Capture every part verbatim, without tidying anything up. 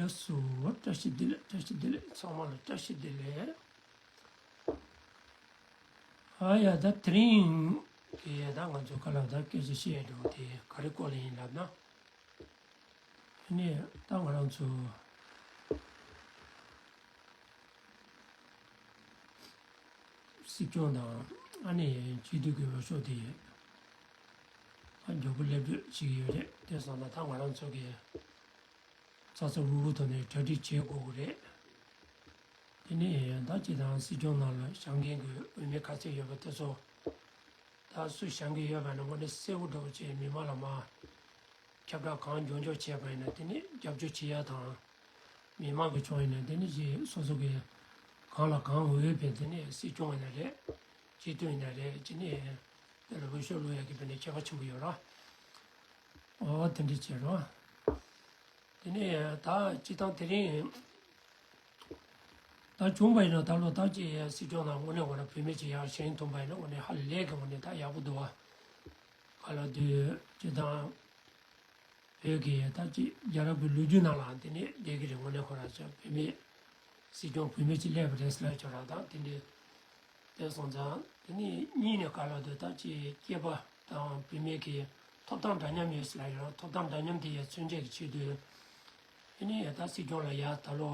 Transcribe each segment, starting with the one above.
ལགས་སོ། བཀྲ་ཤིས་བདེ་ལེགས། བཀྲ་ཤིས་བདེ་ལེགས། ཚང་མ་ལ་བཀྲ་ཤིས་བདེ་ལེགས། ཨ་ཡ། ད་དེ་རིང་གི་ད་ང་ཚོ་ག་ལ་ད་སྐད་ཆ་བཤད་འགྲོ་དེ་ག་རེ་སྐོར་ལ་ཡིན་ལབ་ན། ཨ་ནི་ད་ང་རང་ཚོ་སྲིད་སྐྱོང་དང་ཨ་ནི་སྤྱི་འཐུས་ཀྱི་འོས་ཤོག་དེ་ཨ་མགྱོགས་པོ་སླེབས་འགྲོ་བྱེད་ཀྱི་ཡོད་རེད། དེ་སོང་ཙང་ད་ང་རང་ཚོ་གི་ཚ་ཚ་འུར་འུར་ཐོག་ནས་གྲ་སྒྲིག་བྱེད་དགོས་ཀྱི་རེད། དེ་ནས་ད་ཅི་དང་སྲིད་སྐྱོང་ནང་ལ་བཞེངས་མཁན་གྱི་འོས་མི་ག་ཚད་ཡོད་པ་དེ་ཚོ་ད་སུ་བཞེངས་ཀྱི་ཡོད་པ་ནི་དངོས་གནས་གསལ་པོ་འདྲ་པོ་བྱས་མི་མང་ལ་མར་ཁྱབ་བསྒྲགས་གང་མགྱོགས་མགྱོགས་བྱས་པ་ཡིན་ན། དེ་ནས་རྒྱབ་སྐྱོར་བྱེད་ཡ་དང་། མི་མང་གི་ཕྱོགས་ཡིན་ན་དེ་ནས་ཅི་སོ་སོ་གི་གང་ལ་གང་འོས་པའི་དེ་ནས་སྲིད་སྐྱོང་ཡིན་ན་རེད། སྤྱི་འཐུས་ཡིན་ན་རེད། ཅི་ནས་དེ་ལ་འོས་ཤོག་བླུག་ཡ་གི་དཔེ་ནས་ཁྱད་པར་ཆེན་པོ་ཡོད་ར། ཨོ་དེ་འདྲ་བྱས་རོགས། དེ་ནས་ད་སྤྱི་བཏང་དེ་རིང་ད་བྱུང་བ་ཡིན་ན་ད་ལོ་ད་ཅི་སྲིད་སྐྱོང་ནང་དངོས་གནས་ཁོ་རང་བུད་མེད་ཅིག་ཡར་བཞེངས་ཐུབ་པ་ཡིན་ན་དངོས་གནས་ཧ་ལས་ཀྱི་དངོས་གནས་ད་ཡག་པོ་འདུག་བ། ག་ལ་དུས་སྤྱི་བཏང་བོད་ཀྱི་ད་ཅི་རྒྱལ་རབས་ཀྱི་ལོ་རྒྱུས་ནང་ལའང་དེ་ནས་བསྡད་ཀྱི་རེད། དངོས་གནས་ཁོ་རང་ཚོ་བུད་མེད་སྲིད་སྐྱོང་བུད་མེད་ཅིག་སླེབས་པ་རེད་ཟེར་ལབ་ཀྱི་ཡོད་ར། ད་དེ་འདྲའི་དེ་སོང་ཙང་དེ་ནས་གཉིས་ནས་ག་ལ་དུས་ད་ཅི་སྐྱེས་པ་དང་བུད་མེད་ཀྱི་ཐོབ་ཐང་འདྲ་མཉམ་ཡོད་ཟེར་ལབ་ཡོད་ར། ཐོབ་ཐང་འདྲ་མཉམ་དེ་ཡང་མཚོན་བྱེད་ཀྱི་ཆེད་དུ་དེ་ནས་ད་སྲིད་སྐྱོང་ལ་ཡར་ད་ལོ་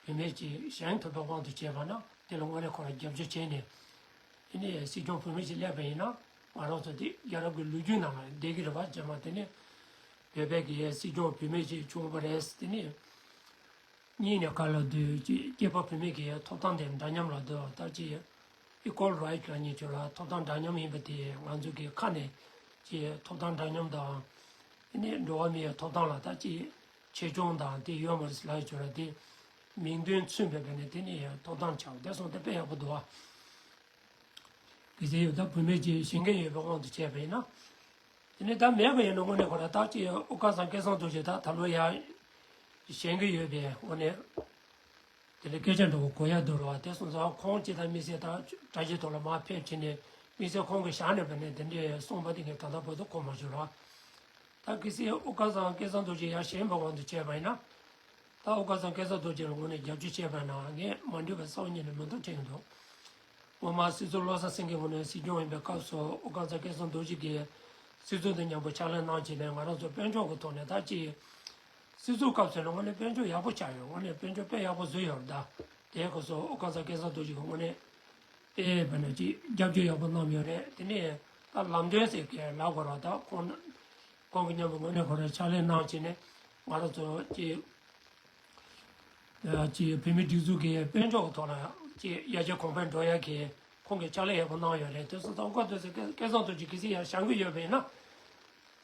བུད་མེད་ཅིག་བཞེངས་ཐུབ་པའི་དབང་དུ་བྱས་པ་ན་དེ་ལ་དངོས་གནས་ཁོ་རང་རྒྱབ་སྐྱོར་བྱས་ནས། དེ་ནས་སྲིད་སྐྱོང་བུད་མེད་ཅིག་སླེབས་པ་ཡིན་ན་ང་རང་ཚོ་དེ་རྒྱལ་རབས་ཀྱི་ལོ་རྒྱུས་ནང་ལ་བསྡད་ཀྱི་རེད་པ། རྗེས་མ་དེ་ནས་བོད་པའི་གི་སྲིད་སྐྱོང་བུད་མེད་ཅིག་བྱུང་བ་རེད། དེ་ནས་གཉིས་ནས་ག་ལ་དུས་ཅིག་སྐྱེས་པ་བུད་མེད་ཀྱི་ཐོབ་ཐང་དེ་འདྲ་མཉམ་ལ་དུ་ད་ཅིག་equal right ལབ་མཁན་ཅིག་ལ་ཐོབ་ཐང་འདྲ་མཉམ་ཡིན་པ་དེ་ང་ཚོ་གི་ཁ་ནས་ཅིག་ཐོབ་ཐང་འདྲ་མཉམ་དང་། དེ་ནས་འགྲོ་བ་མིའི་ཐོབ་ཐང་ལ་ད་ཅིག་ཆེ་ཆུང་དང་དེ་ཡོད་མ་རེད་ཟེར་ལབ་ཡོད་ཅོག་ར། དེ་མིང་དོན་མཚུངས་པའི་སྒང་ནས་དེ་ནས་ཡང་ཐོབ་ཐང་ཆགས་པ་དེ་སོང་དེ་དཔེ་ཡག་པོ་འདུག་ཨ། གལ་སྲིད་ཡོད་ད་བུད་མེད་ཅིག་བཞེངས་མཁན་ཡོད་པའི་དབང་དུ་བྱས་པ་ཡིན་ན། དེ་ནས་ད་མེད་པ་ཡིན་ན་དངོས་གནས་ཁོ་རང་ད་ཅིག་དབུ་དཀར་ཚང་སྐལ་བཟང་རྡོ་རྗེ་ད་ད་ལོ་ཡང་བཞེངས་ཀྱི་ཡོད་པའི་དངོས་གནས་དེ་ལ་སྐད་ཆ་འདྲ་བོ་གོ་ཡ་འདུག་ར་བ། དེ་སོང་ཙང་ཁོང་ཅིག་ད་དམིགས་བསལ་ད་གྲ་སྒྲིག་ཐོག་ལ་མར་ཕེབས་བྱས་ནས་དམིགས་བསལ་ཁོང་གིས་བཞག་ནས་པ་ནས་དེ་འདྲའི་གསུངས་པ་དེ་ངས་ད་ལྟ་བར་དུ་གོ་མ་བྱུང་ར། ད་གལ་སྲིད་དབུ་དཀར་ཚང་སྐལ་བཟང་རྡོ་རྗེ་ཡར་བཞེངས་པའི་དབང་དུ་བྱས་པ་ཡིན་ན། ད་དབུ་དཀར་ཚང་སྐལ་བཟང་རྡོ་རྗེ་ལ་དངོས་གནས་རྒྱབ་སྐྱོར་བྱས་པ་ན་ངས་མ་འགྲིག་པ་རྩ་བ་ཉིད་ནས་མི་འདུག་དྲན་གྱི་འདུག། སྔོན་མ་སྲིད་ཟུར་བློ་བཟང་སེང་གེ་དངོས་གནས་སྲིད་སྐྱོང་ཡིན་པའི་སྐབས་སུ་དབུ་དཀར་ཚང་སྐལ་བཟང་རྡོ་རྗེ་གིས་སྲིད་ཟུར་དང་མཉམ་པོ་ཕྱག་ལས་གནང་བྱས་ནས་ང་རང་ཚོ་དཔལ་འབྱོར་གྱི་ཐོག་ནས་ད་ཅིག་སྲིད་ཟུར་སྐབས་སུ་ནི་དངོས་གནས་དཔལ་འབྱོར་ཡག་པོ་ཆགས་ཡོད། དངོས་གནས་དཔལ་འབྱོར་དཔེ་ཡག་པོ་བཟོས་ཡོད་རེད། ད་དེའི་སྐབས་སུ་དབུ་དཀར་ཚང་སྐལ་བཟང་རྡོ་རྗེ་གིས་དངོས་གནས་ཨེ་བ་ན་ཅིག་རྒྱབ་སྐྱོར་ཡག་པོ་གནང་ཡོད་རེད། དེ་ནས་ད་ལམ་སྟོན་ཟེར་གྱི་ལབ་དགོས་ར། ད་ཁོང་ཁོང་གི་མཉམ་པོ་དངོས་གནས་ཁོ་རང་ཕྱག་ལས་གནང་བྱས་ནས་ང་རང་ཚོ་ཅིག་ཅིག་བོད་མི་སྒྲིག་འཛུགས་ཀྱི་དཔལ་འབྱོར་གྱི་ཐོག་ལ་ཅིག་ཡར་རྒྱས་གོང་འཕེལ་འགྲོ་ཡ་གི་ཁོང་གིས་ཕྱག་ལས་ཡག་པོ་གནང་ཡོད་རེད། དེ་སོང་ཙང་དབུ་དཀར་སྟོད་སའི་སྐལ་བཟང་རྡོ་རྗེ་གལ་སྲིད་ཡར་བཞེངས་ཀྱི་ཡོད་པ་ཡིན་ན།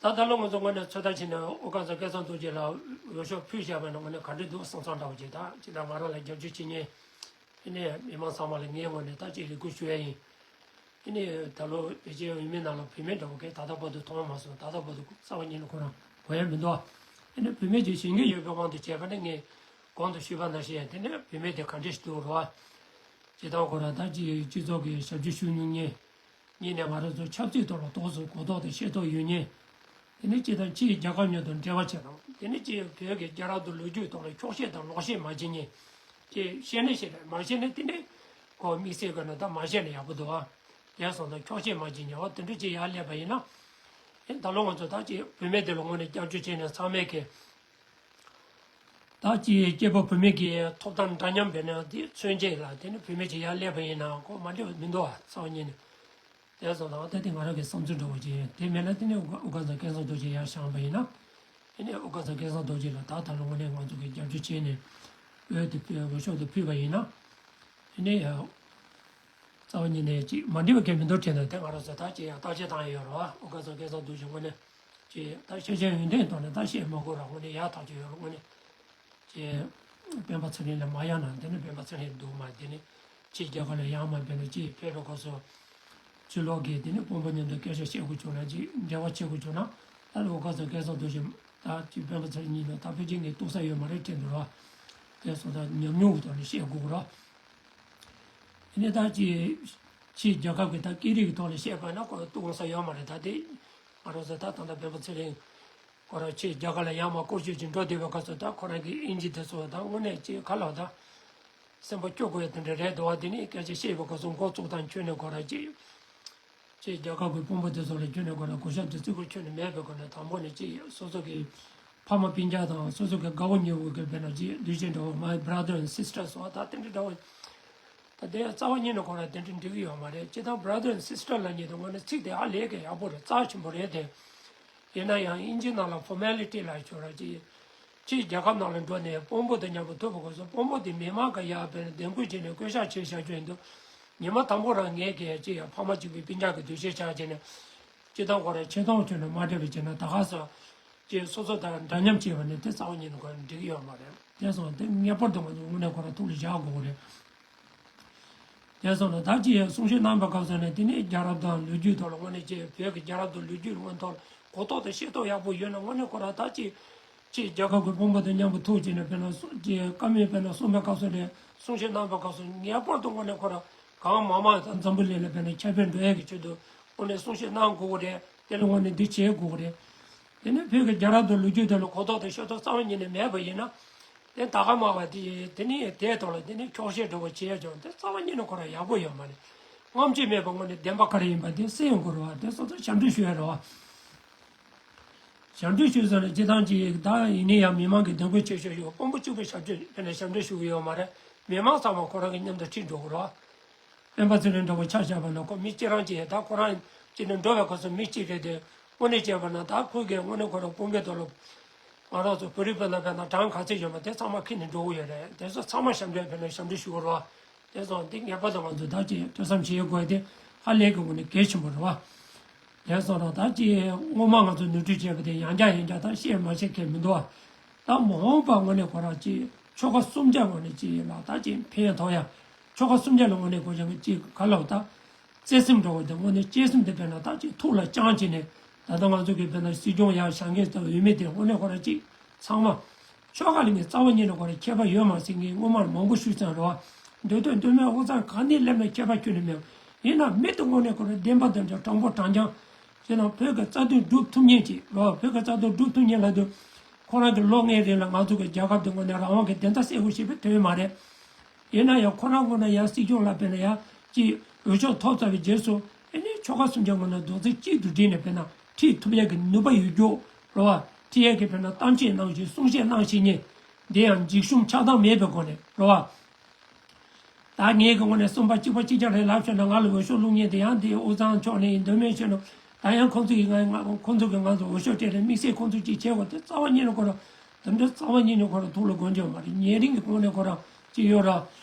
ད་ད་ལོ་ང་ཚོ་དངོས་གནས་ཚོད་ལྟ་བྱས་ནས་དབུ་དཀར་ཚང་སྐལ་བཟང་རྡོ་རྗེ་ལ་འོས་ཤོག་ཕུལ་བཞག་པ་ཡིན་ན་དངོས་གནས་ག་འདྲ་འདུག་བསམ་བསམ་འདྲ་བོ་ཅིག་ད་ཅིག་ད་ང་རང་ལ་རྒྱབ་སྐྱོར་བྱེད་མཁན་དེ་ནས་མི་མང་ཚང་མ་ལ་ངའི་ངོས་ནས་ད་ཅིག་རེ་སྐུལ་ཞུ་ཡ་ཡིན། དེ་ནས་ད་ལོ་བོད་ཆེན་འོས་མི་ནང་ལ་བུད་མེད་འདྲ་བོ་གས་ད་ལྟ་བར་དུ་མཐོང་མ་སོང་། ད་ལྟ་བར་དུ་རྩ་བ་ཉིད་ནས་ཁོ་རང་གོ་ཡ་མི་འདུག། དེ་ནས་བུད་མེད་ཅིག་བཞེངས་ཀྱི་ཡོད་པའི་དབང་དུ་བྱས་པ་ནི་ངས་གོང་དུ་ཞུས་པ་ནང་བཞིན་དེ་ནས་བུད་མེད་དེ་ག་འདྲ་ཞིག་འདུག་རོ། སྤྱིར་བཏང་ཁོ་རང་ད་ཅིག་སྤྱི་ཚོགས་ཀྱི་ཞབས་ཕྱི་ཞུ་མྱོང་མཁན། གཉིས་ནས་ང་རང་ཚོ་ཆབ་སྲིད་ཐོག་ལ་ཏོག་ཙམ་གོ་རྟོགས་དང་ཤེས་རྟོགས་ཡོད་མཁན། དེ་ནས་སྤྱིར་བཏང་ཕྱིའི་རྒྱལ་ཁབ་མཉམ་དུ་འབྲེལ་བ་བྱེད་སྟངས། དེ་ནས་སྤྱིར་བོད་ཀྱི་རྒྱལ་རབས་དང་ལོ་རྒྱུས་ཐོག་ལ་འཁྱོག་བཤད་དང་ལོག་བཤད་མ་བྱེད་མཁན། ཅེས་བཤད་ནས་བཤད་རེད། མ་བཤད་ནས་དེ་ནས་ཁོ་དམིགས་བསལ་གྱི་ནི་ད་མ་བཤད་ན་ཡག་པོ་འདུག་ཨ། དེ་སོང་ཙང་འཁྱོག་བཤད་མ་བྱེད་མཁན་འོ་དེ་འདྲ་ཅིག་ཡར་སླེབས་པ་ཡིན་ན། ཨེ་ད་ལོ་ང་ཚོ་ད་ཅིག་བུད་མེད་དེ་ལ་དངོས་གནས་རྒྱབ་སྐྱོར་བྱས་ནས་ཚང་མས་ཀྱི། ད་ཅིག་སྐྱེས་པ་བུད་མེད་ཀྱི་ཐོབ་ཐང་འདྲ་མཉམ་སྦེ་ནས་དེ་མཚོན་བྱེད་ལ་དེ་ནི་བུད་མེད་ཅིག་ཡར་སླེབས་པ་ཡིན་ན་ཁོ་མ་འགྲིག་པ་མི་འདུག་ཨ། རྩ་བ་ཉིད་ནས། དེ་སོང་ཙང་ད་དེ་ང་རང་གི་བསམ་ཚུལ་འདྲ་བོ་ཅིག་ཡིན། དེ་མེད་ན་དེ་ནི་དབུ་དཀར་ཚང་སྐལ་བཟང་རྡོ་རྗེ་ཡར་བཞེངས་པ་ཡིན་ན། དེ་ནི་དབུ་དཀར་ཚང་སྐལ་བཟང་རྡོ་རྗེ་ལ་ད་ད་ལོ་དངོས་གནས་ང་ཚོ་གིས་རྒྱབ་སྐྱོར་བྱས་ནས་འོས་དེ་འོས་ཤོག་དེ་ཕུལ་བ་ཡིན་ན། དེ་ནི་ཡ། རྩ་བ་ཉིད་ནས་ཅིག་མ་འགྲིག་པ་གང་མི་འདུག་དྲན་ན་དེ་ང་རང་ཚོ་ད་ཅིག་ཡང་བརྟག་དཔྱད་བཏང་ཡ་ཡོད་རེད་བ། དབུ་དཀར་ཚང་སྐལ་བཟང་རྡོ་རྗེ་དངོས་གནས་ཅིག་ད་ཤེས་བྱ་ཡོན་ཏན་ཐོག་ནས་ད་བཤད་མ་དགོས་ར། དངོས་གནས་ཡག་ཐག་ཆོད་ཡོད་རེད། དངོས་གནས་ཅིག་སྤེན་པ་ཚེ་རིང་ལ་མ་ཡག་ན་དེ་ནི་སྤེན་པ་ཚེ་རིང་འདུག་མ་དེ་ནི་ཕྱི་རྒྱལ་ཁབ་ལ་ཡག་མ་དཔེར་ན་ཅིག་ཕེབས་པའི་སྐབས་སུ་ཕྱི་ལོགས་ཀྱི་དེ་ནི་དཔོན་པོ་མཉམ་དུ་སྐད་ཆ་བཤད་དགོས་བྱུང་ན་ཅིག་འབྲེལ་བ་བྱེད་དགོས་བྱུང་ན་ད་ལྟ་དབུ་དཀར་ཚང་སྐལ་བཟང་རྡོ་རྗེ་ད་ཅིག་སྤེན་པ་ཚེ་རིང་གཉིས་ལ་ད་ཕལ་ཆེར་ངས་གཏུག་ས་ཡོད་མ་རེད་དྲན་འདུག་ར། དེ་སོང་ཙང་ཉམས་མྱོང་གི་ཐོག་ནས་བཤད་དགོས་ར། དེ་ནས་ད་ཅི་ཕྱིའི་རྒྱལ་ཁབ་ཀྱི་ད་སྐད་རིགས་ཀྱི་ཐོག་ནས་བཤད་པ་ན་ཁོ་གཏོང་ས་ཡོད་མ་རེད། ད་དེ་ང་རང་ཚོ་ད་ད་ལྟ་སྤེན་པ་ཚེ་རིང་ ཁོ་རང་ཕྱིར་རྒྱ་གར་ལ་ཡར་མར་སྐོར་སྐྱོད་ཅིག་འགྲོ་བསྡད་པའི་སྐབས་སུ། ད་ཁོ་རང་གི་དབྱིན་ཇི་དེ་ཚོ་ད་དངོས་གནས་ཅིག་ག་ལབ་ད། སེམས་པ་སྐྱོ་དགོས་ཡ་དེ་འདྲ་རེད་འདུག་བ། དེ་ནས་སྐད་ཆ་བཤད་པའི་སྐབས་སུ་མགོ་བཙུགས་དང་ཁྱོན་ནས་ཁོ་རང་ཅིག་ཅིག་རྒྱ་གར་གྱི་དཔོན་པོ་དེ་ཚོ་ལ་ཁྱོན་ནས་ཁོ་རང་གུས་ཞབས་དང་བརྩི་བཀུར་ཁྱོན་ནས་མེད་པའི་སྒོ་ནས། དང་པོ་ནས་ཅིག་སོ་སོ་གི་ཕ་མ་སྤུན་ཀྱག་དང་སོ་སོ་གི་དགའ་བོ་ཉེ་བོ་གི་དཔེར་ན་ཅིག་འདུ་ཤེས་འདྲ་བོ། My brother and sister སོགས་ད་དེ་འདྲ་འདྲ་བོ། ད་དེ་རྩ་བ་ཉིད་ནས་ཁོ་རང་དེ་འདྲ་འགྲིག་གི་ཡོད་མ་རེད། སྤྱིར་བཏང་brother and sister ལབ་མཁན་དེ་དངོས་གནས་ཚིག་དེ་ཧ་ལས་ཀྱི་ཡག་པོ་རེད། རྩ་ཆེན་པོ་རེད་དེ། ཡིན་ན་ཡང་དབྱིན་ཇི་ནང་ལ་formality ལབ་ཆོག་ར་ཅིག་ཅིག་རྒྱལ་ཁབ་ནང་ལ་འགྲོ་ནས་དཔོན་པོ་དང་མཉམ་པོ་ཐུག་པ་གོ་སོང་། དཔོན་པོ་དེ་མི་མང་ག་ཡར་བས་ན་གདན་འགོད་བྱས་ནས་སྐུ་ཞབས་བྱས་བཞག་རྒྱུ་ཡིན་དུས། ཉི་མ་དང་པོ་རང་ངས་གས་ཅིག་ཡང་ཕ་མ་གཅིག་པའི་སྤུན་ཀྱག་གི་འདུ་ཤེས་ཆགས་བྱས་ནས། སྤྱིར་བཏང་ཁོ་རང་ཆེ་མཐོང་ཁྱོན་ནས་མ་འདྲེས་པ་བྱས་ན། ད་ག་ས་ཅིག་སོ་སོ་དང་འདྲ་མཉམ་བྱས་པ་ནི་དེ་རྩ་བ་ཉིད་ནས་ཁོ་རང་འགྲིག་གི་ཡོད་མ་རེད། དེ་སོང་དེ་ངེས་པར་དུ་ང་ཚོ་དངོས་གནས་ཁོ་རང་ཐུགས་ལ་བཞག་དགོས་ཀྱི་རེད། དེ་སོང་ན་ད་ཅི་ཡང་གསུང་བཤད་གནང་བའི་སྐབས་སུ་ནས། དེ་ནས་རྒྱལ་རབས་དང་ལོ་རྒྱུས་ཐོག་ལ་དངོས་གནས་ཅིག་བོད་ཀྱི་རྒྱལ་རབས་དང་ལོ་རྒྱུས་སྔོན་ཐོག་ལ་གོ་རྟོགས་དང་ཤེས་རྟོགས་ཡག་པོ་ཡོད་ན། དངོས་གནས་ཁོ་རང་ད་ཅི་ཅིག་རྒྱལ་ཁབ་ཀྱི་དཔོན་པོ་དང་མཉམ་པོ་ཐུག་བྱས་ནས་དཔེར་ན་གསུང་ཅིག་བཀའ་མོལ་དཔེར་ན་གསུང་བའི་སྐབས་སུ་ནས། གསུང་བཤད་གནང་བའི་སྐབས་སུ་ངེས་པར་དུ་དངོས་གནས་ཁོ་རང་གང་མང་མང་དང་འཛམ་བུ་གླིང་ལ་དཔེར་ན་ཁྱབ་སྤེལ་འགྲོ་ཡག་གི་ཆེད་དུ་དངོས་གནས་གསུང་བཤད་གནང་དགོས་ཀྱི་རེད། དེ་ལ་དངོས་གནས་འདི་བྱེད་དགོས་ཀྱི་རེད། དེ་ནས་བོད་ཀྱི་རྒྱལ་རབས་དང་ལོ་རྒྱུས་དེ་ལ་གོ་རྟོགས་དང་ཤེས་རྟོགས་རྩ་བ་ཉིད་ནས་མེད་པ་ཡིན་ན། དེ་ད་ག་མ་བ་དེ་དེ་ནས་དེའི་ཐོག་ལ་དེ་ནས་འཁྱོག་བཤད་འདྲ་བོ་བྱས་ཀྱང་དེ་རྩ་བ་ཉིད་ནས་ཁོ་རང་ཡག་པོ་ཡོད་མ་རེད། རྔམ་བརྗིད་མེད་པ་དངོས་གནས་བདེན་པ་ག་རེ་ཡིན་པ་དེ་གསན་དགོས་རེད་བ། དེ་སོ་སོ་ཞབས་འདྲེན་ཞུ་ཡ་རེད་བ། ཞབས་འདྲེན་ཞུ་ཟེར་ན་སྤྱིར་བཏང་ཅིག་ད་ཡིན་ན་ཡང་མི་མང་གི་གདན་འགོད་བྱེད་ཤོག་ཡོད། དཔོན་པོ་གཅིག་པུས་ཞབས་འདྲེན་དཔེར་ན་ཞབས་འདྲེན་ཞུ་གི་ཡོད་མ་རེད། མི་མང་ཚང་མ་ཁོ་རང་གི་མཉམ་དུ་ཁྲིད་འགྲོ་དགོས་རེད་བ། སྤེན་པ་ཚེ་རིང་འདྲ་བོ་ཆ་བཞག་པ་ན་ཁོ་མི་གཅིག་རང་གཅིག་ཡིན། ད་ཁོ་རང་གཅིག་ནས་འགྲོ་བའི་སྐབས་སུ་མི་གཅིག་རེད་དེ། དངོས་གནས་བྱས་པ་ན་ད་ཁོ་གིས་དངོས་གནས་ཁོ་རང་དཔུང་པའི་ཐོག་ལ་ང་རང་ཚོ་བོད་རིགས་སྤུན་ཟླ་དཔེར་ན་གྲངས་ག་ཚད་ཡོད་མ་དེ་ཚང་མ་ཁྱེར་ནས་འགྲོ་གི་ཡོད་རེད། དེ་ཚོ་ཚང་མ་ཞབས་འདྲེན་དཔེར་ན་ཞབས་འདྲེན་ཞུ་དགོས་རེད་བ། དེ་སོང་འདི་ངེས་པར་དུ་ང་ཚོ་ད་ཅིག་ཐོས་བསམ་བྱེད་དགོས་དེ་ཧ་ལས་ཀྱི་ངོས་ནས་གལ་ཆེན་པོ་རེད་བ། དེ་སོང་ར་ད་ཅིག་སྔོན་མ་ང་ཚོ་ནོར་འཁྲུལ་བྱས་པ་དེ་ཡང་བསྐྱར་ཡང་བསྐྱར་ད་བཤད་མ་བཤད་མཁན་མི་འདུག་བ། ད་མ་འོངས་པ་དངོས་གནས་ཁོ་རང་ཅིག་ཆོལ་ཁ་གསུམ་ཆ་དངོས་གནས་ཅིག་ལ་ད་ཅིག་ཕན་ཐོགས་ཡ། ཆོལ་ཁ་གསུམ་ཆ་ལ་དངོས་གནས་ཁོ་རང་ཅིག་ག་ལབ་ད། བརྩེ་སེམས་འདྲ་བོ་དེ་དངོས་གནས་གཅེས་སེམས་དེ་དཔེར་ན་ད་ཅིག་ཐུགས་ལ་བཅངས་བྱས་ནས། ད་ལྟ་ང་ཚོ་གི་དཔེར་ན་སྲིད་སྐྱོང་ཡ་བཞེངས་མཁན་དང་འོས་མི་དེ་དངོས་གནས་ཁོ་རང་ཅིག་ཚང་མ། ཆོལ་ཁ་ལ་ངས་རྩ་བ་ཉིད་ནས་ཁོ་རང་ཁྱད་པར་ཡོད་མ་ཟེར་མཁན་སྔོན་མར་མང་པོ་ཞུས་ཙང་རེད་བ། མདོ་སྟོད་མདོ་སྨད་དབུས་གཙང་གང་ནས་སླེབས་ན་ཁྱད་པར་ཁྱོན་ནས་མེད། ཡིན་ན་མི་དེ་དངོས་གནས་ཁོ་རང་བདེན་པ་དང་འདྲ་དྲང་པོ་དྲང་རྐྱང་། ཅེ་ན་བོད་ཀྱི་རྩ་དོན་སྒྲུབ་ཐུབ་མཁན་ཅིག་རེད་བ། བོད་ཀྱི་རྩ་དོན་སྒྲུབ་ཐུབ་མཁན་ལབ་དུས། ཁོ་རང་གི་ལོ་ལྔའི་རིང་ལ་ང་ཚོ་གི་རྒྱལ་ཁབ་དེ་དངོས་གནས་རང་དབང་གི་བདེན་མཐའ་གསལ་པོ་ཞིག་བྱས་པ་དེ་མ་རེད། ཡིན་ན་ཡང་ཁོ་རང་དངོས་གནས་ཡང་སྲིད་སྐྱོང་ལ་དཔེར་ན་ཡང་ཅིག་འོས་ཤོག་ཐོབ་ཚར་བའི་རྗེས་སུ། ཨེ་ནི་ཆོལ་ཁ་གསུམ་ཆ་དངོས་གནས་རྡོག་རྩ་གཅིག་ཏུ་སྒྲིལ་ནས་དཔེར་ན་ཁྲིད་ཐུབ་ཡག་གི་ནུས་པ་ཡོད་རྒྱུ་རེད་བ། ཁྲིད་ཡག་གི་དཔེར་ན་གཏམ་བཤད་གནང་ཞིང་གསུང་བཤད་གནང་ཤེས་མཁན་དེ་ཡང་འཇིགས་ཞུམ་ཆགས་སྡང་མེད་པའི་སྒོ་ནས་རེད་བ། ད་ངས་གི་ངོས་ནས་གསུམ་པ་གཅིག་པ་གཅིག་རྐྱང་རེད་ལབ་ཤོད་ན། ང་ལ་འོས་ཤོག་བླུག་མཁན་དེ་ཡང་དེ་དབུས་གཙང་ཕྱོགས་ནས་ཡིན། མདོ་སྨད་ཕྱོགས་ནས། ད་ཡང་ཁོང་ཚོ་ཡིས་ང་ང་ཁོང་ཚོ་གིས་ང་ཚོ་འོས་ཤོག་སྤྲད་རེད། དམིགས་བསལ་ཁོང་ཚོ་གཅིག་བྱེད་དགོས། དེ་རྩ་བ་ཉིད་ནས་ཁོ་རང་དེ་འདྲ་རྩ་བ་ཉིད་ནས་ཁོ་རང་ཐུགས་ལ་དགོངས་ཀྱི་ཡོད་མ་རེད། ཉེ་རིང་གི་ངོས་ནས་ཁོ་རང་ཅི་ཡོད་ར་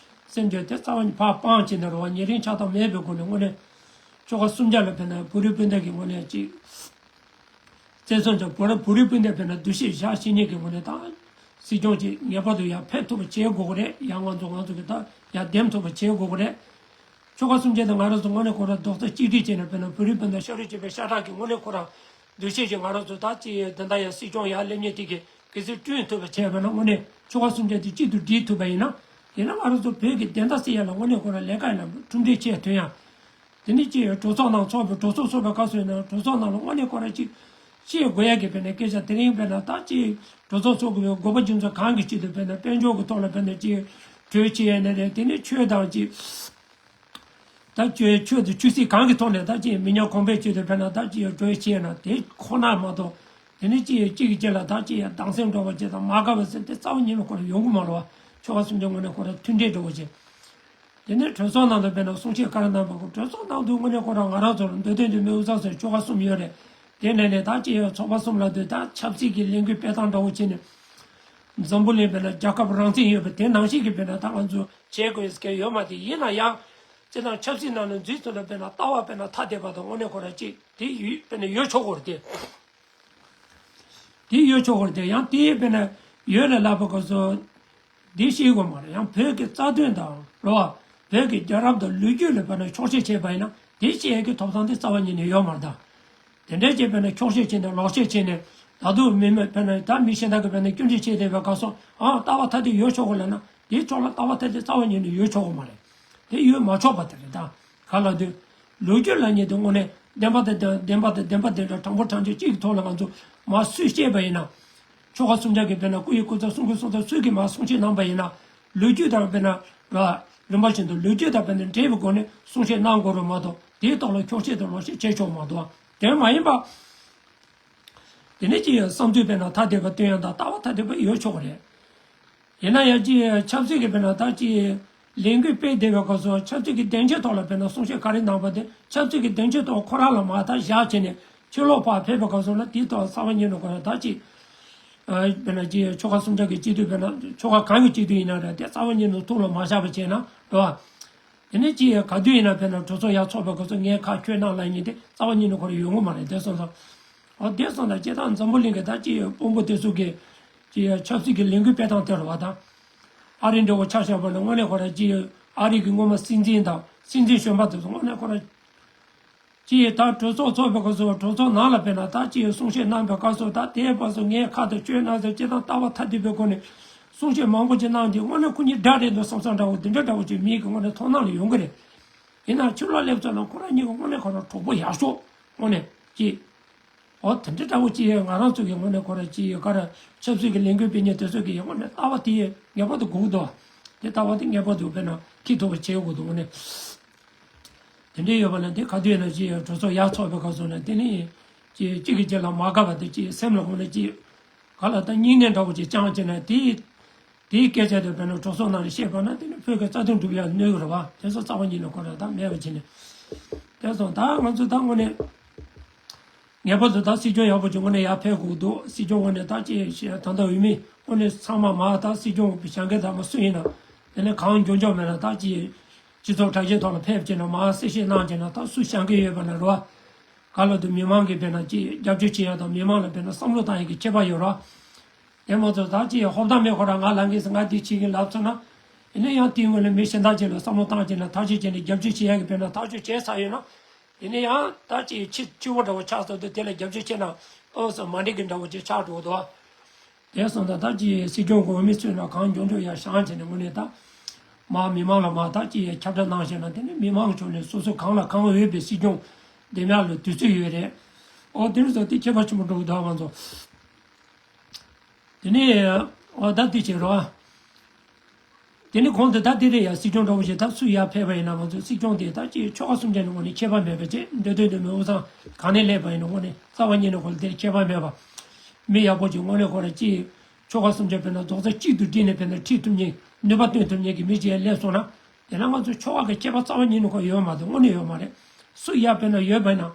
སེམས་ཀྱི་དེ་རྩ་བ་ཉིད་ཕར་སྤང་བྱས་ནས་རེད་བ། ཉེ་རིང་ཆགས་སྡང་མེད་པའི་སྒོ་ནས་དངོས་གནས་ཆོལ་ཁ་གསུམ་ཆ་ལ་དཔེར་ན་བོད་རིགས་སྤུན་ཟླ་གི་ངོས་ནས་ཅིག་བཙན་བཟུང་བྱས། བོད་རིགས་བོད་རིགས་སྤུན་ཟླ་དཔེར་ན་འདུ་ཤེས་བཞག་ཤེས་མཁན་གྱི་ངོས་ནས་ད་སྲིད་སྐྱོང་ཅིག་ངེས་པར་དུ་ཡར་ཕེབས་ཐུབ་པ་བྱེད་དགོས་ཀྱི་རེད། ཡང་ང་ཚོ་ང་ཚོ་གི་ད་ཡར་འདེམས་ཐུབ་པ་བྱེད་དགོས་ཀྱི་རེད། ཆོལ་ཁ་གསུམ་ཆ་དང་ང་རང་ཚོ་དངོས་གནས་ཁོ་རང་རྡོག་རྩ་གཅིག་སྒྲིལ་བྱས་ནས་དཔེར་ན་བོད་རིགས་སྤུན་ཟླ་ཤ་རུས་གཅིག་པའི་ཤ་ཁྲག་གི་དངོས་གནས་ཁོ་རང་འདུ་ཤེས་ཅིག་ང་རང་ཚོ་ད་ཅིག་དེ་འདྲ་ཡང་སྲིད་སྐྱོང་ཡར་སླེབས་མཁན་དེ་གི་གལ་སྲིད་བསྐྲུན་ཐུབ་པ་བྱས་པ་ན། དངོས་གནས་ཆོལ་ཁ་གསུམ་ཆ་དེ་གཅིག་ཏུ་སྒྲིལ་ཐུབ་པ་ཡིན་ན། ཡིན་ན་ང་རང་ཚོ་བོད་ཀྱི་བདེན་མཐའ་གསལ་ཡག་ལ་དངོས་གནས་ཁོ་རང་ལས་ཀ་ཡིན་ན་གྲུབ་འབྲས་ཆེ་ཐོན་ཡག་དེ་ནི་ཅིག་གྲོས་ཚོགས་ནང་ཚོགས་པའི་གྲོས་ཚོགས་ཚོགས་པའི་སྐབས་སུ་ཡིན་ན། གྲོས་ཚོགས་ནང་ལ་དངོས་གནས་ཁོ་རང་ཅིག་བཤད་དགོས་ཡག་གི་དཔེར་ན་སྐད་ཆ་དེ་རིང་དཔེར་ན་ད་ཅིག་གྲོས་ཚོགས་ཚོགས་དགོས་པའི་དགོས་པ་རྒྱུ་མཚན་གང་གི་ཆེད་དུ་དཔེར་ན་དཔལ་འབྱོར་གྱི་ཐོག་ལ་དཔེར་ན་ཅིག་གྲོས་བྱེད་ཡ་ནི་རེད། དེ་ནི་ཆོས་དང་ཅིག་ད་ཆོས་ཆོས་དང་ཆོས་སྲིད་གང་གི་ཐོག་ནས་ད་ཅིག་མི་ཉམས་གོང་འཕེལ་ཆེད་དུ་དཔེར་ན་ད་ཅིག་གྲོས་བྱེད་ཡ་ན་དེ་ཁོ་ན་མ་གཏོགས། དེ་ནི་ཅིག་གཅིག་གི་རྗེས་ལ་ད་ཅིག་སྡང་སེམས་འདྲ་བོ་བྱེད་དང་མ་དགའ་བ་ཟེར་དེ་རྩ་བ་ཉིད་ནས་ཁོ་རང་ཡོང་གི་མ་རེད་བ། ཆོལ་ཁ་གསུམ་ཆ་ངོས་ནས་ཁོ་རང་མཐུན་འབྲེལ་འདྲ་བོ་བྱེད། དེ་ནས་གྲོས་ཚོགས་ནང་དུ་དཔེར་ན་གསུང་བཤད་ག་རེ་གནང་བ་གོ། གྲོས་ཚོགས་ནང་དུ་དངོས་གནས་ཁོ་རང་ང་རང་ཚོར་མདོ་སྟོད་མདོ་སྨད་དབུས་གཙང་སོགས་ཆོལ་ཁ་གསུམ་ཡོད་རེད། དེ་ནས་ནས་ད་ཅི་ཡང་ཚོགས་པ་གསུམ་ལ་དུས་ད་ཆབ་སྲིད་ཀྱི་ལས་འགུལ་སྤེལ་སྟངས་འདྲ་བོ་བྱས་ནས། འཛམ་བུ་གླིང་དཔེར་ན་རྒྱལ་ཁབ་རང་བཙན་ཡོད་པ་དེ་ནང་བཞིན་གྱི་དཔེར་ན་ད་ང་ཚོ་བྱེད་དགོས་ཀྱི་ཡོད་མ་རེད། ཡིན་ན་ཡང་སྤྱིར་བཏང་ཆབ་སྲིད་ནང་ནས་འཛུལ་ཐུབ་ན་དཔེར་ན་ལྟ་བ་དཔེར་ན་ཐ་དད་པ་དང་དངོས་གནས་ཁོ་རང་ཅིག་དེ་ཡོད་དཔེར་ན་ཡོད་ཆོག་གི་རེད་དེ། དེ་ཡོད་ཆོག་གི་རེད་དེ། ཡང་དེ་དཔེར་ན་ཡོད་ལ་ལབ་པ་ག་ཚོད། འདི་ཤེས་དགོས་མ་རེད། ཡང་བོད་ཀྱི་རྩ་དོན་དང་རེད་བ། བོད་ཀྱི་རྒྱལ་རབས་དང་ལོ་རྒྱུས་ལ་དཔེར་ན་འཁྱོག་བཤད་བྱས་པ་ཡིན་ན་དེ་བཤད་ཡས་ཀྱི་ཐོབ་ཐང་དེ་རྩ་བ་ཉིད་ནས་ཡོད་མ་རེད་ད། དེ་འདྲའི་བྱས་དཔེར་ན་འཁྱོག་བཤད་བྱས་ནས་ལོག་བཤད་བྱས་ནས་ད་དུང་མི་མེད་དཔེར་ན་ད་མི་གཞན་དག་གིས་དཔེར་ན་སྐྱོན་བརྗོད་བྱས་བསྡད་པའི་སྐབས་སུ་ཨང་ལྟ་བ་ཐ་དད་ཡོད་ཆོག་གི་ལབ་ན་དེའི་ཕྱོགས་ལ་ལྟ་བ་ཐ་དད་རྩ་བ་ཉིད་ནས་ཡོད་ཆོག་གི་མ་རེད། དེ་ཡོད་མ་ཆོག་པ་དེ་རེད་ད། ག་ལ་དུས་ལོ་རྒྱུས་ལབ་མཁན་དེ་དངོས་གནས་ བདེན་པ་དང་བདེན་བདེན་པ་དང་བདེན་པ་བདེན་པ་དྲང་པོ་དྲང་བཞག་གཅིག་གི་ཐོག་ལ་ང་ཚོ་མར་སུས་བཤད་པ་ཡིན་ན། ཆོལ་ཁ་གསུམ་ཆར་གྱི་དཔེར་ན་སྐུ་ཡི་སྐུ་ཚབ་གསུང་སྐུ་གསུང་ཚབ་སུས་ཀྱིས་མར་གསུང་བཤད་གནང་པ་ཡིན་ན། ལོ་རྒྱུས་དང་དཔེར་ན་ར་རིམ་པ་བཞིན་དུ་ལོ་རྒྱུས་དང་དཔེར་ན་འབྲེལ་བའི་སྒོ་ནས་གསུང་བཤད་གནང་དགོས་རེད་མ་གཏོགས། དེའི་ཐོག་ལ་འཁྱོག་བཤད་དང་ལོག་བཤད་བྱས་ཆོག་མ་གཏོགས། དེ་མ་ཡིན་པ། དེ་ནས་ཅིག་བསམ་ཚུལ་དཔེར་ན་ཐ་དད་པ་སྟོན་ཡ་དང་ལྟ་བ་ཐ་དད་པ་ཡོད་ཆོག་གི་རེད། ཡིན་ན་ཡང་ཅིག་ཆབ་སྲིད་ཀྱི་དཔེར་ན་ད་ཅིག་ལས་འགུལ་སྤེལ་བསྡད་པའི་སྐབས་སུ་ཆབ་སྲིད་ཀྱི་སྡིངས་ཆའི་ཐོག་ལ་དཔེར་ན་གསུང་བཤད་ག་རེ་གནང་པ་དེ་ཆབ་སྲིད་ཀྱི་སྡིངས་ཆའི་ཐོག་ཁོ་རང་ལ་མར་ད་བཞག་བྱས་ནས་ཕྱི་ལོགས་ཕར་ཕེབས་པའི་སྐབས་སུ་ལ་དེའི་ཐོག་རྩ་བ་ཉིད་ནས་ཁོ་རང་ད་ཅིག་དཔེར་ན་ཅིག་ཆོལ་ཁ་གསུམ་ཆར་གྱི་སྤྱི་འཐུས་དཔེར་ན་ཆོལ་ཁ་གང་གི་སྤྱི་འཐུས་ཡིན་ན་རེད་དེ་རྩ་བ་ཉིད་ནས་ཐུགས་ལ་མ་བཞག་པ་བྱས་ན་རེད་བ། དེ་ནས་ཅིག་ག་དུས་ཡིན་ན་དཔེར་ན་གྲོས་ཚོགས་ཡར་ཚོགས་པའི་སྐབས་སུ་ངས་ཁ་ཁྱོད་གནང་ལབ་མཁན་དེ་རྩ་བ་ཉིད་ནས་ཁོ་རང་ཡོང་གི་མ་རེད་དེ་སོང་ཙང་། འོ་དེ་སོང་ཙང་སྤྱིར་བཏང་འཛམ་བུ་གླིང་གི་ད་ཅིག་དཔོན་པོ་དེ་ཚོ་གི་ཅིག་ཆབ་སྲིད་ཀྱི་ལས་འགུལ་སྤེལ་སྟངས་དེ་རེད་བ་ད། ཨ་རི་འདྲ་བོ་ཆ་བཞག་པ་ན་དངོས་གནས་ཁོ་རང་ཅིག་ཨ་རི་གི་སྔོན་མ་སྲིད་འཛིན་དང་སྲིད་འཛིན་གཞོན་པ་དེ་ཚོ་དངོས་གནས་ཁོ་རང་ཅིག་ད་གྲོས་ཚོགས་ཚོགས་པའི་སྐབས་སུ་གྲོས་ཚོགས་ནང་ལ་དཔེར་ན་ད་ཅིག་གསུང་བཤད་གནང་པའི་སྐབས་སུ་ད་དེའི་སྐབས་སུ་ངས་ཁ་དང་ཁྱོད་གནང་ཟེར་སྤྱིར་བཏང་ལྟ་བ་ཐ་དད་པའི་སྒོ་ནས་གསུང་བཤད་མང་པོ་ཅིག་གནང་རྗེས་དངོས་གནས་ཁོ་གཉིས་དགྲ་རེད་འདུག་བསམ་བསམ་འདྲ་བོ་དེ་འདྲ་འདྲ་བོ་ཅིག་མིའི་གི་དངོས་གནས་མཐོང་སྣང་ལ་ཡོང་གི་རེད། ཡིན་ནའང་ཕྱི་ལོགས་སླེབས་ཚར་ན་ཁོ་རང་གཉིས་ཀྱི་དངོས་གནས་ཁོ་རང་གྲོགས་པོ་ཡག་ཤོས་དངོས་གནས་ཅིག་འོ་དེ་འདྲ་འདྲ་བོ་ཅིག་ང་རང་ཚོ་གི་དངོས་གནས་ཁོ་རང་ཅིག་ཡོད་ག་ར་ཆབ་སྲིད་ཀྱི་ལས་འགུལ་སྤེལ་མཁན་དེ་ཚོ་གི་དངོས་གནས་ལྟ་བ་དེ་ངེས་པར་དུ་དགོས་ཀྱི་འདུག་དེ་ལྟ་བ་དེ་ངེས་པར་དུ་དཔེར་ན་ཁྱི་ཐུབ་པ་བྱེད་དགོས་འདུག་དངོས་གནས། དེ་འདྲ་ཡོད་པ་ན་དེ་ག་དུས་ཡིན་ན་ཅིག་གྲོས་ཚོགས་ཡར་ཚོགས་པའི་སྐབས་སུ་ན་དེ་ནི་ཅིག་གཅིག་གི་རྗེས་ལ་མ་དགའ་བ་དེ་ཅིག་སེམས་ལ་དངོས་གནས་ཅིག་ག་ལ་ད་སྙིང་ནད་འདྲ་བོ་ཅིག་བཅངས་བྱས་ན་དེ། དེའི་སྐད་ཆ་དེ་དཔེར་ན་གྲོས་ཚོགས་ནང་ལ་བཤད་པ་ན་དེ་ནི་བོད་ཀྱི་རྩ་དོན་སྒྲུབ་ཡག་གནོད་གི་རེད་བ། དེ་ཚོ་རྩ་བ་ཉིད་ནས་ཁོ་རང་ད་མེད་པ་བྱས་ནས། དེ་སོང་ད་ང་ཚོ་ད་དངོས་གནས་ངེས་པར་དུ་ད་སྲིད་སྐྱོང་ཡག་པོ་ཅིག་དངོས་གནས་ཡར་ཕེབས་དགོས་འདུག་སྲིད་སྐྱོང་དངོས་གནས་ད་ཅིག་ད་ལྟ་འོས་མི་དངོས་གནས་ཚང་མ་མར་ད་སྲིད་སྐྱོང་བཞེངས་མཁན་ཚང་མ་སུ་ཡིན་ན་དེ་ནས་གང་མགྱོགས་མགྱོགས་མེད་ན་ད་ཅིག་སྤྱི་ཚོགས་དྲ་རྒྱའི་ཐོག་ལ་ཕེབས་བྱས་ན་མར་གསལ་བཤད་གནང་བྱས་ན་ད་སུ་བཞེངས་མཁན་ཡོད་པ་ན་རེད་བ། ག་ལ་དུ་མི་མང་གིས་དཔེར་ན་ཅིག་རྒྱབ་སྐྱོར་བྱེད་ཡག་དང་མི་མང་ལ་དཔེར་ན་བསམ་བློ་བཏང་ཡག་གི་ཁྱད་པར་ཡོད་རེད་བ། དེ་མ་ཚད་ད་ཅི་ཡང་ཧོབ་ཐང་མེད་ཁོ་རང་ང་ལ་ངས་ང་འདི་བྱེད་ཀྱི་ལབ་ཚར་ན། ཡིན་ན་ཡང་དེའི་སྔོན་ལ་མི་གཞན་དག་ཅིག་ལ་བསམ་བློ་བཏང་བྱས་ན་ཐག་གཅོད་བྱས་ནས་རྒྱབ་སྐྱོར་བྱེད་ཡག་གི་དཔེར་ན་ཐག་གཅོད་བྱས་ཚར་ཡོད་ན། ཡིན་ན་ཡང་ད་ཅི་ཕྱི་ཕྱི་བོ་འདྲ་བོ་ཆགས་ཚར་དུས་དེ་ལ་རྒྱབ་སྐྱོར་བྱས་ན་ཏོག་ཙམ་མ་འགྲིག་གི་འདྲ་བོ་ཅིག་ཆགས་འགྲོ་འདུག་དེ་སོང་ཙང་ད་ཅི་སྲིད་སྐྱོང་གི་འོས་མི་ཚོས་ན་གང་མགྱོགས་མགྱོགས་ཡར་བཞེངས་བྱས་ནས་དངོས་གནས་ད། མར་མི་མང་ལ་མར་ད་ཅི་ཁྱབ་བསྒྲགས་གནང་བྱས་ན་དེ་ནི་མི་མང་ཕྱོགས་ནས་སོ་སོ་གང་ལ་གང་འོས་པའི་སྲིད་སྐྱོང་འདེམས་ཡག་ལ་དུས་ཚོད་ཡོད་རེད། ཨོ་དེ་རིང་སོ་དེ་ཁྱད་པར་ཆེན་པོ་འགྲོ་གི་འདུག་ང་ཚོ། དེ་ནས་ཨོ་ད་དེ་བྱེད་རོགས། དེ་ནས་གོང་དུ་ད་དེ་རེད་ཡ་སྲིད་སྐྱོང་འདྲ་བོ་ཞིག་ད་སུ་ཡར་ཕེབས་པ་ཡིན་ན་ང་ཚོ་སྲིད་སྐྱོང་དེ་ད་ཅིག་ཆོལ་ཁ་གསུམ་ཆར་ནས་དངོས་གནས་ཁྱད་པར་མེད་པ་ཅིག་འདོད་འདོད་འདོད་མི་དབུས་གཙང་གང་ནས་སླེབས་པ་ཡིན་ན་དངོས་གནས་རྩ་བ་ཉིད་ནས་ཁོ་ལ་དེར་ཁྱད་པར་མེད་པ། མི་ཡག་པོ་ཅིག་དངོས་གནས་ཁོ་ར་ཅིག་ཆོལ་ཁ་གསུམ་ཆར་དཔེར་ན་རྡོག་རྩ་གཅིག་ཏུ་བསྒྲིལ་ནས་དཔེར་ན་ཁྲིད་ཐུབ་མཁན་ནུས་པ་བཏོན་ཐུབ་མཁན་གྱི་མི་ཅིག་ཡར་སླེབས་སོང་ན། དེ་ན་ང་ཚོ་ཆོལ་ཁ་གི་ཁྱད་པར་རྩ་བ་ཉིད་ནས་ཁོ་ཡོད་མ་གཏོགས་དངོས་གནས་ཡོད་མ་རེད། སུ་ཡར་དཔེར་ན་ཡོད་པ་ཡིན་ན།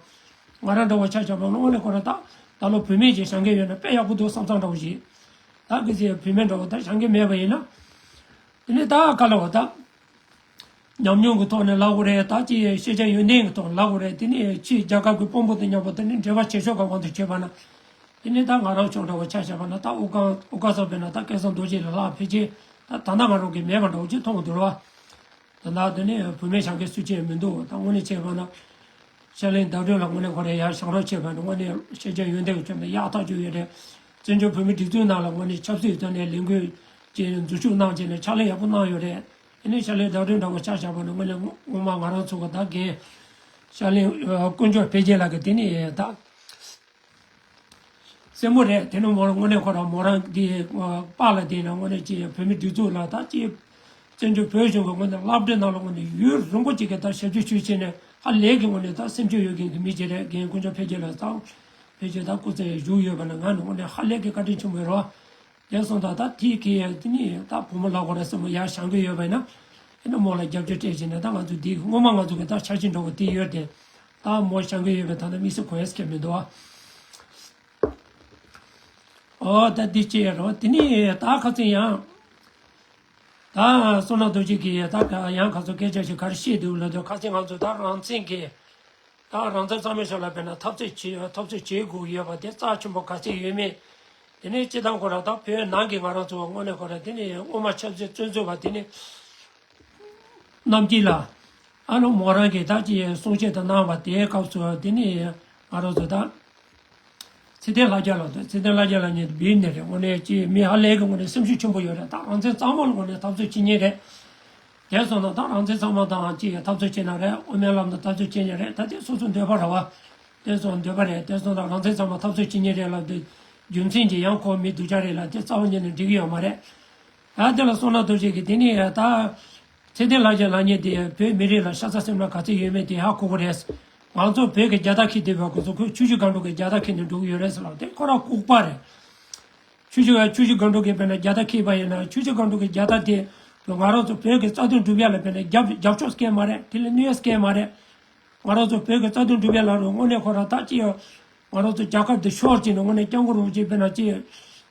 ང་རང་འདྲ་བོ་ཆ་བཞག་པ་ན་དངོས་གནས་ཁོ་ར་ད་ད་ལོ་བུད་མེད་ཅིག་བཞེངས་མཁན་ཡོད་ན་དཔེ་ཡག་པོ་འདུག་བསམ་བསམ་འདྲ་བོ་ཞིག་ད་གི་ཚེ་བུད་མེད་འདྲ་བོ་ད་བཞེངས་མཁན་མེད་པ་ཡིན་ན། དེ་ནས་ད་ག་ལ་བ་ད། ཉམས་མྱོང་གི་ཐོག་ནས་ལབ་དགོས་རེད། ད་ཅི་ཤེས་བྱ་ཡོན་ཏན་གྱི་ཐོག་ནས་ལབ་དགོས་རེད། དེ་ནས་ཕྱིའི་རྒྱལ་ཁབ་ཀྱི་དཔོན་པོ་དང་མཉམ་པོ་དེ་ནས་འབྲེལ་བ་བྱེད་ཕྱོགས་ཀྱི་དབང་དུ་བྱས་པ་ན། དེ་ནས་ད་ང་རང་ཕྱོགས་འདྲ་བོ་ཆ་བཞག་པ་ན་ད་དབུ་དཀར་དབུ་དཀར་ཚོ་དཔེར་ན་ད་སྐལ་བཟང་རྡོ་རྗེ་ལ་ལྷག་ཕལ་ཆེར་ད་ད་ལྟ་ང་རང་གིས་མེད་པ་འདྲ་བོ་ཅིག་མཐོང་གི་འདུག་ར། ད་ལྟ་དེ་ནས་བུད་མེད་བྱ་མཁན་སུ་ཅིག་མི་འདུག་ད་དངོས་གནས་བྱས་པ་ན། ཤར་གླིང་ཟླ་སྒྲོན་ལགས་དངོས་གནས་ཁོ་རང་ཡར་བཞེངས་རོགས་བྱས་པ་ནི་དངོས་གནས་ཤེས་བྱ་ཡོན་ཏན་གྱི་ཕྱོགས་ནས་ཡག་ཐག་ཆོད་ཡོད་རེད། བཙན་བྱོལ་བོད་མིའི་སྒྲིག་འཛུགས་ནང་ལ་དངོས་གནས་ཆབ་སྲིད་ཐོག་ནས་ལས་འགུལ་ཅིག་འཛུལ་ཞུགས་གནང་བྱས་ནས་ཕྱག་ལས་ཡག་པོ་གནང་ཡོད་རེད། དེ་ནས་ཤར་གླིང་ཟླ་སྒྲོན་འདྲ་བོ་ཆ་བཞག་པ་ནི་དངོས་གནས་སྔོན་མ་ང་རང་ཚོ་གི་ད་རྒན་ཤར་གླིང་དཀོན་མཆོག་འཕེལ་རྒྱས་ལགས་ཀྱིས་དེ་ནས་ད། སེར་མོ་རེད། དེ་ནི་མོ་ལ་དངོས་གནས་ཁོ་རང་མོ་རང་གི་པཱ་ལགས་དེ་ན་དངོས་གནས་ཀྱི་བོད་མི་སྒྲིག་འཛུགས་ལ་ད་ཅི་བཙན་བྱོལ་བོད་གཞུང་གི་དངོས་གནས་སློབ་གྲྭའི་ནང་ལ་དངོས་གནས་ཡུན་རིང་པོ་ཅིག་གི་ད་ཞབས་ཕྱི་ཞུས་བྱས་ནས་ཧ་ལས་ཀྱི་དངོས་གནས་ད་སེམས་ཤུགས་ཡོད་མཁན་གྱི་མི་ཅིག་རེད། རྒན་དཀོན་མཆོག་འཕེལ་རྒྱས་ལགས་ད་ཕལ་ཆེར་ད་སྐུ་ཚེ་བཞུགས་ཡོད་པ་ན་ང་ནི་དངོས་གནས་ཧ་ལས་ཀྱི་བཀའ་དྲིན་ཆེན་པོ་ཡོད་རེད། དེ་སོང་ཙང་ད་དེའི་གི་དེ་ནི་ད་བུ་མོ་ལ་ཁོ་རང་སེར་མོ་ཡར་བཞེངས་གི་ཡོད་པ་ཡིན་ན་དེ་ནི་མོ་ལ་རྒྱབ་སྐྱོར་སྤྲད་བྱས་ནས་ད་ང་ཚོ་འདི་སྔོན་མ་ང་ཚོ་གི་ད་འཆར་གཞི་འདྲ་བོ་དེ་ཡོད་དེ། ད་མོ་བཞེངས་གི་ཡོད་པའི་ད་ལྟ་དམིགས་བསལ་གོ་ཡས་ཀྱི་མི་འདུག་ཨ། ཨོ་ད་འདི་ཅི་ཡ་རོ། དེ་ནི་ད་ཁ་ཚིག་ཡང་། ད་བསོད་ནམས་རྡོ་རྗེ་གིས་ད་ག་ཡང་ཁ་ཚོ་སྐད་ཆ་ཞིག་ག་རེ་བཤད་འདུག་ལབ་དུས་ཁ་ཚིག་ང་ཚོ་ད་རང་བཙན་གྱི། ད་རང་བཙན་གཙང་མའི་ཕྱོགས་ལ་དཔེར་ན་འཐབ་རྩོད་བྱེད་འཐབ་རྩོད་བྱེད་དགོས་ཡོད་པ་དེ་རྩ་ཆེན་པོ་ག་ཚད་ཡོད་མེད། དེ་ནས་སྤྱི་བཏང་ཁོ་ར་ད་བོད་ནང་གི་ང་རང་ཚོ་དངོས་གནས་ཁོ་ར་དེ་ནི་སྔོན་མ་ཆབ་སྲིད་བཙོན་འཛུལ་བ་དེ་ནི། རྣམ་རྒྱལ་ལགས། ཨ་ནི་མོ་རང་གིས་ད་ཅི་གསུང་བཤད་དུ་གནང་བ་དེའི་སྐབས་སུ་དེ་ནི་ང་རང་ཚོ་ད། ཚེ་བརྟན་ལྷ་རྒྱལ་ལགས་དང་ཚེ་བརྟན་ལྷ་རྒྱལ་ལགས་གཉིས་བིར་ནས་རེད། དངོས་གནས་ཀྱི་མི་ཧ་ལས་ཀྱི་དངོས་གནས་སེམས་ཤུགས་ཆེན་པོ་ཡོད་རེད། ད་རང་བཙན་གཙང་མ་ལ་དངོས་གནས་འཐབ་རྩོད་བྱེད་མཁན་རེད། དེ་སོང་ན་ད་རང་བཙན་ཚང་མ་དང་ཅིག་འཐབ་རྩོད་བྱས་ན་རེད། དབུ་མའི་ལམ་དང་འཐབ་རྩོད་བྱས་ན་རེད། ད་དེ་སོ་སོ་འདོད་པ་རེད་བ། དེ་སོང་འདོད་པ་རེད། དེ་སོང་ད་རང་བཙན་ཚང་མ་འཐབ་རྩོད་བྱེད་ཉེན་རེད་ལབ་དུས་རྒྱུ་མཚན་གྱིས་ཡང་ཁོ་མི་སྡུག་ཅག་རེད་ལབ་དེ་རྩ་བ་ཉིད་ནས་འགྲིག་གི་ཡོད་མ་རེད། ད་དེ་ལ་སོང་ན་ཐུགས་རྗེ་གིས་དེ་ནི་ད་ཚེ་བརྟན་ལྷ་རྒྱལ་ལབ་མཁན་དེ་བོད་མི་རིགས་ལ་ཤ་ཚ་སེམས་ལ་ག་ཚོད་ཡོད་མེད་དེ་ཧ་གོ་གི་རེད། ང་ཚོ་བོད་ཀྱི་རྒྱལ་དར་འཁྱེར་བསྡད་པ་ཁོ་ཚོ་ཁོས་ཆུ་བཞི་སྒང་དྲུག་གི་རྒྱལ་དར་འཁྱེར་ནས་འགྲོ་གི་ཡོད་རེད་ཟེར་ལབ་དེ་ཁོ་རང་ལྐུགས་པ་རེད། ཆུ་བཞི་ཆུ་བཞི་སྒང་དྲུག་གིས་དཔེར་ན་རྒྱལ་དར་འཁྱེར་པ་ཡིན་ན་ཆུ་བཞི་སྒང་དྲུག་གི་རྒྱལ་དར་དེ་ང་རང་ཚོ་བོད་ཀྱི་རྩ་དོན་སྒྲུབ་ཡ་ལ་དཔེར་ན་རྒྱབ་རྒྱབ་སྐྱོར་སྐྱེལ་མ་རེད། དེ་ལ་གནོད་ཡ་སྐྱེལ་མ་རེད། ང་རང་ཚོ་བོད་ཀྱི་རྩ་དོན་སྒྲུབ་ཡ་ལ་རུ་དངོས་གནས་ཁོ་རང་ད་ཅི་ཡང་ང་རང་ཚོ་རྒྱལ་ཁབ་དེ་ཤོར་ཅིག་ནས་དངོས་གནས་སྐྱབས་མགོན་རིན་པོ་ཆེ་དཔེར་ན་ཅི་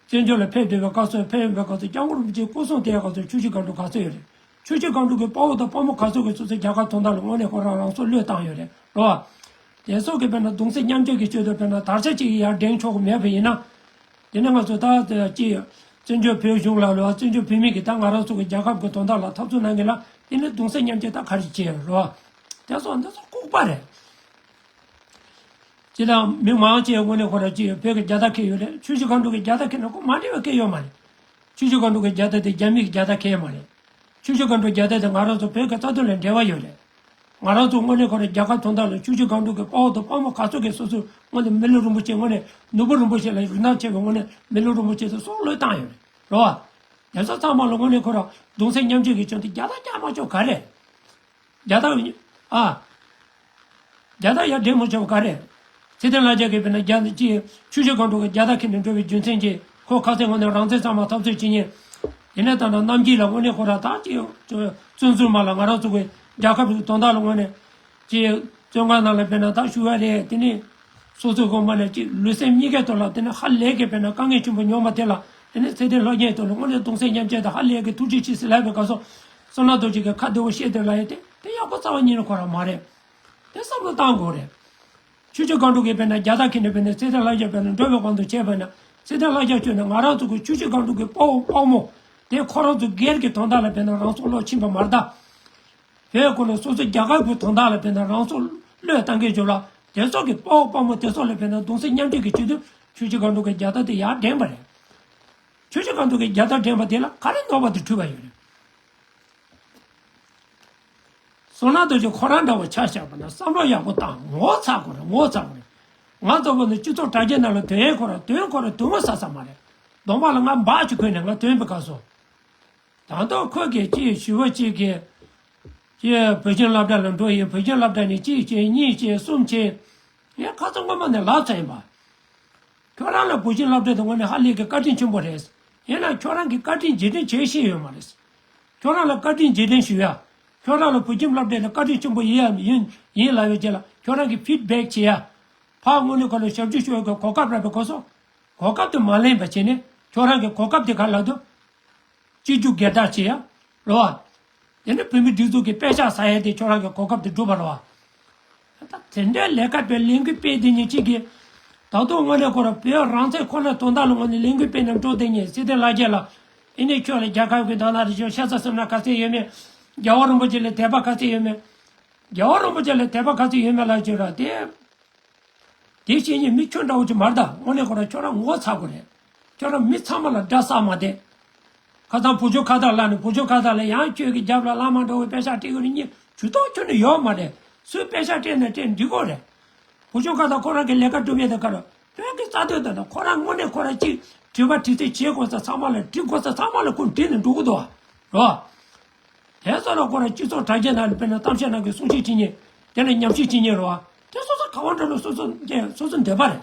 བཙན་བྱོལ་ལ་ཕེབས་བསྡད་པའི་སྐབས་སུ་ཕེབས་ཡོང་པའི་སྐབས་སུ་སྐྱབས་མགོན་རིན་པོ་ཆེ་སྐུ་སྲུང་དེའི་སྐབས་སུ་ཆུ་བཞི་སྒང་དྲུག་ག་ཚོད་ཡོད་རེད། ཆུ་བཞི་སྒང་དྲུག་གི་དཔའ་བོ་དང་དཔའ་མོ་ག་ཚོད་ཀྱིས་སོ་སོའི་རྒྱལ་ཁབ་དོན་དག་ལ་དངོས་གནས་ཁོ་རང་རང་སྲོག་བློས་བཏང་ཡོད་རེད་རོ། དེ་སོགས་ཀྱི་དཔེར་ན་གདུང་སེམས་མཉམ་སྐྱེད་ཀྱི་ཆེད་དུ་དཔེར་ན་དར་ཆ་གཅིག་ཡར་འགྲེང་ཆོག་གི་མེད་པ་ཡིན་ན། དེ་ནས་ང་ཚོ་ད་ཅི་བཙན་བྱོལ་བོད་གཞུང་ལ་ལོ་བཙན་བྱོལ་བོད་མི་གིས་ད་ང་རང་ཚོ་གི་རྒྱལ་ཁབ་ཀྱི་དོན་དག་ལ་འཐབ་རྩོད་གནང་གི་ལ་དེ་ནས་གདུང་སེམས་མཉམ་སྐྱེད་ད་ག་རེ་བྱེད་རོ། དེ་སོགས་འདི་ཚོ་ལྐུགས་པ་རེད། ཅི་དང་མི་མང་ཆེ་དངོས་གནས་ཁོ་ར་ཅི་བོད་ཀྱི་རྒྱལ་དར་འཁྱེར་ཡོད་རེད། ཆུ་བཞི་སྒང་དྲུག་གི་རྒྱལ་དར་འཁྱེར་ན་ཁོ་མ་འགྲིག་པ་སྐད་ཡོད་མ་རེད། ཆུ་བཞི་སྒང་དྲུག་གི་རྒྱལ་དར་དེ་རྒྱ་མི་གི་རྒྱལ་དར་འཁྱེར་མ་རེད། ཆུ་བཞི་སྒང་དྲུག་རྒྱལ་དར་དེ་ང་རང་ཚོ་བོད་ཀྱི་རྩ་དོན་ལ་འབྲེལ་བ་ཡོད་རེད། ང་རང་ཚོ་དངོས་གནས་ཁོ་ར་རྒྱལ་ཁབ་དོན་དག་ལ་ཆུ་བཞི་སྒང་དྲུག་གི་དཔའ་བོ་དང་དཔའ་མོ་ག་ཚོད་ཀྱིས་སོ་སོའི་དངོས་གནས་མི་ལུས་རིན་པོ་ཆེ་དངོས་གནས་ནོར་བུ་རིན་པོ་ཆེ་ལ་རིན་ཐང་ཆེ་བའི་དངོས་གནས་མི་ལུས་རིན་པོ་ཆེ་དེ་སྲོག་བློས་བཏང་ཡོད་རེད་རོ། དེ་ཚོ་ཚང་མ་ལ་དངོས་གནས་ཁོ་ར་གདུང་སེམས་མཉམ་སྐྱེད་ཀྱི་ཆེད་དུ་རྒྱལ་དར་རྒྱག་མ་ཆོག་ག་རེད། རྒྱལ་དར་ཨ། རྒྱལ་དར་ཡར་འགྲེང་མ་ཆོག་ག་རེད། ཚེ་བརྟན་ལྷ་རྒྱལ་གྱིས་དཔེར་ན་རྒྱ་ཅི་ཆུ་བཞི་སྒང་དྲུག་གི་རྒྱལ་དར་འཁྱེར་ནས་འགྲོ་བའི་རྒྱུ་མཚན་གྱིས་ཁོ་ཁ་སང་དངོས་གནས་རང་བཙན་ཚང་མ་འཐབ་རྩོད་བྱེད་མཁན། དེ་ནས་ད་ནང་རྣམ་རྒྱལ་ལ་དངོས་གནས་ཁོ་ར་ད་ཅི་བཙོན་ཟུར་མ་ལ་ང་རང་ཚོ་གི་རྒྱལ་ཁབ་ཀྱི་དོན་དག་ལ་དངོས་གནས་ཅི་བཙོན་ཁང་ནང་ལ་དཔེར་ན་ད་ཞུ་བ་རེད། དེ་ནས་སོ་སོ་གོང་མ་ནས་ཅི་ལུས་སེམས་གཉིས་ཀའི་ཐོག་ལ་དེ་ནས་ཧ་ལས་ཀྱི་དཔེར་ན་དཀའ་ངལ་ཆེན་པོ་མྱོང་བ་དེ་ལ་དེ་ནས་ཚེ་བརྟན་ལྷ་རྒྱལ་ཐོག་ལ་དངོས་གནས་གདུང་སེམས་མཉམ་སྐྱེད་དང་ཧ་ལས་ཀྱི་ཐུགས་རྗེ་ཆེ་ཟེར་ལབ་པའི་སྐབས་སུ་བསོད་ནམས་རྡོ་རྗེ་གིས་ཁ་བདེ་བོ་བཤད་དེ་ལབ་ཡོད་དེ་དེ་ཡག་པོ་རྩ་བ་ཉིད་ནས་ཁོ་རང་མ་རེད། དེ་བསམ་བློ་བཏང་དགོས་རེད། ཆུ་བཞི་སྒང་དྲུག་གིས་དཔེར་ན་རྒྱལ་དར་འཁྱེར་ནས་དཔེར་ན་ཚེ་བརྟན་ལྷ་རྒྱལ་དཔེར་ན་འགྲོ་བའི་དབང་དུ་བྱས་པ་ན་ཚེ་བརྟན་ལྷ་རྒྱལ་ཁྱོད་ནི་ང་རང་ཚོ་གི་ཆུ་བཞི་སྒང་དྲུག་གི་དཔའ་བོ་དཔའ་མོ་དེ་ཁོ་རང་ཚོ་སྒེར་གྱི་དོན་དག་ལ་དཔེར་ན་རང་སྲོག་བློས་ཕྱིན་པ་མ་རེད་ད། བོད་ཁོ་ནི་སོ་སོའི་རྒྱལ་ཁབ་ཀྱི་དོན་དག་ལ་དཔེར་ན་རང་སྲོག་བློས་བཏང་གི་འཇོག་ལ་དེ་ཚོ་གི་དཔའ་བོ་དཔའ་མོ་དེ་ཚོ་ལ་དཔེར་ན་གདུང་སེམས་མཉམ་སྐྱེད་ཀྱི་ཆེད་དུ་ཆུ་བཞི་སྒང་དྲུག་གི་རྒྱལ་དར་དེ་ཡར་འགྲེང་པ་རེད། ཆུ་བཞི་སྒང་དྲུག་གི་རྒྱལ་དར་འགྲེང་པ་དེ་ལ་ག་རེ་ནོར་བ་དེ་འཁྲུལ་བ་ཡོད་རེད། བསོད་ནམས་རྡོ་རྗེ་ཁོ་རང་འདྲ་བོ་ཆ་བཞག་པ་ན་བསམ་བློ་ཡག་པོ་བཏང་ངོ་ཚ་དགོས་རེད། ངོ་ཚ་དགོས་རེད། ང་ཚོ་བོད་ནི་སྤྱི་ཚོགས་དྲ་རྒྱའི་ནང་ལ་དོན་ཡོད་ཁོ་ར་དོན་ཁོ་ར་དོན་ངོ་ཚ་ས་མ་རེད། གདོང་པ་ལ་ང་འབག་ཅིག་གོན་ནས་ང་དོན་པའི་སྐབས་སུ། ད་དུང་ཁོ་གིས་ཅིག་ཞུ་བ་ཅིག་གིས་ཅིག་བོད་ཁྱིམ་སློབ་གྲྭ་ལ་འགྲོ་ཡིན། བོད་ཁྱིམ་སློབ་གྲྭ་ནས་གཅིག་བྱས་གཉིས་བྱས་གསུམ་བྱས། ངས་ཁ་སང་སྔོན་མ་ནས་ལབ་ཚར་ཡིན་པ། ཁྱོད་རང་ལ་བོད་ཁྱིམ་སློབ་གྲྭ་དེ་དངོས་གནས་ཧ་ལས་ཀྱི་བཀའ་དྲིན་ཆེན་པོ་རེད། ཡིན་ན་ཁྱོད་རང་གིས་བཀའ་དྲིན་རྗེས་དྲན་བྱེད་ཤེས་ཡོད་མ་རེད། ཁྱོད་རང་ལ་བཀའ་དྲིན་རྗེས་དྲན་ཞུ་ཡ། ཁྱོད་རང་ལ་བོད་ཁྱིམ་སློབ་གྲྭ་དེ་བཀའ་དྲིན་ཆེན་པོ་ཡིན་ཡ་ཡིན་ཡིན་ལབ་ཡོད་ཅེས་ལ་ཁྱོད་རང་གིས་ཕིཌ་བེག་བྱེད་ཡ། ཕར་དངོས་གནས་ཁོ་ལ་ཞབས་ཕྱི་ཞུ་ཡ་གི་གོ་སྐབས་རག་པའི་སྐབས་སུ། གོ་སྐབས་དེ་མ་ལེན་པ་བྱས་ནས་ཁྱོད་རང་གི་གོ་སྐབས་དེ་ག་ལ་འདུག་གཅིག་གྱུར་སྒེར་བདག་བྱེད་ཡ། རེད་བ། དེ་ནི་བོད་མི་སྒྲིག་འཛུགས་ཀྱི་པེ་ཤག་ཟ་ཡ་དེ་ཁྱོད་རང་གི་གོ་སྐབས་དེ་སྒྲུབ་པ་རེད་བ། ད་དེ་འདྲའི་ལས་ཀ་དཔེ་ལས་འགུལ་སྤེལ་དེ་ཉིད་གཅིག་གིས། ད་དུང་དངོས་གནས་ཁོ་རང་བོད་རང་བཙན་ཁོ་ན་དོན་དག་ལ་དངོས་གནས་ལས་འགུལ་སྤེལ་ནས་འགྲོ་དེ་ཉིད་སྲིད་དོན་ལག་འཁྱེར་ལ། ཨེ་ནས་ཁྱོད་ལ་རྒྱལ་ཁབ་ཀྱི་དོན་དག་རེ་ཞུ་ཤ་ཚ་སེམས་ན་ག་ཚད་ཡོད་མེད། རྒྱལ་བ་རིན་པོ་ཆེ་ལ་དད་པ་ག་ཚད་ཡོད་མེད། རྒྱལ་བ་རིན་པོ་ཆེ་ལ་དད་པ་ག་ཚད་ཡོད་མེད་ལ་བརྗོད་ར་དེ། དེ་བཤད་ཉེས་མི་ཁྱོད་འདྲ་བོ་ཅིག་མ་རེད་ད། དངོས་གནས་ཁོ་རང་ཁྱོད་རང་ངོ་ཚ་དགོས་རེད། ཁྱོད་རང་མི་ཚང་མ་ལ་དགྲ་བསགས་མ་བསྡད། ཁ་སང་བུ་ཆུང་ཁ་བརྡ་ལ་ནི་བུ་ཆུང་ཁ་བརྡ་ལ་ཡང་ཁྱོད་ཀྱི་རྒྱབ་ལ་བླ་མ་འགྲོ་བའི་པེ་ཤག་སྤྲད་དགོས་རེད་ཉིན་ཇུས་གཏོགས་ཁྱོད་ནི་ཡོད་མ་རེད། སུས་པེ་ཤག་སྤྲད་ན་སྤྲད་འགྲིག་གོ་རེད། བུ་ཆུང་ཁ་བརྡ་ཁོ་རང་གི་ལས་ཀ་སྒྲུབ་ཡས་དང་ཁ་ར་བོད་ཀྱི་རྩ་དོན་དང་ཁོ་རང་དངོས་གནས་ཁོ་རང་གཅིག་དྲི་བ་དྲི་རྩད་བྱེད་དགོས་ས་ཚང་མ་ལ་འདྲི་དགོས་ས་ཚང་མ་ལ་ཁོ་འདྲི་ནས་འགྲོ་གི་འདུག་རོ། དེ་ཚོ་ལ་ཁོ་རང་སྤྱི་ཚོགས་དྲ་རྒྱའི་ནང་ལ་དཔེར་ན་གཏམ་བཤད་ནང་གི་གསུང་བཤད་བྱེད་ཉེན། དེ་ལ་ཉམས་ཞིབ་བྱེད་ཉེན་རེད་བ། དེ་སོ་སོ་ག་བ་འགྲོ་ན་སོ་སོ་སྐད་སོ་སོ་འདོད་པ་རེད།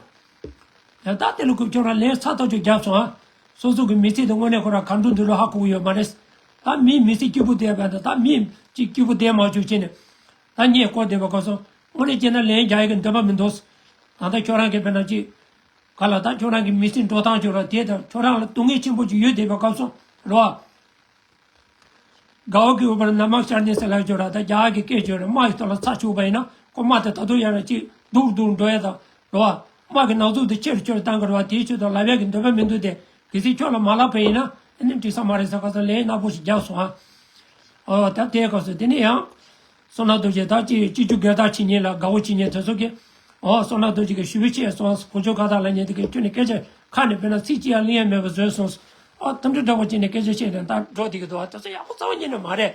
དེ་ལྟ་དེ་ལ་ཁོས་ཁྱོད་རང་ལན་ཚ་ཐག་ཆོད་བརྒྱབ་སོང་ཨ། སོ་སོ་གི་མི་ཚེ་དེ་དངོས་གནས་ཁོ་རང་ག་འགྲོ་འདུག་ལོ་ཧ་གོ་གི་ཡོད་མ་རེད། ད་མིའི་མི་ཚེ་སྐྱིད་པོ་བསྡད་པ་དང་ད་མིའི་ཅིག་སྐྱིད་པོ་བསྡད་མ་བཅུག་བྱས་ནས། ད་ངས་སྐོར་བསྡད་པ་ག་སོང་དངོས་གནས་བྱས་ན་ལན་རྒྱག་ཡ་གི་འདོད་པ་མི་འདུག་ད་ལྟ་ཁྱོད་རང་གི་དཔེར་ན་ཅིག་ག་ལ་ད་ཁྱོད་རང་གི་མི་ཚེ་འགྲོ་སྟངས་ཁྱོད་རང་དེ་དང་ཁྱོད་རང་ལ་སྡུག་བསྔལ་ཆེན་པོ་ཅིག་ཡོད་བསྡད་པ་ག་སོང་རེད་བ། དགའ་བོ་གི་འོག་པར་ན་མ་ཤར་ནས་ཟེར་ལ་བརྗོད་ར་ད་རྒྱ་གི་སྐད་བརྗོད་ར་དམག་གི་ཐོག་ལ་ཚ་བཅུག་པ་ཡིན་ན་ཁོ་དམག་དེ་ད་དུང་ཡར་ར་ཅིག་སྡུག་སྡུག་འགྲོ་ཡ་དང་རོ་བ། དམག་གི་ནང་འཛུགས་དེ་ཆེ་རུ་ཆེ་རུ་བཏང་གི་རོ་བ། དེའི་ཆེད་དུ་ལབ་ཡ་གི་འདོད་པ་མི་འདུག་སྟེ་གལ་སྲིད་ཁྱོད་ལ་མ་ལབ་པ་ཡིན་ན་ཨ་ནི་འགྲིག་ས་མ་རེད་ཟེར་ཁ་སང་ལན་སྣ་ཕོ་ཞིག་རྒྱབ་སོང་ཨ། ཨོ་ད་དེའི་སྐབས་སུ་དེ་ནི་ཡང་། བསོད་ནམས་རྡོ་རྗེ་ད་ཅི་སྤྱི་རྒྱུ་སྒེར་བདག་བྱེད་ཉེན་ལ་དགའ་བོ་བྱེད་ཉེན་དེ་ཚོ་གིས། ཨོ་བསོད་ནམས་རྡོ་རྗེ་གིས་ཞུ་བའི་ཆེད་སོང་། གོ་ཆོད་ཁ་བརྡ་ལ་ཉན་དེ་གིས་ཁྱོད་ནི་སྐད་ཆ་ཁ་ནས་དཔེར་ན་ཚིག་གཅིག་ཡང་གླེང་ཡ་མེད་པ་བཟོས་སོང་། ཨོ་དམ་དྲི་འདྲ་བོ་བྱས་ནས་སྐད་ཆ་བཤད་ནས་ད་འགྲོ་བསྡད་ཀྱི་འདུག་ཨ་དེ་ཚོ་ཡག་པོ་རྩ་བ་ཉིད་ནས་མ་རེད།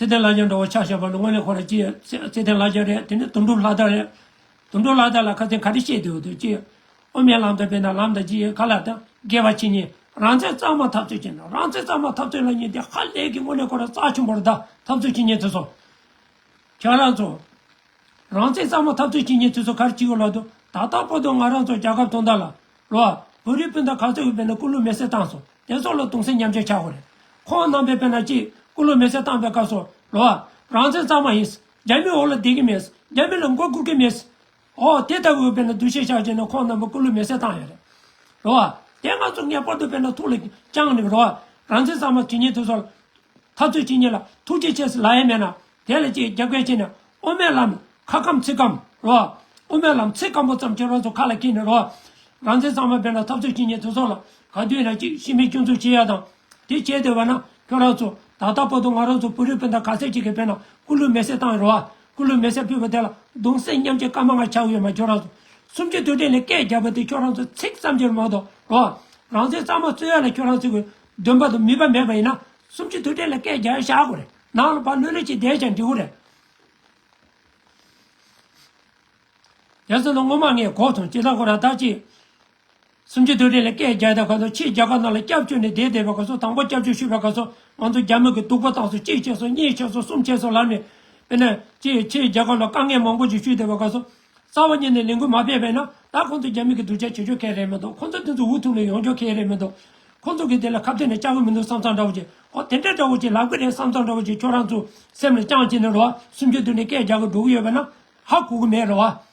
ཚེ་བརྟན་ལྷ་རྒྱལ་འདྲ་བོ་ཆ་བཞག་པ་ནི་དངོས་གནས་ཁོ་རང་ཅི་ཡ་ཚེ་ཚེ་བརྟན་ལྷ་རྒྱལ་རེད། དེ་ནས་དོན་གྲུབ་ལྷ་དར་རེད། དོན་གྲུབ་ལྷ་དར་ལ་ཁ་སང་ག་རེ་བཤད་འདུག་འདུག་ཅི་ཡ། དབུ་མའི་ལམ་དང་དཔེར་ན་ལམ་དང་ཅི་ཡ་ཁ་ལག་དང་དགེ་བ་བྱེད་མཁན། རང་བཙན་གཙང་མ་འཐབ་རྩོད་བྱེད་མཁན། རང་བཙན་གཙང་མ་འཐབ་རྩོད་ལབ་མཁན་དེ་ཧ་ལས་ཀྱི་དངོས་གནས་ཁོ་རང་རྩ་ཆེན་པོ་རེད་ད། འཐབ་རྩོད་བྱེད་མཁན་དེ་ཚོ། ཁྱོད་རང་ཚོ། རང་བཙན་གཙང་མ་འཐབ་རྩོད་བྱེད་མཁན་དེ་ཚོ་ག་རེ་བྱེད་ཡོད་ལབ་དུས། ད་ལྟ་བར་དུ་ང་རང་ཚོ་རྒྱལ་ཁབ་དོན་དག་ལ། རོ། བོད་རིགས་སྤུན་ཟླ་ག་ཚོད་ཡོད་པས་ན་སྐུ་ལུས་མེ་སྲེག་བཏང་སོང་། དེ་ཚོ་ལ་གདུང་སེམས་མཉམ་སྐྱེད་བྱ་དགོས་རེད། ཁོང་རྣམ་པས་དཔེར་ན་ཅིག་སྐུ་ལུས་མེ་སྲེག་བཏང་པའི་སྐབས་སུ། རོ། རང་བཙན་གཙང་མ་ཡིན། རྒྱ་མི་འོག་ལ་བསྡད་ཀྱི་མེད། རྒྱ་མི་ལ་མགོ་སྒུར་གྱི་མེད། ཨོ་དེ་ལྟ་བུ་ཡོད་པས་ན་འདུ་ཤེས་བཞག་བྱས་ནས་ཁོང་རྣམ་པ་སྐུ་ལུས་མེ་སྲེག་བཏང་ཡོད་རེད། རོ། དེ་ང་ཚོ་ངེས་པར་དུ་དཔེར་ན་ཐུགས་ལ་བཅངས་ནས། རོ། རང་བཙན་གཙང་མ་བྱེད་མཁན་དེ་ཚོ་ལ། འཐབ་རྩོད་བྱེད་མཁན་ལ་ཐུགས་རྗེ་ཆེ་ཟེར་ལབ་ཡ་མེད་ན། དེ་ལ་ཅིག་རྒྱབ་འགལ་བྱས་ནས་དབུ་མའི་ལམ་ཁ་སྐམ་ཚིག་སྐམ་རོ། དབུ་མའི་ལམ་ཚིག་སྐམ་པོ་ཙམ་ཁྱེད་རང་ཚོ་ཁ་ལ་འཁྱེར་ནས་རོ། རང་བཙན་གཙང་མ་དཔེར་ན་འཐབ་རྩོད་བྱེད་མཁན་དེ་ཚོ་ལ་ག་དུས་ཡིན་ན་ཅིག་ཤི་མིན་སྐྱོན་འཛུགས་བྱེད་ཡ་དང་། དེ་བྱས་བསྡད་པ་ན་ཁྱོད་རང་ཚོ་ད་ལྟ་བར་དུ་ང་རང་ཚོ་བོད་རིགས་སྤུན་ཟླ་ག་ཚད་ཅིག་གིས་དཔེར་ན་སྐུ་ལུས་མེ་སྲེག་བཏང་ཡོད་རོ། སྐུ་ལུས་མེ་སྲེག་ཕུལ་བ་དེ་ལ་གདུང་སེམས་མཉམ་སྐྱེད་སྐར་མ་ལྔ་ཆགས་ཡོད་མ། ཁྱོད་རང་ཚོ་གསུམ་བཅུའི་དུས་དྲན་ལ་སྐད་རྒྱབ་པ་དེ་ཁྱོད་རང་ཚོ་ཚིག་ཙམ་ཅིག་མ་གཏོགས་རོ། རང་བཙན་གཙང་མ་རྩོད་ཡ་ལ་ཁྱོད་རང་ཚོ་གི་འདུན་པ་དང་མོས་པ་མེད་པ་ཡིན་ན། གསུམ་བཅུའི་དུས་དྲན་ལ་སྐད་རྒྱག་ཡ་བཞག་དགོས་རེད། ནང་ལ་ཕར་ལྷོད་ལྷོད་ཅིག་བསྡད་ཀྱང་འགྲིག་གི་རེད། རྒྱལ་སྲས་ལ་སྔོན་མ་ངས་གོ་སོང་། ཅི་ལྟར་ཁོ་རང་ད་ཅི། གསུམ་བཅུའི་དུས་དྲན་ལ་སྐད་རྒྱག་དུས་སྐབས་སུ་ཕྱིའི་རྒྱལ་ཁབ་ནང་ལ་སྐྱབས་བཅོལ་ནས་བསྡད་བསྡད་པའི་སྐབས་སུ། དང་པོ་སྐྱབས་བཅོལ་ཞུས་པའི་སྐབས་སུ་ང་ཚོ་རྒྱ་མི་གིས་སྡུག་པོ་བཏང་སོང་། གཅིག་བྱས་སོང་། གཉིས་བྱས་སོང་། གསུམ་བྱས་སོང་ལབ་ནས། དཔེར་ན་ཅིག་ཕྱིའི་རྒྱལ་ཁབ་ལ་དཀའ་ངལ་མང་པོ་ཞིག་ཞུས་བསྡད་པའི་སྐབས་སུ། རྩ་བ་ཉིད་ནས་ལས་འགུལ་མ་སྤེལ་བས་ན། ད་ཁོང་ཚོ་རྒྱ་མི་གི་སྡུག་ཅག་བྱེད་ཆོག་གི་རེད་མི་འདུག་ཁོང་ཚོ་དེ་ཚོ་འུ་ཐུག་ནས་ཡོང་ཆོག་གི་རེད་མི་འདུག་ཁོང་ཚོ་གི་དེ་ལ་ཁ་གཏད་ནས་བཅར་གི་མི་འདུག་བསམ་བསམ་འདྲ་བོ་ཅིག་ཨོ་དེ་འདྲ་འདྲ་བོ་ཅིག་ལབ་གི་རེད་བསམ་བསམ་འདྲ་བོ་ཅིག་ཁྱོད་རང་ཚོ་སེམས་ལ་བཅངས་བྱས་ནས་རོ། གསུམ་བཅུའི་དུས་དྲན་སྐད་རྒྱག་གི་འགྲོ་གི་ཡོད་པས་ན་ཧ་གོ་གི་མེད་རེད་བ།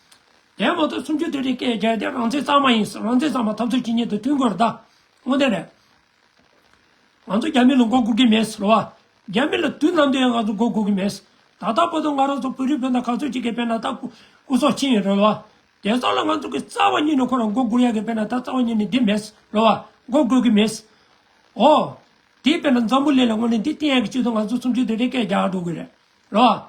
དེ་མ་གཏོགས་གསུམ་བཅུའི་དུས་དྲན་སྐད་རྒྱག་དེ་རང་བཙན་གཙང་མ་ཡིན། རང་བཙན་གཙང་མ་འཐབ་རྩོད་བྱེད་མཁན་དང་མཐུན་དགོས་རེད་ད། དངོས་གནས་རེད། ང་ཚོ་རྒྱ་མི་ལ་མགོ་སྒུར་གྱི་མེད་ཟེར་བ། རྒྱ་མི་ལ་དུས་ནམ་དུ་ཡང་ང་ཚོ་མགོ་སྒུར་གྱི་མེད། ད་ལྟ་བར་དུ་ང་རང་ཚོ་བོད་རིགས་སྤུན་ཟླ་ག་ཚོད་ཅིག་གིས་དཔེར་ན་ད་སྐུ་སྐུ་སྲོག་ཕྱིན་ཡོད་རེད་བ། དེ་ཚོ་ལ་ང་ཚོ་གི་རྩ་བ་ཉིད་ནས་ཁོ་རང་མགོ་སྒུར་ཡག་གི་དཔེར་ན་ད་རྩ་བ་ཉིད་ནས་འདི་མེད་རེད་བ། མགོ་སྒུར་གྱི་མེད། ཨོ། དེ་དཔེར་ན་འཛམ་བུ་གླིང་ལ་དངོས་གནས་འདི་བསྟན་ཡག་གི་ཆེད་དུ་ང་ཚོ་གསུམ་བཅུའི་དུས་དྲན་སྐད་རྒྱག་འགྲོ་གི་རེད། རེད་བ།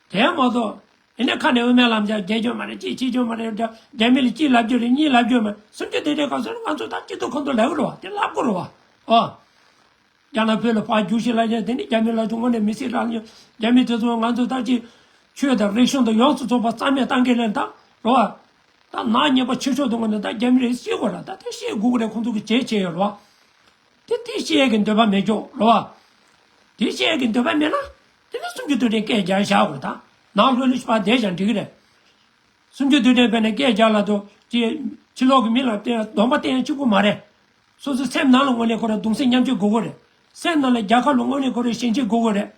དེ་མ་གཏོགས། ཨེ་ནས་ཁ་ནས་དབུ་མའི་ལམ་རྒྱག་རྒྱག་རྒྱུ་མ་རེད། ཅིག་བྱེད་རྒྱུ་མ་རེད། རྒྱ་རྒྱ་མི་ལ་ཅིག་ལབ་རྒྱུ་རེད། གཉིས་ལབ་རྒྱུ་མ་རེད། གསུམ་བཅུའི་དུས་དྲན་སྐབས་སུ་ང་ཚོ་ད་སྐྱིད་སྡུག་ཁོང་ཚོ་ལབ་རོགས། དེ་ལབ་དགོས་རེད་བ། ཨོ། རྒྱ་ནག་བོད་ལ་ཕར་རྒྱུགས་ཤིག་ལབ་ཡ་དེ་ནི་རྒྱ་མི་ལབ་རྒྱུ་དངོས་གནས་མི་སྲིད་རང་རྒྱུ། རྒྱ་མི་དེ་ཚོ་ང་ཚོ་ད་ཅིག་ཆོས་དང་རིག་གཞུང་དང་ཡོངས་སུ་རྫོགས་པ་རྩ་མེད་བཏང་གི་ལན་ད་རོ། ད་ནག་ཉེས་པ་ཆེ་ཤོས་དེ་དངོས་གནས་ད་རྒྱ་མི་རེད། ཤེས་དགོས་ར། ད་དེ་ཤེས་དགོས་ཀྱི་རེད། ཁོང་ཚོ་གི་བྱས་བྱས་ཡོད་རེད་བ། དེ་དེ་ཤེས་ཡས་ཀྱི་འདོད་པ་མེད་ཀྱོག་རེད་བ། དེ་ཤེས་ཡས་ཀྱི་འདོད་པ་མེད་ན། དེ་ནི་གསུམ་བཅུའི་དུས་དྲན་སྐད་རྒྱག་བཞག་དགོས། ད་ནང་ལྷོད་ལྷོད་ཕར་བསྡད་ཀྱང་འགྲིག་གི་རེད། གསུམ་བཅུའི་དུས་དྲན་དཔེར་ན་སྐད་རྒྱག་ལ་དོ་ཅི། ཕྱི་ལོགས་ཀྱི་མི་ལ་བསྟན་སྡོམ་པ་བསྟན་ཡ་གཅིག་པུ་མ་རེད། སོ་སོའི་སེམས་ནང་ལ་དངོས་གནས་ཁོ་རང་གདུང་སེམས་མཉམ་སྐྱེད་དགོས་ཀྱི་རེད། སེམས་ནང་ལ་རྒྱལ་ཁབ་ལ་དངོས་གནས་ཁོ་རང་ཞེན་ཆགས་དགོས་ཀྱི་རེད།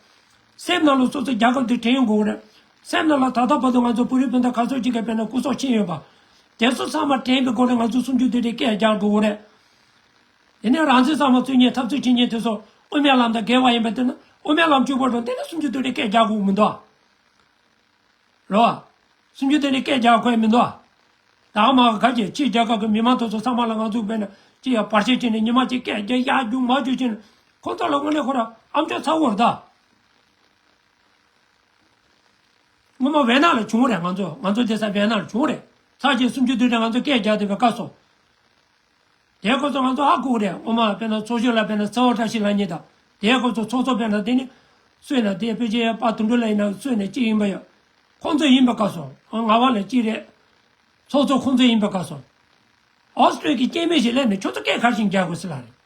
སེམས་ནང་ལ་སོ་སོའི་རྒྱལ་ཁབ་དེ་དྲན་ཡོང་དགོས་ཀྱི་རེད། སེམས་ནང་ལ་ད་ལྟ་བར་དུ་ང་ཚོ་བོད་རིགས་སྤུན་ཟླ་ག་ཚོད་ཅིག་གིས་དཔེར་ན་སྐུ་སྲོག་ཕྱིན་ཡོད་པ། དེ་ཚོ་ཚང་མ་དྲན་པའི་སྒོ་ནས་ང་ཚོ་གསུམ་བཅུའི་དུས་དྲན་སྐད་རྒྱག་དགོས་ཀྱི་རེད། དེ་ནས་རང་བཙན་གཙང་མ་རྩོད་མཁན་འཐབ་རྩོད་བྱེད་མཁན་དེ་ཚོ་དབུ་མའི་ལམ་དང་འགལ་བ་ཡིན་པ་དེ་ན་དབུ་མའི་ལམ་གཅིག་པོ་འགྲོ། དེ་ནས་གསུམ་བཅུའི་དུས་དྲན་སྐད་རྒྱག་དགོས་མི་འདུག་ཨ། རེད་བ། གསུམ་བཅུའི་དུས་དྲན་སྐད་རྒྱག་དགོས་མི་འདུག་ཨ། ད་མ་ག་གི་ཕྱིའི་རྒྱལ་ཁབ་ཀྱི་མི་མང་དེ་ཚོ་ཚང་མ་ལ་ང་ཚོ་དཔེར་ན་ཅི་ཡང་བར་ཆད་བྱས་ནས་ཉི་མ་གཅིག་སྐད་རྒྱག་ཡག་རྒྱུག་མ་རྒྱུག་བྱས་ནས་ཁོང་ཚོ་ལ་དངོས་གནས་ཁོ་རང་ཨ་མཆོག་ཚ་བོར་ད། སྔོན་མ་ཝེ་ན་ལ་བྱུང་རེད། ང་ཚོ་ང་ཚོ་སྡོད་ས་ཝེ་ན་ལ་བྱུང་རེད། ཚར་གཅིག་གསུམ་བཅུའི་དུས་དྲན་ང་ཚོ་སྐད་རྒྱག་བསྡད་པའི་སྐབས་སུ། དེའི་སྐབས་སུ་ང་ཚོ་ཧ་གོ་གི་རེད། སྔོན་མ་དཔེར་ན་ཚོགས་གཞོན་ལ་དཔེར་ན་ཚེ་དབང་བཀྲ་ཤིས་ལབ་མཁན་དང་། དེའི་སྐབས་སུ་ཚོགས་གཙོ་དཔེར་ན་དེ་ནི་སུ་ཡིན་ན་དེ་ཕལ་ཆེར་པ་དོན་གྲུབ་ལགས་ཡིན་ན་སུ་ཡིན་ན་གཅིག་ཡིན་པ་ཡོད། ཁོང་ཚོ་ཡིན་པའི་སྐབས་སུ་ང་བ་ལ་གཅིག་རེད། ཚོགས་གཙོ་ཁོང་ཚོ་ཡིན་པའི་སྐབས་སུ། ཨོ་སི་ཀྲི་ཡ་གི་སྐྱེ་དམན་ཞིག་སླེབས་ནས་ཁྱོད་ཚོ་སྐད་ག་རེ་བྱས་རྒྱག་དགོས་ཟེར་ལབ་རེད།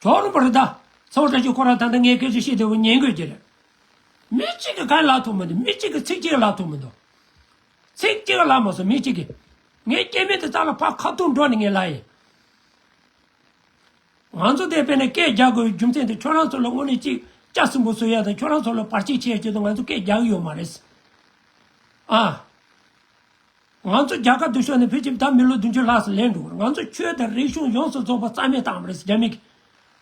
ཇོ་རུ་པ་རེད་ད། ཚེ་དབང་བཀྲ་ཤིས་ཁོ་རང་ད་ལྟ་ངའི་སྐད་ཆ་བཤད་དེ་བོ་ཉན་དགོས་ཀྱི་རེད། མི་གཅིག་གིས་གང་ལབ་ཐུབ་མི་འདུག་མི་གཅིག་གིས་ཚིག་གཅིག་ལབ་ཐུབ་མི་འདུག་ཚིག་གཅིག་ལབ་མ་སོང་མི་གཅིག་གིས། ངའི་སྐྱེ་དམན་དེ་རྩ་ལ་ཕར་ཁ་ཐུག་འགྲོ་ནས་ངས་ལབ་ཡིན། ང་ཚོ་དེ་དཔེར་ན་སྐད་རྒྱག་དགོས་པའི་རྒྱུ་མཚན་དེ་ཁྱོད་རང་ཚོ་ལ་དངོས་གནས་གཅིག་ལྕགས་སྲིན་པོ་བཟོ་ཡ་དང་ཁྱོད་རང་ཚོ་ལ་བར་ཆད་བྱེད་ཡ་ཆེད་དུ་ང་ཚོ་སྐད་རྒྱག་གི་ཡོད་མ་རེད། ཨ། ང་ཚོ་རྒྱལ་ཁབ་འདི་ཕྱོགས་ནས་ཕལ་ཆེར་ད་མི་ལོ་བདུན་ཅུ་ལྷག་ཙམ་ལོན་འགྲོ། ང་ཚོ་ཆོས་དང་རིག་གཞུང་ཡོངས་སུ་རྫོགས་པ་རྩ་མེད་བཏང་བ་རེད་རྒྱ་མི་གིས།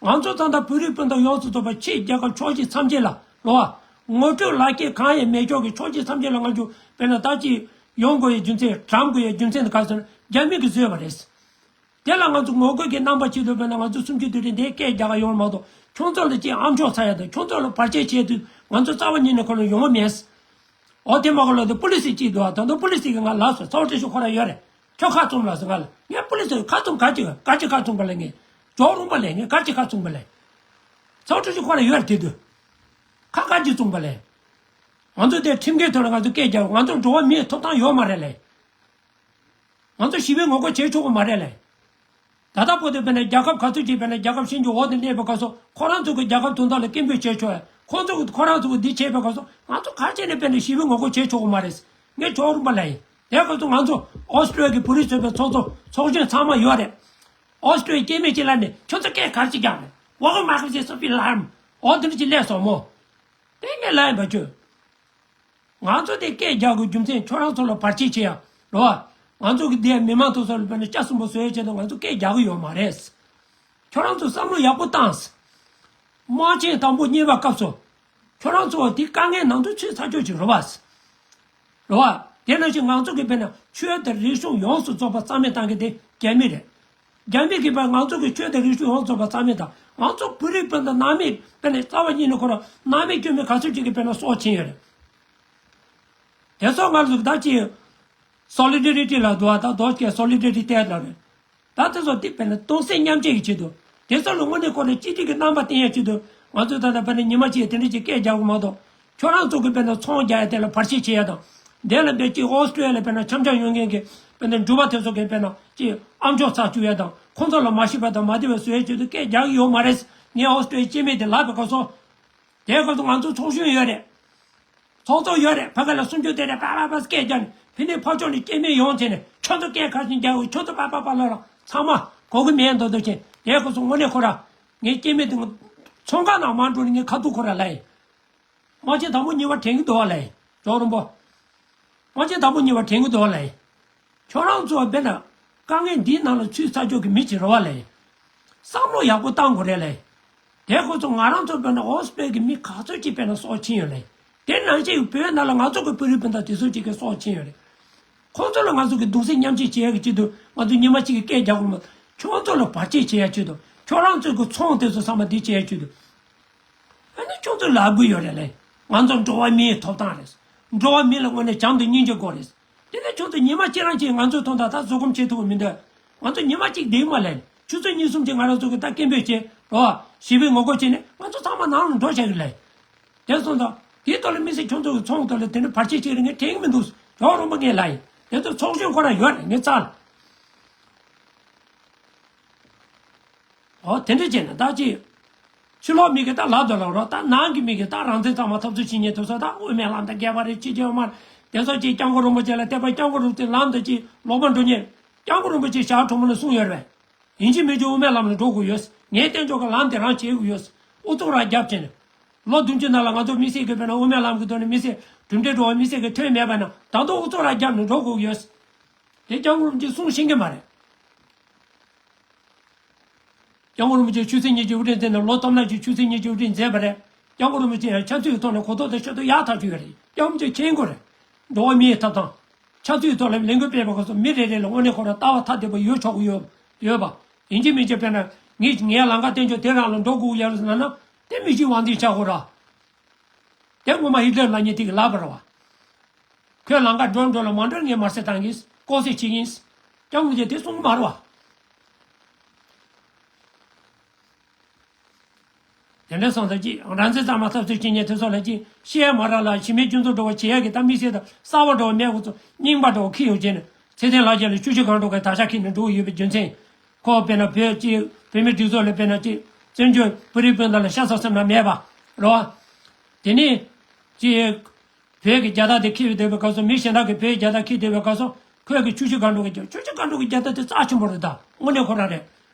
ང་ཚོ་ད་ལྟ་བོད་རིགས་སྤུན་ཟླ་ཡོངས་སུ་རྫོགས་པ་ཕྱིའི་རྒྱལ་ཁབ་ཕྱོགས་བཞི་མཚམས་བརྒྱད་ལ་ལོ། ངོ་སྤྲོད་ལག་ཁྱེར་གང་ཡང་མེད་ཀྱོག་གི་ཕྱོགས་བཞི་མཚམས་བརྒྱད་ལ་ང་ཚོ་དཔེར་ན་ད་ཅི་ཡོང་དགོས་ཡའི་རྒྱུ་མཚན་གྲམ་དགོས་ཡའི་རྒྱུ་མཚན་དེ་ག་རེ་ཟེར་ན་རྒྱ་མི་གིས་བཟོས་པ་རེད། དེ་ལ་ང་ཚོ་ངོ་རྒོལ་གྱི་རྣམ་པ་ཅིག་འདུག་པས་ན་ང་ཚོ་གསུམ་བཅུའི་དུས་དྲན་དེ་སྐད་རྒྱག་ག་ཡོང་མ་གཏོགས་ཁྱོད་ཚོ་ལ་ཅིག་ཨ་མཆོག་ཚ་ཡ་དང་ཁྱོད་ཚོ་ལ་བར་ཆད་བྱེད་དུས་ང་ཚོ་རྩ་བ་ཉིད་ནས་ཁོ་ལ་ཡོང་བ་མེད། འོ་དེ་མ་གོ་ལ་དུ་པུ་ལི་སི་ཅིག་འདུག་ཨ། ད་དུང་པུ་ལི་སི་གིས་ང་ལབ་སོང་། ཚ་བོ་བཀྲ་ཤིས་ཁོ་རང་ཡོད་རེད། ཁྱོད་ཁ་བཙུམ་ལབ་སོང་ང་ལ། ངས་པུ་ལི་སི་ཁ་བཙུམ་ག་ཅི་ག་ཅི་ཁ་བཙུམ་པ་ལས་ངས་ཇོ་རུང་པ་ལས་ངས་ག་ཅི་ཁ་བཙུམ་པ་ལས། ཚ་བོ་བཀྲ་ཤིས་ཁོ་རང་ཡོད་རེད་དེ་དུས། ཁ་ཁ་ཅིག་བཙུགས་པ་ལས། ང་ཚོ་དེ་ཁྲིམས་འགལ་ཐོག་ལ་ང་ཚོ་སྐད་རྒྱག་ང་ཚོ་འགྲོ་བ་མིའི་ཐོབ་ཐང་ཡོད་མ་རེད་ལས། ང་ཚོ་ཞི་བའི་ངོ་རྒོལ་བྱེད་ཆོག་གི་མ་རེད་ལས། ད་ལྟ་བར་དུ་དཔེར་ན་རྒྱལ་ཁབ་ག་ཚོད་ཅིག་དཔེར་ན་རྒྱལ་ཁབ་གཞན་གྱི་འོག་ཏུ་གནས་པའི་སྐབས་སུ་ཁོ་རང་ཚོ་གི་རྒྱལ་ཁབ་དོན་དག་ལ་སྐད་འབོད་བྱས་ཆོག་ཁོ་ཚོ་གི་ཁོ་རང་ཚོ་གི་འདི་བྱས་པའི་སྐབས་སུ་ང་ཚོ་ག་རེ་བྱས་ནས་དཔེར་ན་ཞི་བའི་ངོ་རྒོལ་བྱེད་ཆོག་གི་མ་རེད། ངས་ཇོ་བོ་རིན་པོ་ལ་ཡིན། དེའི་སྐབས་སུ་ང་ཚོ་ཨོ་སི་ཀྲོ་ལི་ཡ་གི་བོད་རིགས་ཚོགས་པའི་ཚོགས་གཙོ་ཚོགས་གཞོན་ཚང་མ་ཡོད་རེད། ཨོ་སི་ཀྲོ་ལི་ཡ་སྐྱེ་དམན་གྱི་ལ་ནས་ཁྱོད་ཚོ་སྐད་ག་རེ་ཅིག་རྒྱག་རེད། ཝ་གི་མ་གི་ཅེས་སོ་ཕི་ལ་རམ། ཨོ་དེ་འདྲ་ཅིག་སླེབས་སོང་མོ། དེ་ངས་ལ་ཡིན་པ་ཁྱོད། ང་ཚོ་དེ་སྐད་རྒྱག་དགོས་རྒྱུ་མཚན་ཁྱོད་རང་ཚོ་ལ་བར་ཆད་བྱེད་ཡ་རོ། ང་ཚོ་གི་དེ་མི་མང་ཐོག་སོགས་ལ་དཔེར་ན་སྐྱ་གསུམ་པོ་བཟོ་ཡ་ཆེད་དུ་ང་ཚོ་སྐད་རྒྱག་གི་ཡོད་མ་རེད། ཁྱོད་རང་ཚོ་བསམ་བློ་ཡག་པོ་བཏང་། དམག་ཆེན་དང་པོ་གཉིས་པ་སྐབས་སུ། ཁྱོད་རང་ཚོ་དེ་དཀའ་ངལ་ནང་དུ་ཚུད་ཚར་ཆོག་ཅིག་རོ་བ། རོ་བ། དེ་ནང་བཞིན་ང་ཚོ་གི་དཔེར་ན་ཆོས་དང་རིག་གཞུང་ཡོངས་སུ་རྫོགས་པ་རྩ་མེད་བཏང་གི་དེ་རྒྱ་མི་རེད། རྒྱ་མི་གིས་པ་ང་ཚོ་གི་ཆོས་དང་རིག་གཞུང་ཡོངས་རྫོགས་པ་རྩ་མེད་དང་ང་ཚོ་བོད་རིགས་སྤུན་ཟླ་ནང་མི་དཔེར་ན་རྩ་བ་ཉིད་ནས་ཁོ་རང་ནང་མི་སྐྱོན་མི་ག་ཚོད་ཅིག་གི་དཔེར་ན་སྲོག་ཕྱིན་ཡོད་རེད། དེ་སོགས་ང་ཚོ་ད་ཅི་སོ་ལི་ཌེ་རི་ཊི་ལ་འདུག་བ་ད་རྡོ་སྐད་སོ་ལི་ཌེ་རི་ཊི་ལ་རེད། ད་དེ་ཚོ་དེ་དཔེར་ན་གཏོང་སེམས་མཉམ་སྐྱེད་ཀྱི་ཆེད་དུ་དེ་ཚོ་ལ་དངོས་གནས་ཁོ་རང་གཅིག་སྒྲིལ་གྱི་རྣམ་པ་བསྟན་ཡ་ཆེད་དུ་ང་ཚོས་ད་ལྟ་དཔེར་ན་ཉི་མ་གཅིག་དེ་འདྲ་ཅིག་སྐད་རྒྱག་དགོས་མ་གཏོགས་ཁྱོད་རང་ཚོ་གི་དཔེར་ན་ཚོང་རྒྱག་ཡ་དེ་ལ་བར་ཆད་བྱེད་ཡ་དང་དེ་ལ་དཔེར་གཅིག་ཨོ་སི་ཀྲོ་ལི་ཡ་ལ་དཔེར་ན་འཆམ་འཆམ་ཡོང་མཁན་གྱི་དཔེར་ན་འབྲུག་པ་དེ་ཚོ་གི་དཔེར་ན་གཅིག་ཨམ་ཅོག་ཚར་བཅུག་ཡ་དང་ཁོང་ཚོ་ལ་མ་ཤེས་པ་དང་མ་བདེ་བ་བཟོ་ཡ་ཆེད་དུ་སྐད་རྒྱག་གི་ཡོད་མ་རེད། ངས་ཨོ་སི་ཀྲོ་ལི་ཡ་སྐྱེ་དམན་དེ་ལབ་པའི་སྐབས་སུ། དེའི་སྐབས་སུ་ང་ཚོ་ཚོགས་གཞོན་ཡོད་རེད། ཚོགས་གཙོ་ཡོད་རེད། ཕ་གི་ལ་སུམ་ཅུ་དེ་རེད་པ་པ་པ་སྐད་རྒྱག་ནས་ཕི་ནས་ཕ་ཕྱོགས་ནས་སྐྱེ་དམན་ཡོང་བྱས་ནས་ཁྱོད་ཚོ་སྐད་ག་ཤིང་རྒྱག་འོས་ཁྱོད་ཚོ་པ་པ་པ་ལ་ར་ཚང་མ་གོ་གི་མེད་མདོག་མདོག་བྱས་དེའི་སྐབས་སུ་དངོས་གནས་ཁོ་ར་ངའི་སྐྱེ་དམན་དེ་ཚོང་ཁང་ནང་མ་འགྲོ་ནས་ངའི་ཁ་ཐུག་ཁོ་ར་ལ་ཡིན། དམག་ཆེན་དང་པོ་གཉིས་པ་དྲན་གི་འདུག་བ་ལ་ཡིན་ཇོ་རོན་པོ། དམག་ཆེན་དང་པོ་གཉིས་པ་དྲན་གི་འདུག་བ་ལ་ཡིན། ཁྱོད་རང་ཚོ་དཔེར་ན་དཀའ་ངལ་འདིའི་ནང་ལ་ཚུད་ཚར་ཆོག་གི་མི་ཅིག་རེད་བ་ལས། བསམ་བློ་ཡག་པོ་བཏང་དགོས་རེད་ལས། དེ་ཁོ་ཚོ་ང་རང་ཚོ་དཔེར་ན་ཨོ་སི་པེ་གི་མི་ག་ཚོད་ཅིག་དཔེར་ན་སྲོག་ཕྱིན་ཡོད་ལས། དེ་ནང་བཞིན་བོད་ནང་ལ་ང་ཚོ་གི་བོད་རིགས་སྤུན་ཟླ་དེ་ཚོ་ཅིག་གི་སྲོག་ཕྱིན་ཡོད་རེད། ཁོ་ཚོ་ལ་ང་ཚོ་གི་གདུང་སེམས་མཉམ་སྐྱེད་བྱེད་ཡག་གི་ཆེད་དུ་ང་ཚོ་ཉི་མ་གཅིག་གི་སྐད་རྒྱག་དགོས་མ། ཁྱོད་ཚོ་ལ་བར་ཆད་བྱེད་ཡག་ཆེད་དུ་ཁྱོད་རང་ཚོ་གི་ཚོང་དེ་ཚོ་ཚང་མ་འདི་བྱེད་ཡག་ཆེད་དུ། ཨ་ནི་ཁྱོད་ཚོ་ལབ་དགོས་ཡོད་རེད་ལས། ང་ཚོ་འགྲོ་བ་མིའི་ཐོབ་ཐང་རེད། འགྲོ་བ་མི་ལ་དངོས་གནས་བྱམས་དང་སྙིང་རྗེ་དགོས་རེད། དེ་ནས་ཁྱོད་ཚོ་ཉི་མ་གཅིག་རང་གཅིག་ང་ཚོའི་ཐོག་མཐའ་ད་བཟོད་སྒོམ་བྱེད་ཐུབ་ཀྱི་མི་འདུག་ང་ཚོ་ཉི་མ་གཅིག་བསྡད་མ་ལས་ཆུ་ཚོད་གཉིས་གསུམ་གཅིག་ང་རང་ཚོ་གི་ད་སྐད་འབོད་བྱེད་རོགས་ཞི་བའི་ངོ་རྒོལ་བྱེད་ནས་ང་ཚོ་ཚང་མ་ནང་ལ་འགྲོ་བྱ་གི་ལས། དེ་སོང་ཙང་དེའི་ཐོག་ལ་དམིགས་བསལ་ཁྱོད་ཚོ་གི་ཚོང་ཐོག་ལ་དེ་འདྲ་བར་ཆད་བྱེད་རེ་ངས་དྲན་གི་མི་འདུག་ཇོ་རོན་པོ་ངས་ལ་ཡིན་དེ་ཚོ་ཚོགས་གཞོན་ཁོ་རང་ཡོད་རེད་ངས་ཚར་ལ། ཨོ་དེ་འདྲ་བྱས་ན་ད་ཅི། ཕྱི་ལོགས་མི་གི་ད་ལབ་དང་ལབ་རོགས་ད་ནང་གི་མི་གི་ད་རང་བཙན་གཙང་མ་འཐབ་རྩོད་བྱེད་མཁན་དེ་ཚོ་ད་དབུ་མའི་ལམ་དང་འགལ་བ་རེད་ཅི་བྱེད་མ་རེད་དེ་ཚོ་ཅི་སྐྱབས་མགོན་རིན་པོ་ཆེ་ལ་དད་པ་སྐྱབས་མགོན་རིན་པོ་ཆེ་ལམ་དང་ཅི་ལོག་པ་འགྲོ་མཁན་སྐྱབས་མགོན་རིན་པོ་ཆེ་ཞག་གྲོང་མོ་ལ་གསུངས་ཡོད་རེད། ཡིན་གཅིག་མིན་གཅིག་དབུ་མའི་ལམ་ལ་འགྲོ་དགོས་ཡོད། ངས་བསྟན་ཆོག་གི་ལམ་དེ་རང་བྱེད་དགོས་ཡོད། ཨུ་ཚུགས་རང་རྒྱབ་བྱས་ནས། ལོ་བདུན་ཅུ་ནང་ལ་ང་ཚོ་དམིགས་བསལ་གྱི་དཔེར་ན་དབུ་མའི་ལམ་གྱི་ཐོག་ནས་དམིགས་བསལ་གྲུབ་འབྲས་འགྲོ་བ་དམིགས་བསལ་གྱི་ཐོན་མེད་པ་ན་ད་དུང་ཨུ་ཚུགས་རང་རྒྱབ་ནས་འགྲོ་དགོས་ཡོད། དེ་སྐྱབས་མགོན་རིན་པོ་ཆེས་གསུངས་ཤེས་ཀྱི་མ་རེད། སྐྱབས་མགོན་རིན་པོ་ཆེ་ཆོས་སྲིད་གཉིས་ཀྱི་དབུ་ཁྲིད་མཛད་ནས་ལོ་སྟོང་ཕྲག་གཅིག་ཆོས་སྲིད་གཉིས་ཀྱི་དབུ་ཁྲིད་མཛད་པ་རེད། སྐྱབས་མགོན་རིན་པོ་ཆེ་ཡང་ཆབ་སྲིད་ཀྱི་ཐོག་ནས་གོ་རྟོགས་དང་ཤེས་རྟོགས་ཡག་ཐག་ཆོད་ཡོད་རེད། སྐྱབས་མགོན་ཆེན་པོ་རེད། འགྲོ་བ་མིའི་ཐོབ་ཐང་། ཆབ་སྲིད་ཀྱི་ཐོག་ལ་ལས་འགུལ་སྤེལ་བའི་སྐབས་སུ་མི་རེ་རེ་ལ་དངོས་གནས་ཁོ་རང་ལྟ་བ་ཐ་དད་པ་ཡོད་ཆོག་གི་ཡོད་ཡོད་པ། ཡིན་གཅིག་མིན་གཅིག་དཔེར་ན་ངས་ངའི་ལམ་ཁ་བསྟན་ཆོག་དེ་རང་ལ་འགྲོ་དགོས་ཡོད་རེད་ཟེར་ན་ན་དེ་མི་གཅིག་དབང་འཛིན་བྱ་དགོས་ར། དེ་སྔོན་མ་ཧི་ཏི་ལར་ལབ་མཁན་དེ་གིས་ལབ་པ་རེད་བ། ཁོས་ལམ་ཁ་འགྲོ་འགྲོ་ལ་མ་འགྲོ་ངས་མར་སེ་བཏང་གིས་ལྐོག་ཟ་བྱེད་ཀྱིས། སྐྱབས་མགོན་རིན་པོ་ཆེས་དེ་གསུངས་མ་རེད་བ། དེ་འདྲ་སོང་ཙང་ཅིག་རང་བཙན་གཙང་མ་འཐབ་རྩོད་བྱེད་མཁན་དེ་ཚོ་ལ་ཅིག་བཤད་ཡ་མ་རག་ལ་གཞི་མེད་སྐྱོན་འཛུགས་འགྲོ་བ་བྱེད་ཡ་གི་ད་དམིགས་བསལ་དང་གསར་བ་འགྲོ་བ་མེད་ཁོ་ཚོ་རྙིང་པ་འགྲོ་བ་ཁྱི་ཡོད་བྱས་ནས་ཚེ་བརྟན་ལྷ་རྒྱལ་ལ་བཅུ་བཞི་སྒང་དྲུག་གི་དར་ཆ་འཁྱེར་ནས་འགྲོ་གི་ཡོད་པའི་རྒྱུ་མཚན། ཁོ་དཔེར་ན་བོད་ཀྱི་བོད་མི་སྒྲིག་འཛུགས་ལ་དཔེར་ན་ཅིག་བཙན་བྱོལ་བོད་རིགས་སྤུན་ཟླ་ལ་ཤ་ཚ་སེམས་ནང་མེད་པ་རེད་བ། དེ་ནས་ཅིག་བོད་ཀྱི་རྒྱལ་དར་དེ་འཁྱེར་བསྡད་པའི་སྐབས་སུ་མི་གཞན་དག་གིས་བོད་ཀྱི་རྒྱལ་དར་འཁྱེར་བསྡད་པའི་སྐབས་སུ་ཁོས་ཀྱི་བཅུ་བཞི་སྒང་དྲུག་གི་རྒྱལ་བཅུ་བཞི་སྒང་དྲུག་གི་རྒྱལ་དར་དེ་རྩ་ཆེན་པོ་རེད་ད་དངོས་གནས་ཁོ་རང་རེད།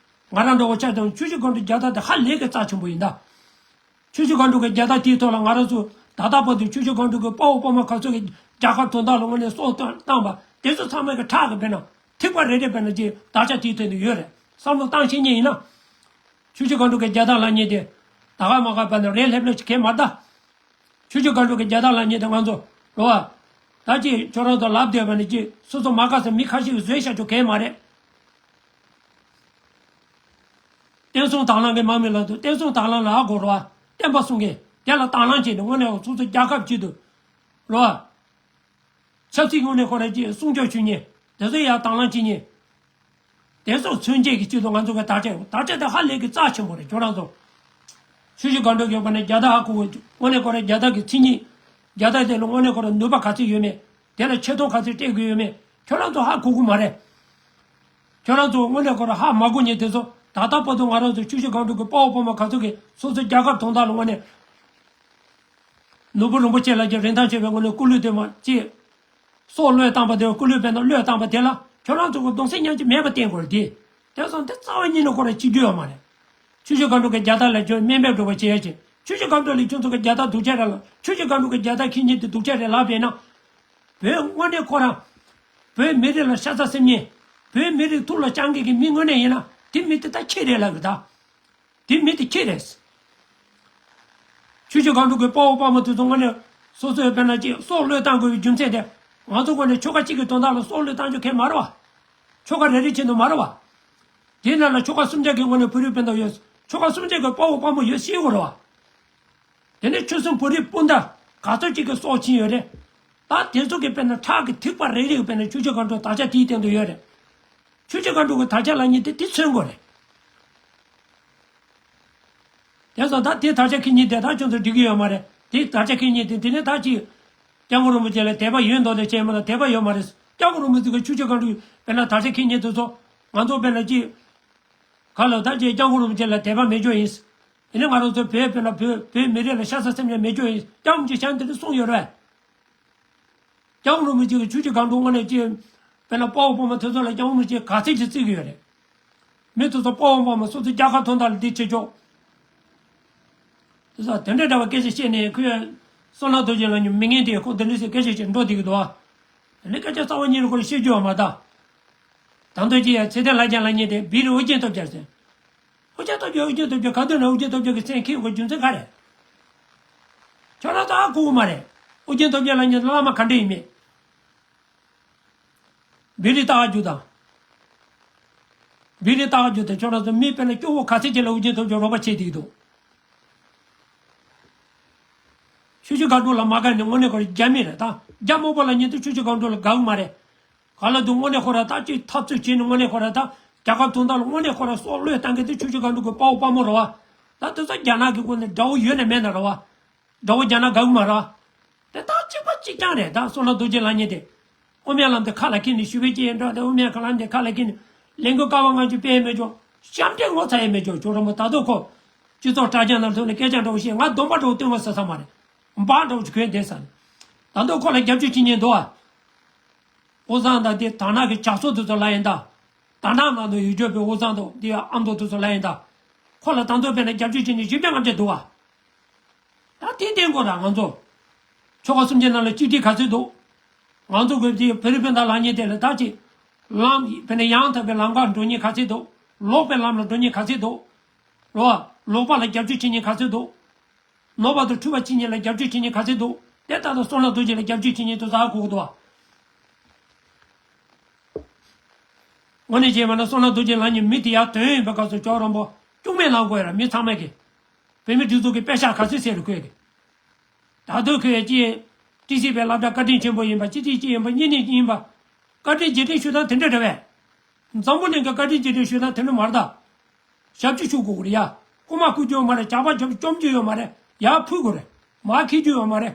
ང་རང་འདྲ་བོ་ཆ་དང་བཅུ་བཞི་སྒང་དྲུག་རྒྱལ་དར་དེ་ཧ་ལས་ཀྱི་རྩ་ཆེན་པོ་ཡིན་ད། བཅུ་བཞི་སྒང་དྲུག་གི་རྒྱལ་དར་དེའི་ཐོག་ལ་ང་རང་ཚོ་ད་ལྟ་བར་དུ་བཅུ་བཞི་སྒང་དྲུག་གི་དཔའ་བོ་དཔའ་མོ་ག་ཚོད་ཀྱི་རྒྱལ་ཁབ་དོན་དག་ལ་དངོས་གནས་སྲོག་བཏང་བཏང་བ་དེ་ཚོ་ཚང་མ་གི་ཕྲག་གི་དཔེར་ན་ཐིགས་པ་རེ་རེ་དཔེར་ན་ཅིག་དར་ཆ་དེའི་སྟེང་དུ་ཡོད་རེད། བསམ་བློ་བཏང་ཤེས་མཁན་ཡིན་ན། བཅུ་བཞི་སྒང་དྲུག་གི་རྒྱལ་དར་ལབ་མཁན་དེ་ད་ག་མ་ག་དཔེར་ན་རེད་ལྷེབ་ལྷེབ་ཅིག་གས་མ་རེད་ད། བཅུ་བཞི་སྒང་དྲུག་གི་རྒྱལ་དར་ལབ་མཁན་དེ་ང་ཚོ་རོ་བ། ད་ཅིག་ཁྱོད་རང་ཚོ་ལབ་བསྡད་པ་ནི་ཅིག་སོ་སོ་མ་དགའ་ས་མི་ཁ་ཤས་ཀྱིས་བཟོས་བཞག་ཆོག་གས་མ་རེད། བསྟན་སྲུང་དྭང་བླངས་ཀྱི་དམག་མི་ལ་དུ་བསྟན་སྲུང་དྭང་བླངས་ལ་ཧ་གོ་རོ་བ། བསྟན་པ་སྲུང་མཁན་དེ་ལ་དྭང་བླངས་བྱས་ནས་དངོས་གནས་སོ་སོ་རྒྱལ་ཁབ་ཅིག་ཏུ་རོ་བ། ཆབ་སྲིད་ངོས་ནས་ཁོ་རང་གིས་སྲུང་སྐྱོབ་ཞུ་མཁན། དེ་ཚོ་ཡང་དྭང་བླངས་བྱེད་མཁན། དེ་ཚོ་མཚོན་བྱེད་ཀྱི་ཆེད་དུ་ང་ཚོ་གི་དར་ཆ་ཡོད། དར་ཆ་དེ་ཧ་ལས་ཀྱི་རྩ་ཆེན་པོ་རེད་ཁྱོད་རང་ཚོ། ཆུ་བཞི་སྒང་དྲུག་གི་བར་ནས་རྒྱལ་དར་ཧ་གོ་གི། དངོས་གནས་ཁོ་རང་རྒྱལ་དར་གྱི་མཚན་ཉིད། རྒྱལ་དར་དེ་ལ་དངོས་གནས་ཁོ་རང་ནུས་པ་ག་ཚོད་ཡོད་མེད། དེ་ལ་ཆེ་མཐོང་ག་ཚོད་སྤྲད་དགོས་ཡོད་མེད། ཁྱོད་རང་ཚོ་ཧ་གོ་གི་མ་རེད། ཁྱོད་རང་ཚོ་དངོས་གནས་ཁོ་རང་ཧ་མ་གོ་མཁན་དེ་ཚོ། ད་ལྟ་བར་དུ་ང་རང་ཚོ་ཆུ་བཞི་སྒང་དྲུག་གི་དཔའ་བོ་དཔའ་མོ་ག་ཚོད་ཀྱིས་སོ་སོའི་རྒྱལ་ཁབ་དོན་དག་ལ་དངོས་གནས། ནོར་བུ་རིན་པོ་ཆེ་ལགས་ཀྱིས་རིན་ཐང་ཆེ་བའི་ངང་ནས་སྐུ་ལུས་དེ་མ་ཅིག་སྲོག་བློས་བཏང་པ་དེ། སྐུ་ལུས་དཔེར་ན་བློས་བཏང་པ་དེ་ལ་ཁྱོད་རང་ཚོ་གི་གདུང་སེམས་མཉམ་སྐྱེད་མེད་པ་བསྟན་དགོས་རེད་དེ། དེ་སོང་དེ་རྩ་བ་ཉིད་ནས་ཁོ་རང་གཅིག་གྱུར་ཡོད་མ་རེད། ཆུ་བཞི་སྒང་དྲུག་གི་རྒྱལ་དར་ལ་ཁྱོད་དམན་པའི་འགྲོ་བ་བྱེད་ཡ་ཅིག་ཆུ་བཞི་སྒང་དྲུག་ལ་ཁྱོད་ཚོ་གི་རྒྱལ་དར་སྡུག་ཅག་རེད་ལ། ཆུ་བཞི་སྒང་དྲུག་གི་རྒྱལ་དར་འཁྱེར་མཁན་དེ་སྡུག་ཅག་རེད་ལབ་པས་ན། བོད་དངོས་གནས་ཁོ་རང་། བོད་མི་རིགས་ལ་ཤ་ཚ་སེམས་ཉེ། བོད་མི་རིགས་ཐུགས་ལ་བཅངས་མཁན་གྱི་མི་དངོས་གནས་ཡིན་ན། དེ་མི་དེ་ད་ཁྱེད་རེད་ལབ་གི་ད། དེ་མི་དེ་ཁྱེད་རེད། ཆུ་བཞི་སྒང་དྲུག་གི་དཔའ་བོ་དཔའ་མོ་དེ་ཚོ་དངོས་གནས་སོ་སོའི་དཔེར་ན་ཅིག་སྲོག་བློས་བཏང་དགོས་པའི་རྒྱུ་མཚན་དེ། ང་ཚོ་དངོས་གནས་ཆོལ་ཁ་གཅིག་གི་དོན་དག་ལ་སྲོག་བློས་བཏང་རྒྱུ་གལ་མ་རེད་བ། ཆོལ་ཁ་རེ་རེ་བྱེད་འདུག་མ་རེད་བ། དེའི་ནང་ལ་ཆོལ་ཁ་གསུམ་ཆ་གི་དངོས་གནས་བོད་རིགས་སྤུན་ཟླ་ཡོད། ཆོལ་ཁ་གསུམ་ཆ་གི་དཔའ་བོ་དཔའ་མོ་ཡོད་ཤེས་དགོས་རེད་བ། དེ་ནས་ཆོལ་གསུམ་བོད་རིགས་སྤུན་ཟླ་ག་ཚོད་ཅིག་གི་སྲོག་ཕྱིན་ཡོད་རེད། ད་དེ་ཚོ་གི་དཔེར་ན་ཁྲག་གི་ཐིགས་པ་རེ་རེ་གི་དཔེར་ན་ཆུ་བཞི་སྒང་དྲུག་དར་ཆ་དེའི་སྟེང་དུ་ཡོད་རེད། ཆུ་བཞི་སྒང་དྲུག་གི་དར་ཆ་ལབ་མཁན་དེ་དེ་མཚོན་དགོས་རེད། དེ་སོང་ད་དེ་དར་ཆ་འཁྱེར་མཁན་དེ་ད་ཁྱོད་ཚོ་འགྲིག་གི་ཡོད་མ་རེད། དེ་དར་ཆ་འཁྱེར་མཁན་དེ་དེ་ནས་ད་ཅིག་སྐྱབས་མགོན་རིན་པོ་ཆེ་ལ་དད་པ་ཡོད་མདོག་དེ་བྱས་མ་གཏོགས་དད་པ་ཡོད་མ་རེད། སྐྱབས་མགོན་རིན་པོ་ཆེ་གི་ཆུ་བཞི་སྒང་དྲུག་དཔེར་ན་དར་ཆ་འཁྱེར་མཁན་དེ་ཚོ། ང་ཚོ་དཔེར་ན་ཅིག་ག་ལ་ད་ཅིག་སྐྱབས་མགོན་རིན་པོ་ཆེ་ལ་དད་པ་མེད་རྒྱུ་ཡིན། དེ་ནས་ང་རང་ཚོ་བོད་དཔེར་ན་བོད་བོད་མི་རིགས་ལ་ཤ་ཚ་སེམས་ཅན་མེད་རྒྱུ་ཡིན། སྐྱབས་མགོན་ཆེ་ཆང་དེ་འདྲ་གསུངས་ཡོད་རེད། སྐྱབས་མགོན་རིན་པོ་ཆེ་གི་ཆུ་བཞི་སྒང་དྲུག་དངོས་གནས་ཅིག་དཔེར་ན་དཔའ་བོ་དཔའ་མོ་དེ་ཚོ་ལ་སྐྱབས་མགོན་རིན་པོ་ཆེ་ག་ཚད་ཅིག་བརྩི་གི་ཡོད་རེད། མི་དེ་ཚོ་དཔའ་བོ་དཔའ་མོ་སོ་སོའི་རྒྱལ་ཁབ་དོན་དག་ལ་འདི་བྱེད་ཆོག་དེ་ཚོ་དེ་འདྲ་འདྲ་བ་སྐད་ཆ་བཤད་ནས་ཁོས་བསོད་ནམས་རྡོ་རྗེ་ལགས་ཉིད་མི་ངན་དེ་ཁོ་འདི་འདྲ་ཟེར་སྐད་ཆ་བཤད་འགྲོ་བསྡད་ཀྱི་འདུག་ཨ། དེ་ནས་སྐད་ཆ་རྩ་བ་ཉིད་ནས་ཁོ་ལ་བཤད་རྒྱུ་ཡོད་མ་རེད། ད་དུང་ཅི་ཡ་ཚེ་བརྟན་ལྷ་རྒྱལ་ལགས་ཉིད་དེ་བིར་ཨོ་རྒྱན་སྟོབས་རྒྱལ་ཟེར། ཨོ་རྒྱན་སྟོབས་རྒྱལ་ཨོ་རྒྱན་སྟོབས་རྒྱལ་ག་དུས་ན་ཨོ་རྒྱན་སྟོབས་རྒྱལ་གྱི་མཚན་འཁྱེར་དགོས་རྒྱུ་མཚན་ག་རེ། ཁྱོད་རང་ཚོ་ཧ་གོ་གི་མ་རེད། ཨོ་རྒྱན་སྟོབས་རྒྱལ་ལགས་ཉིད་བླ་མ་ག་འདྲ་ཡིན་མིན། བེ་རི་ལྟ་རྒྱུ་དང་། བེ་རི་ལྟ་རྒྱུ་དེ་ཁྱོད་རང་ཚོ་མི་དཔེར་ན་སྐྱོ་བོ་ག་ཚད་ཅིག་ལ་ཨོ་རྒྱན་སྟོབས་རྒྱལ་རོགས་པ་བྱེད་བསྡད་ཀྱི་འདུག་ཆུ་བཞི་སྒང་དྲུག་ལ་མ་དགའ་ནས་དངོས་གནས་ཁོ་རང་རྒྱ་མི་རེད་ད། རྒྱ་དམར་པོ་ལབ་མཁན་དེ་ཆུ་བཞི་སྒང་དྲུག་ལ་དགའ་གི་མ་རེད། ག་ལ་འདུག་དངོས་གནས་ཁོ་རང་ད་ཅིག་འཐབ་རྩོད་བྱས་ནས་དངོས་གནས་ཁོ་རང་ད་རྒྱལ་ཁབ་དོན་དག་ལ་དངོས་གནས་ཁོ་རང་སྲོག་བློས་བཏང་མཁན་དེ་ཆུ་བཞི་སྒང་དྲུག་གི་དཔའ་བོ་དཔའ་མོ་རེད་བ། ད་དེ་ཚོ་རྒྱ་ནག་གི་སྒོ་ནས་དགྲ་བོ་ཡོད་ན་མེད་ན་རེད་བ། དགྲ་བོ་རྒྱ་ནག་དགའ་གི་མ་རེད། དེ་ད་གཅིག་པ་གཅིག་རྐྱང་རེད། ད་བསོད་ནམས་རྡོ་རྗེ་ལགས་ཉིད་དེ། དབུ་མའི་ལམ་དེ་ཁ་ལ་འཁྱེར་ནས་ཞུ་བའི་ཅི་ཡིན་འགྲོ་དེ་དབུ་མའི་ལམ་དེ་ཁ་ལ་འཁྱེར་ནས་ལས་འགུལ་ཀ་བ་ལྔ་བཅུ་སྤེལ་མེད་ཅོག་ཞབས་འདྲེན་ངོ་ཚ་ཡས་མེད་ཅོག་ཅོག་ར་མོ་ད་དུང་ཁོ། སྤྱི་ཚོགས་དྲ་རྒྱ་ནང་ཐོན་ནས་སྐད་ཆ་འདྲ་བོ་བཤད། ང་སྡོམ་པ་འདྲ་བོ་སྟོན་པ་ཟེར་ས་མ་རེད། འབག་འདྲ་བོ་ཅིག་གོན་བསྡད་ས་ནས། ད་དུང་ཁོ་ལ་རྒྱབ་སྐྱོར་བྱེད་མཁན་འདུག་ཨ། དབུས་གཙང་དང་དེ་དར་ནག་གི་ཇག་ཚོགས་དེ་ཚོ་ལ་ཡིན་ད། དར་ནག་ནང་དུ་ཡོད་རྒྱུ་པའི་དབུས་གཙང་དང་དེ་ཨ་མདོ་དེ་ཚོ་ལ་ཡིན་ད། ཁོ་ལ་ད་དུང་དཔེར་ན་རྒྱབ་སྐྱོར་བྱེད་མཁན་བཞི་བརྒྱ་ལྔ་བརྒྱ་འདུག་ཨ། ད་དེ་བསྟན་དགོས་ར་ང་ཚོ། ཆོལ་ཁ་གསུམ་གྱི་ནང་ལ་གཅིག་སྒྲིལ་ག་ཚོད་འདུག་ང་ཚོ་གི་དེ་བེ་རི་སྤུན་ཟླ་ལགས་ཉིད་དེ་ལ་ད་ཅིག་ལམ་དཔེར་ན་ཡང་དག་པའི་ལམ་ཁར་འགྲོ་མཁན་ག་ཚོད་འདུག་ལོག་པའི་ལམ་ལ་འགྲོ་མཁན་ག་ཚོད་འདུག་ལོག་ལོག་པ་ལ་རྒྱབ་སྐྱོར་བྱེད་མཁན་ག་ཚོད་འདུག་ནོར་བ་དང་འཁྲུལ་བ་བྱེད་མཁན་ལ་རྒྱབ་སྐྱོར་བྱེད་མཁན་ག་ཚོད་འདུག་དེ་ལྟར་དུ་བསོད་ནམས་རྡོ་རྗེ་ལ་རྒྱབ་སྐྱོར་བྱེད་མཁན་དེ་ཚོ་ཧ་གོ་གི་འདུག་བ། དངོས་གནས་བྱས་པ་ན་བསོད་ནམས་རྡོ་རྗེ་ལགས་ཉིད་མི་དེ་ཡར་ཐོན་ཡོང་བའི་སྐབས་སུ་ཅོག་རོང་པོ་སྐྱུག་མེར་ལངས་དགོས་ཡ་ར། མི་ཚང་མས་ཀྱི་བོད་མི་སྒྲིག་འཛུགས་ཀྱི་དཔེ་ཤག་ག་ཚོད་ཟེར་རུ་བཀོད་ཀྱི། ད་དུང་ཁོས་ཀྱི་ཏི་སི་པའི་སློབ་གྲྭ་བཀའ་དྲིན་ཆེན་པོ་ཡིན་པ། སྤྱི་སྟེགས་གཅིག་ཡིན་པ། གཉིས་ནས་ཡིན་པ། བཀའ་དྲིན་རྗེས་དྲན་ཞུ་སྟངས་དེ་འདྲ་རེད་བས། འཛམ་བུ་གླིང་གི་བཀའ་དྲིན་རྗེས་དྲན་ཞུ་སྟངས་དེ་འདྲ་མ་རེད་ད། ཞབས་ཕྱི་ཞུ་དགོས་རེད་ཡ། རྐུ་མ་རྐུ་རྒྱུ་ཡོད་མ་རེད། ཇག་པ་རྒྱབ་བཅོམ་རྒྱུ་ཡོད་མ་རེད། ཡར་ཕུད་དགོས་རེད། མར་འཁྱེར་རྒྱུ་ཡོད་མ་རེད།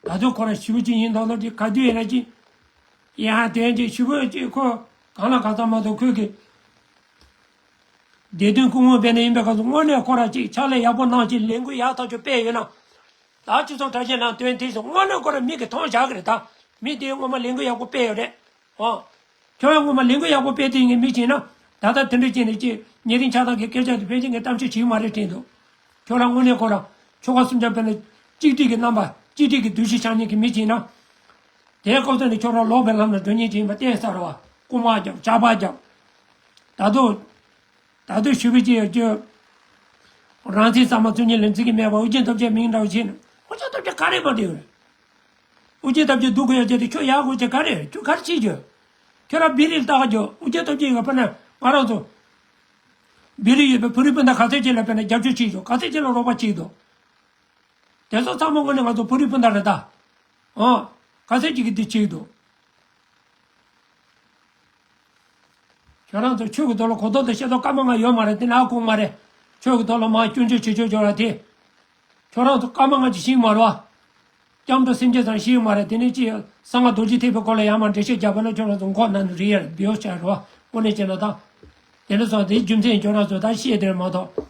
ད་དུང་ཁོ་རང་ཞི་བ་ཅིག་ཡིན་མདོག་མདོག་ཅིག་ག་དུས་ཡིན་ན་ཅིག་ཡ་དོན་ཅིག་ཞི་བ་ཅིག་ཁོ་གང་ལ་གང་འཚམ་མ་གཏོགས་ཁོས་ཀྱི་བདེ་དོན་སྐུ་ངོ་སྤེལ་ནས་ཡིན་པའི་སྐབས་སུ་དངོས་གནས་ཁོ་རང་ཅིག་ཕྱག་ལས་ཡག་པོ་གནང་ཅིག་ལས་འགུལ་ཡག་ཐག་ཆོད་སྤེལ་ཡོད་ན། ད་སྤྱི་ཚོགས་དྲ་རྒྱའི་ནང་དོན་དེ་ཚོ་དངོས་གནས་ཁོ་རང་མིག་གིས་མཐོང་བཞག་གི་རེད་ད། མི་དེས་སྔོན་མ་ལས་འགུལ་ཡག་པོ་སྤེལ་ཡོད་རེད། ཨོ། ཁྱོད་ཡང་སྔོན་མ་ལས་འགུལ་ཡག་པོ་སྤེལ་དུས་ངས་མི་བྱིན་ན། ད་ལྟ་དེ་འདྲ་བྱས་ནས་ཅི་ཉེ་རིང་ཆགས་སྡང་གི་སྐད་ཆ་དེ་ཕལ་ཆེར་ངས་གཏམ་བཤད་བྱེད་ཀྱི་མ་རེད་དྲན་འདུག་ཁྱོད་རང་དངོས་གནས་ཁོ་རང་ཆོལ་ཁ་གསུམ་ཆར་དཔེར་ན་གཅིག་སྒྲིལ་གྱི་རྣམ་པ། གཅིག་སྒྲིལ་གྱི་འདུ་ཤེས་བྱང་ཉེས་ཀྱི་མི་བྱིན་ན། དེའི་སྐབས་སུ་ནི་ཁྱོད་རང་ལོག་པའི་ལམ་ལ་འགྲོ་ཉེན་ཅིག་ཡིན་པ་གཏན་ས་རེད་བ། རྐུ་མ་རྒྱབ། ཇག་པ་རྒྱབ། ད་དུང་། ད་དུང་ཞུ་བའི་ཅི་ཡོད་ཀྱི། རང་བཙན་གཙང་མ་བཙུགས་ཉིན་ལ་འཛིན་གྱི་མེད་པ་ཨོ་རྒྱན་སྟོབས་རྒྱལ་མིང་འདྲ་བོ་བྱས་ནས་ཨོ་རྒྱན་སྟོབས་རྒྱལ་ག་རེ་མ་འདྲི་ཡོད་རེད། ཨོ་རྒྱན་སྟོབས་རྒྱལ་སྡུག་གི་ཡོད་ཀྱི་དེ་ཁྱོད་ཡག་དགོས་ཀྱི་ག་རེ་རེད། ཁྱོད་ག་རེ་བྱེད་རྒྱུ། ཁྱོད་རང་བི་རི་ལྟ་ག་རྒྱུ། ཨོ་རྒྱན་སྟོབས་རྒྱལ་ཡོད་པ་ན་ང་རང་ཚོ། བི་རི་ཡོད་པའི་བོད་རིགས་སྤུན་ཟླ་ག་ཚད་ཅིག་ལ་དཔེར་ན་རྒྱབ་སྐྱོར་བྱེད་ཀྱི་འདུག་ག་ཚད་ཅིག་ལ་རོགས་པ་བྱེད་ཀྱི་འདུག་དེ་ཚོ་ཚང་མ་དངོས་གནས་ང་ཚོ་བོད་རིགས་སྤུན་ཟླ་རེད་ད། ཨོ། ག་ཚད་ཅིག་གིས་འདི་བྱེད་ཀྱི་འདུག་ཁྱོད་རང་ཚོ་ཆོས་ཀྱི་དོན་ལ་གོ་རྟོགས་དང་ཤེས་རྟོགས་སྐར་མ་ལྔ་ཡོད་མ་རེད། དེ་ན་ཁུངས་མ་རེད། ཆོས་ཀྱི་ཐོག་ལ་མར་སྐྱོན་བརྗོད་བྱེད་ཆོག་ཆོག་ར་དེ། ཁྱོད་རང་ཚོ་སྐར་མ་ལྔ་ཅིག་ཤེས་མ་རེད་བ། སྐྱབས་འགྲོ་སེམས་བསྐྱེད་ཙམ་ཤེས་མ་རེད། དེ་ནས་ཅི་གསང་སྔགས་རྡོ་རྗེ་ཐེག་པའི་སྐོར་ལ་ཡར་མར་འགྲེལ་བཤད་རྒྱག་པ་ན་ཁྱོད་རང་ཚོ་མགོ་ན་ནས་རིལ་ཡར་འབུད་ཡོང་བྱ་རེད་བ། དངོས་གནས་བྱས་ན་ད། དེ་འདྲ་སོང་དེའི་རྒྱུ་མཚན་ཁྱོད་རང་ཚོ་ད་ཤེས་དེར་མ་གཏོགས།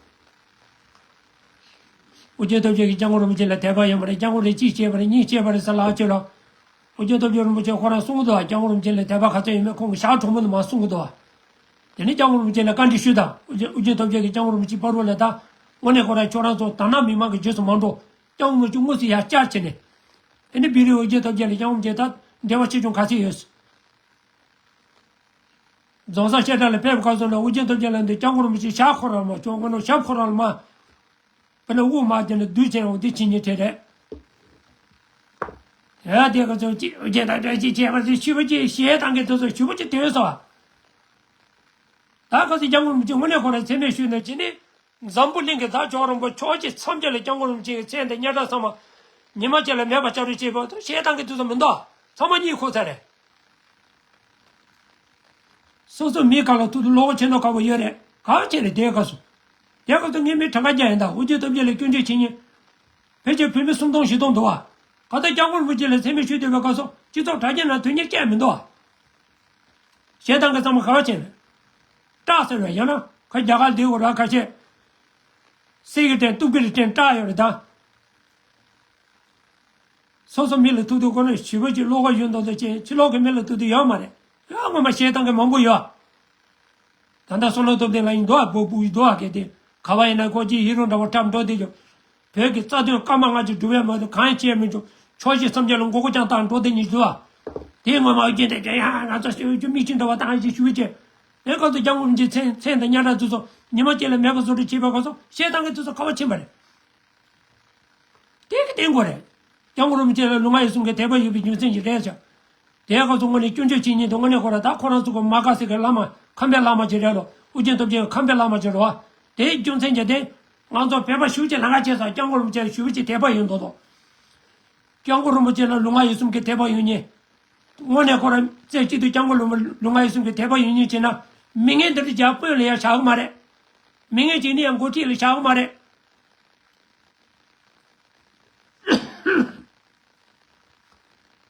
ཨོ་རྒྱན་སྟོབས་རྒྱལ་གྱིས་སྐྱབས་མགོན་རིན་པོ་ཆེ་ལ་དད་པ་ཡོད་མ་རེད། སྐྱབས་མགོན་རིན་ཅི་བྱས་པ་རེད། གཉིས་བྱས་པ་རེད་ཟེར་ལབ་ཅེས་ལ། ཨོ་རྒྱན་སྟོབས་རྒྱལ་རིན་པོ་ཆེ་ཁོ་རང་གསུང་གི་འདུག་བ། སྐྱབས་མགོན་རིན་པོ་ཆེ་ལ་དད་པ་ག་ཚོད་ཡོད་མེད་ཁོང་གི་ཞག་གྲོགས་མོ་ནས་མར་གསུང་གི་འདུག་བ། དེ་ནས་སྐྱབས་མགོན་རིན་པོ་ཆེ་ལ་བཀའ་འདྲི་ཞུས་དང་། ཨོ་རྒྱན་ཨོ་རྒྱན་སྟོབས་རྒྱལ་གྱིས་སྐྱབས་མགོན་རིན་པོ་ཆེ་བར་དུ་ལ་ད། དངོས་གནས་ཁོ་རང་ཁྱོད་རང་ཚོ་དར་ནག་མི་མང་གི་རྗེས་སུ་མ་འགྲོ། སྐྱབས་མགོན་རིན་པོ་ཆེ་དངོས་སུ་ཡར་བཅར་བྱས་ནས། དེ་ནས་བི་རི་ཨོ་རྒྱན་སྟོབས་རྒྱལ་ལ་སྐྱབས་མགོན་རིན་པོ་ཆེ་ད་འབྲེལ་བ་ཆེ་ཆུང་ག་ཚོད་ཡོད། རྫོང་སར་བཤད་གྲྭ་ལ་ཕེབས་སྐབས་སུ་ན་ཨོ་རྒྱན་སྟོབས་རྒྱལ་ལ་འདི་སྐྱབས་མགོན་རིན་པོ་ཆེ་ཞབས་ཁོ་རང་མ་བྱུང་། ཁོ་ན་ཞབས་ཁོ་རང་ལ་མ། དཔེར་ན་དབུ་མ་དེ་ནི་བདུད་ཅན་འོང་འདི་ཕྱི་ཉིན་ཁྲིད་རེད། ཡ་དེ་ག་ཚོད་ཅི་ཨོ་རྒྱན་དང་འདྲ་ཅི་བྱས་པ་ཚོ་ཞུ་བ་ཅི་ཞེས་དང་གི་དུས་སུ་ཞུ་བ་ཅི་དོན་སོ། ད་ག་ཚོད་སྐྱབས་མགོན་རིན་པོ་ཆེ་དངོས་གནས་ཁོ་རང་མཚན་སྨད་ཞུས་ན་ཅི་ནི། འཛམ་བུ་གླིང་གི་བདག་ཅག་རིན་པོ་ཆོས་ཀྱི་མཚམས་སྦྱོར་ལ་སྐྱབས་མགོན་རིན་པོ་ཆེ་གི་མཚན་དང་སྙན་གྲགས་ཚང་མ་ཉི་མ་གཅིག་ལ་མེད་པ་བྱ་རོགས་བྱེད་པ་དང་ཞེས་དང་གི་དུས་སུ་མི་འདུག་ཚང་མ་གཉིད་ཁུག་ཚར་རེད། སོ་སོ་མི་ག་ལ་ཐུག་ཐུག་བློ་ཁོག་ཆེ་ནོ་ག་བོ་ཡོད་རེད། ག་བ་ཆེ་རེད་དེ་ག་སོ། དེ་ག་སོ་ངས་མི་གྲངས་ཀ་རྒྱ་ཡིན་ད་ཨོ་རྒྱན་སྟོབས་རྒྱལ་ལ་སྐྱོན་བརྗོད་བྱེད་ཉེན། ཕལ་ཆེར་བོད་མི་སུམ་སྟོང་བཞི་སྟོང་འདུག་བ། ག་ད་སྐྱབས་མགོན་རིན་པོ་ཆེ་ལ་མཚན་སྨད་ཞུས་བསྡད་པའི་སྐབས་སུ་སྤྱི་ཚོགས་དྲ་རྒྱ་ནང་དོན་གཉེར་སྐྱེལ་མི་འདུག་བ། ཞེ་སྡང་གི་བསམ་བློ་ག་བ་བྱས་ནས། སྐྲག་ཟེར་བས་ཡང་ན་ཁ་རྒྱ་གར་འདི་འོ་ར་ཁ་ཤས། སེ་གི་སྟེང་གཏུབ་ཀི་རི་སྟེང་སྐྲག་ཡོད་རེད་ད། སོ་སོ་མི་ལ་ཐུག་དུས་ཁོ་ནས་ཞུ་བ་ཅིག་བློ་ཁོག་ཡོད་མདོག་མདོག་བྱས་ཕྱི་ལོགས་ཀྱི་མི་ལ་ཐུག་དུས་ཡོད་མ་རེད། ཡང་ངོ་མ་ཞེ་སྡང་གི་མང་པོ་ཡོད། ད་ལྟ་བསོད་ནམས་སྟོབས་ལྡན་ལ་ཡིན་འདུག་ཨ་སྦུག་སྦུག་ཡིན་འདུག་ཨ་གལ་ཏེ་ག་བ་ཡིན་ན་ཁོ་ཅིག་ཧི་རོ་འདྲ་བོ་འཁྲབ་འགྲོ་དེ་ཅོ། བོད་ཀྱི་རྩ་དོན་སྐར་མ་ལྔ་ཅིག་འགྲུབ་ཡ་མ་གཏོགས་གང་ཡང་བྱས་མི་འགྲོ། ཕྱོགས་བཞི་མཚམས་བརྒྱད་ལ་མགོ་སྐོར་རྐྱང་བཏང་འགྲོ་དེ་ཉིད་འདུག་ཨ། དེ་ངོ་མ་རྒྱུན་དེ་རྒྱ་ཡ་ང་ཚོ་ཞུ་རྒྱུ་མིག་ཆུ་འདྲ་བ་བཏང་ཞིག་ཞུ་བྱས། དེ་སྐབས་སུ་སྐྱབས་མགོན་རིན་པོ་ཆེའི་མཚན་མཚན་དང་སྙན་གྲགས་ཚུལ་སོགས་ཉི་མ་གཅིག་ལ་མེད་པ་བཟོ་སྒྲུབ་བྱེད་པའི་སྐབས་སུ་ཞེ་སྡང་གི་ཚུལ་སོགས་ག་བ་ཕྱིན་པ་རེད། དེ་གི་བསྟན་དགོས་རེད། སྐྱབས་མགོན་རིན་པོ་ཆེ་ལ་ལུས་ངག་ཡིད་གསུམ་གྱི་དད་པ་ཡོད་པའི་རྒྱུ་མཚན་གྱིས་རེད་ཤག་དེའི་སྐབས་སུ་དངོས་གནས་སྐྱོན་བརྗོད་བྱེད་ཉེན་དུ་དངོས་གནས་ཁོ་ར་ད་ཁོ་རང་ཚོ་གི་མ་དགའ་སའི་གི་བླ་མ་ཁམས་པའི་བླ་མ་ཅིག་རེད་ལོ། ཨོ་རྒྱན་སྟོབས་རྒྱལ་ཁམས་པའི་བླ་མ་ཅིག་རེད་བ། དེའི་རྒྱུ་མཚན་གྱིས་དེ། ང་ཚོ་བོད་པ་ཞུ་ཅིག་ལ་ང་བྱས་ཙང་སྐྱབས་མགོན་རིན་པོ་ཆེ་ལ་ཞུ་བ་ཅིག་དད་པ་ཡོད་མདོག་མདོག་སྐྱབས་མགོན་རིན་པོ་ཆེ་ལ་ལུས་ངག་ཡིད་གསུམ་གྱི་དད་པ་ཡོད་ཉེན། དངོས་གནས་ཁོ་རང་རྩེ་གཅིག་ཏུ་སྐྱབས་མགོན་རིན་པོ་ལུས་ངག་ཡིད་གསུམ་གྱི་དད་པ་ཡོད་ཉེན་བྱས་ན། མི་ངན་འདི་འདྲ་རྒྱ་དཔོན་ལ་ཡང་བཞག་གི་མ་རེད། མི་ངན་བྱས་ནས་ཡང་འགོ་ཁྲིད་ལ་བཞག་གི་མ་རེད།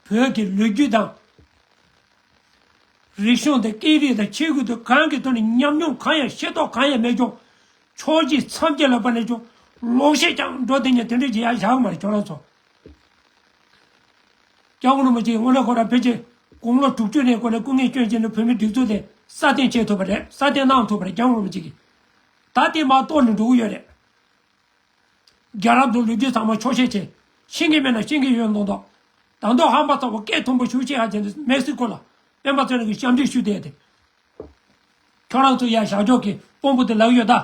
བོད་ཀྱི་ལོ་རྒྱུས་དང་། རིག་གཞུང་དང་སྐད་རིགས་དང་ཆས་གོས་དང་གང་གི་ཐོག་ནས་ཉམས་མྱོང་གང་ཡང་ཤེས་རྟོགས་གང་ཡང་མེད་ཀྱང་། ཕྱོགས་གཅིག་མཚམས་གཅིག་ལ་བབས་ནས་ཀྱང་ལོག་བཤད་ཀྱང་འགྲོ་དེ་ཉིད་དེ་འདྲ་ཅིག་ཡང་བཞག་མ་རེད་ཁྱོད་རང་ཚོ། སྐྱབས་མགོན་རིན་པོ་ཆེ་དངོས་གནས་ཁོ་རང་ཕལ་ཆེར་དགུང་ལོ་དྲུག་ཅུ་ནས་ཁོ་རང་སྐུ་ངལ་བསྐྱོན་བྱས་ནས་བོད་མིའི་སྒྲིག་འཛུགས་དེ་སྲ་བརྟན་བྱེད་ཐུབ་པ་རེད། སྲ་བརྟན་གནང་ཐུབ་པ་རེད་སྐྱབས་མགོན་རིན་པོ་ཆེ་གིས། ད་དེ་མར་གཏོར་ནས་འགྲོ་གི་ཡོད་རེད། རྒྱ་རབས་དང་ལོ་རྒྱུས་ཚང་མ་འཁྱོག་བཤད་བྱས། ཤེས་ཀྱི་མེད་ན་ཤེས་ཀྱི་ཡོད་མདོག་མདོག་ད་དུང་ཧམ་པ་ཚ་བོ་སྐད་མཐོན་པོ་ཞུ་བྱེད་ཡ་བྱས་ནས་མེག་སི་ཀོ་ལ་སྤེན་པ་ཚེ་རིང་གིས་ཞབས་འདྲེན་ཞུས་བསྡད་དེ། ཁྱོད་རང་ཚོ་ཡ་བཞག་འཇོག་གི་དཔོན་པོ་དེ་ལབ་ཡོད་ད།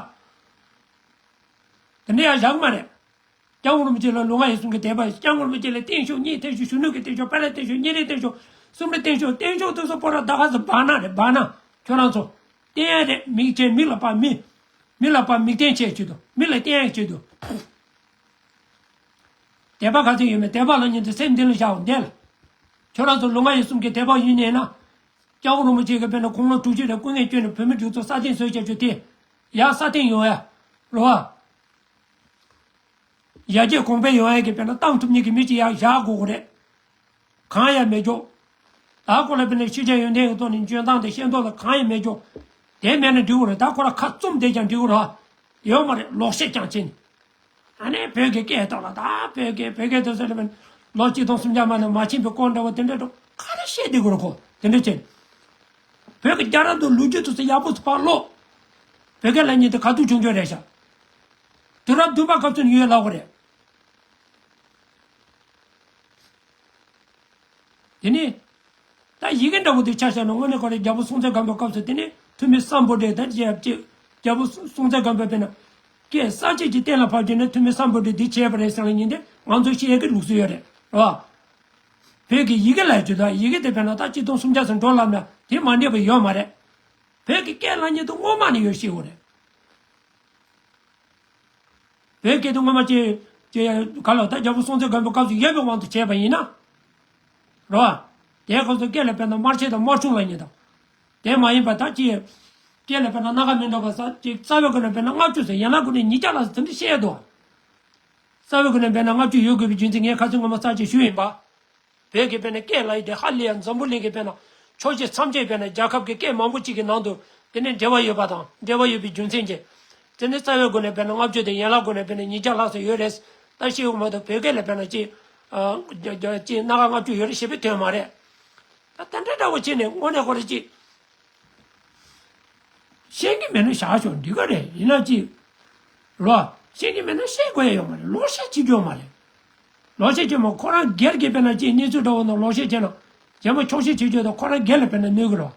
དེ་འདྲ་ཡ་བཞག་མ་རེད། སྐྱབས་མགོན་རིན་པོ་ཆེ་ལ་ལུས་ངག་ཡིད་གསུམ་གྱི་དད་པ། སྐྱབས་མགོན་རིན་པོ་ཆེ་ལ་བརྟན་བཞུགས། གཉིས་བརྟན་བཞུགས། གཞོན་ནུ་གི་བརྟན་བཞུགས། དཔལ་ལྡན་བརྟན་བཞུགས། གཉིས་རེ་བརྟན་བཞུགས། གསུམ་རེ་བརྟན་བཞུགས། བརྟན་བཞུགས་དེ་ཚོ་པོ་ར་ད་ག་ཟེ་བ་ན་རེད་བ་ན། ཁྱོད་རང་ཚོ། བརྟན་ཡ་རེད། མིག་ཆེ་མིག་ལ་ཕར་མིག་མིག་ལ་ཕར་མིག་བསྟན་བྱས་བྱེད་དོ། མིག་ལ་བསྟན་ཡ་བྱེད་དོ། དད་པ་ག་ཚོད་ཡོད་མེད་དད་པ་ལ་ཉིན་དུ་སེམས་འདི་ལ་བཞག་འོང་འདས་ལ། ཁྱོད་རང་ཚོ་ལུས་ངག་ཡིད་གསུམ་གྱི་དད་པ་ཡོད་ཉེན་ན། སྐྱབས་མགོན་རིན་པོ་ཆེ་གི་དཔེར་ན་དགུང་ལོ་དྲུག་ཅུ་རེ་སྐུ་ངལ་བསྐྱོན་ནས་བོད་མི་སྒྲིག་འཛུགས་སྲ་བརྟན་བཟོས་བྱ་རྒྱུ་དེ། ཡ་སྲ་བརྟན་ཡོང་ཡ། རོ་བ། ཡར་རྒྱས་གོང་འཕེལ་ཡོང་ཡ་གི་དཔེར་ན་བཏང་ཐུབ་མཁན་གྱི་མི་ཅིག་ཡར་བཞག་དགོས་ཀྱི་རེད། གང་ཡང་མེད་ཀྱོག་ད་ཁོ་ལ་དཔེར་ན་ཤེས་བྱ་ཡོན་ཏན་གྱི་ཐོག་ནས་འཇོན་ཐང་དང་ཤེས་རྟོགས་ལ་གང་ཡང་མེད་ཀྱོག་དེ་མེད་ན་འགྲིག་གི་རེད། ད་ཁོ་ལ་ཁ་བཙུམ་བསྡད་ཀྱང་འགྲིག་གི་རེད། ཡོད་མ་རེད། ལོག་བཤད་ཀྱང་བྱེད་ནས། ཨ་ནི་བོད་ཀྱི་སྐད་ཐོག་ལ་ད་བོད་སྐད་བོད་སྐད་དུ་ཟེར་ལ་མེད། ལོ་གཅིག་སྟོང་སུམ་བརྒྱ་མ་ནས་མ་ཕྱིན་པའི་སྐོར་འདྲ་བོ་དེ་འདྲ་འགྲོ་ག་རེ་བཤད་བསྡད་དགོས་རེད། ཁོ་དེ་འདྲ་བྱས་ནས། བོད་ཀྱི་རྒྱལ་རབས་དང་ལོ་རྒྱུས་དུ་ཚོ་ཡག་པོ་ཚོ་ཕར་ཀློག་བོད་སྐད་ལ་ཉིད་དུ་ག་དུས་བྱུང་རྒྱུ་རེད་ཤག་དུས་རབས་བདུན་པ་སྐབས་སུ་ནས་ཡོད་ལབ་དགོས་རེད། དེ་ནས། ད་ཡི་གེ་འདྲ་པོ་དེ་ཆ་བཞག་ན་དངོས་གནས་ཁོ་རེ་རྒྱལ་པོ་སྲོང་བཙན་སྒམ་པོའི་སྐབས་སུ་དེ་ནས་ཐུ་མི་སམ་བྷོ་ཊ་ད་རྒྱལ་རྒྱལ་པོ་སྲོང་བཙན་སྒམ་པོས་དཔེར་ན། སྐད་གསར་བཅད་ཀྱི་གཏན་ལ་ཕབ་རྒྱུ་ནས་ཐུ་མི་སམ་བྷོ་ཊས་འདི་བྱས་པ་རེད་ཟེར་ལ་ཉིན་དེ་ང་ཚོ་ཤེས་ཡས་ཀྱི་ལུགས་སྲོལ་ཡོད་རེད་རོ། བོད་ཀྱི་ཡི་གེ་ལ་ཡོད་ད་ཡི་གེ་དེ་དཔེར་ན་ད་གཅིག་སྟོང་སུམ་བརྒྱ་ཙམ་འགྲོ་ལབ་ན་དེ་མ་འདྲེས་པ་ཡོད་མ་རེད། བོད་ཀྱི་སྐད་ལ་ཉིད་དུ་སྔོན་མ་ནས་ཡོད་ཤེས་དགོས་རེད། བོད་སྐད་དུ་སྔོན་མ་ཅི། ཅི། ག་ལ་ད་རྒྱལ་པོ་སྲོང་བཙན་སྒམ་པོའི་སྐབས་སུ་ཡོད་པའི་དབང་དུ་བྱས་པ་ཡིན་ན། རོ། དེའི་སྐབས་སུ་སྐད་ལ་དཔེར་ན་དམར་ཆེན་དང་དམར་ཆུང་ལབ་མཁན་དང་། དེ་མ་ཡིན་པ་ད་ཅི། སྐད་ལ་དཔེར་ན་སྣ་ཁ་མི་འདྲ་བ་ས་ཅིག་རྩ་བའི་སྒོ་ནས་དཔེར་ན་ལྔ་བཅུ་ཟེར། ཡན་ལག་སྒོ་ནས་ཉིས་བརྒྱ་ལ་ཟེར་དེ་འདྲ་བཤད་འདུག་རྩ་བའི་སྒོ་ནས་དཔེར་ན་ལྔ་བཅུ་ཡོད་དགོས་པའི་རྒྱུ་མཚན་ངས་ཁ་སང་སྔོན་མ་ས་ཆ་ཞུས་ཡིན་པ། བོད་ཀྱི་དཔེར་ན་སྐད་ལ་ཡི་དེ་ཧ་ལས་ཡ་འཛམ་བུ་གླིང་གི་དཔེར་ན་ཕྱོགས་བཞི་མཚམས་བཅད་དཔེར་ན་རྒྱལ་ཁབ་ཀྱི་སྐད་མང་པོ་གཅིག་གི་ནང་དུ་དེ་ནས་འབྲེལ་བ་ཡོད་པ་དང་འབྲེལ་བ་ཡོད་པའི་རྒྱུ་མཚན་གྱིས། དེ་ནི་རྩ་བའི་སྒོ་ནས་དཔེར་ན་ལྔ་བཅུ་དེ་ཡན་ལག་སྒོ་ནས་དཔེར་ན་ཉིས་བརྒྱ་ལྷག་ཙམ་ཡོད་རེད། ད་ཤེས་ཡོང་མ་གཏོགས་བོད་སྐད་ལ་དཔེར་ན་ཅིག་ཅིག་སྣ་ཁ་ལྔ་བཅུ་ཡོད་རེད་ཞེས་པའི་དོན་མ་རེད། ད་དེ་འདྲ་འདྲ་བོ་བྱས་ནས་དངོས་གནས་ཁོ་རང་ཅིག་ཤེས་ཀྱི་མེད་ན་བཞག་ཤོག་འགྲིག་ག་རེད། ཡིན་ན་ཅི་རོ། ཤེས་ཀྱི་མེད་ན་ཤེས་དགོས་ཡ་ཡོད་མ་རེད། ལོག་བཤད་བྱེད་རྒྱུ་ཡོད་མ་རེད། ལོག་བཤད་བྱེད་མ་ཁོ་རང་སྒེར་གྱི་དཔེར་ན་ཅི་གནས་ཚུལ་འདྲ་བོ་ནང་ལོག་བཤད་བྱས་ན་རྗེས་མ་འཁྱོག་བཤད་བྱེད་རྒྱུ་དང་ཁོ་རང་སྒེར་ལ་དཔེར་ན་གནོད་ཀྱི་རེད།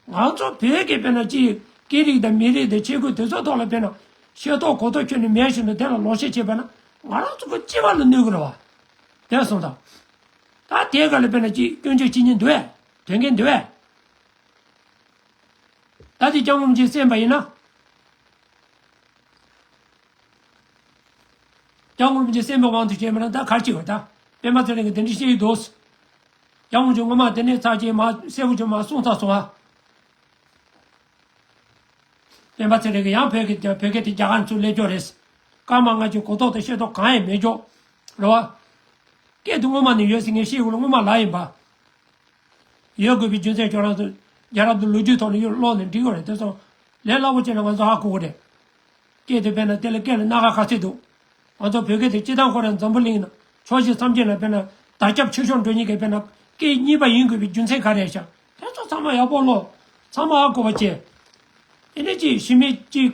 ང་ཚོ་བོད་ཀྱི་དཔེར་ན་ཅི་སྐད་རིགས་དང་མི་རིགས་དང་ཆས་གོས་དེ་ཚོ་ཐོག་ལ་དཔེར་ན་ཤེས་རྟོགས་གོ་རྟོགས་ཁྱོན་ནས་མེད་བཞིན་དུ་དེ་ལ་ལོག་བཤད་བྱས་པ་ན་ང་རང་ཚོ་གི་སྤྱི་པ་ལ་གནོད་ཀྱི་རེད་བ། དེ་སོང་ཙང་། ད་དེའི་སྒང་ལ་དཔེར་ན་ཅི་སྐྱོན་བརྗོད་བྱེད་མཁན་འདུག་བས། དོན་མཁན་འདུག་བས། ད་དེ་སྐྱབས་མགོན་རིན་པོ་ཆེས་གསན་པ་ཡིན་ན། སྐྱབས་མགོན་རིན་པོ་ཆེས་གསན་པའི་དབང་དུ་བྱས་པ་ན་ད་ག་རེ་བྱེད་དགོས། ད་སྤེན་པ་ཚེ་རིང་གིས་དེ་འདྲ་བཤད་ཀྱི་འདུག་སྐྱབས་མགོན་རིན་པོ་ཆེས་སྔོན་མ་དེ་ནས་ཚར་གཅིག་མར་གསལ་པོ་བྱུང་མར་གསུངས་ཚར་སོང་ཨ། སྤེན་པ་ཚེ་རིང་གིས་ཡང་བོད་ཀྱི་བོད་སྐད་དེ་རྒྱ་གར་ཚུར་སླེབས་ཀྱི་རེད། སྐར་མ་ལྔ་བཅུ་གོ་ཐོག་དང་ཤེས་རྟོགས་གང་ཡང་མེད་ཀྱོག་རེད་བ། སྐད་དེ་སྔོན་མ་ནས་ཡོད་ཟེར་ངས་ཤེས་དགོས་ལ་སྔོན་མ་ལ་ཡིན་པ། ཡོད་དགོས་པའི་རྒྱུ་མཚན་ཁྱོད་རང་ཚོ་རྒྱལ་རབས་དང་ལོ་རྒྱུས་ཐོག་ནས་ཡོད་ཀློག་ནས་འགྲིག་ཡོད་རེད། དེ་ཚོ་ལས་སླ་པོ་བྱས་ན་ང་ཚོ་ཧ་གོ་གི་རེད། སྐད་དེ་དཔེར་ན་དེ་ལ་སྐད་ལ་སྣ་ཁ་ག་ཚད་འདུག་ང་ཚོ་བོད་སྐད་དེ་སྤྱི་བཏང་ཁོ་རང་འཛམ་བུ་གླིང་ན་ཕྱོགས་བཞི་མཚམས་བརྒྱད་ལ་དཔེར་ན་དར་ཁྱབ་ཆེ་ཤོས་འགྲོ་མཁན་གྱི་དཔེར་ན་སྐད་གཉིས་པ་ཡིན་དགོས་པའི་རྒྱུ་མཚན་ག་རེ་ཤག་དེ་ཚོ་ཚང་མ་ཡག་པོ་ཀློག་ཚང་མ་ཧ་གོ་བ་བྱས། དེ་ནས་ཅིག་ཞི་མི་ཅིག་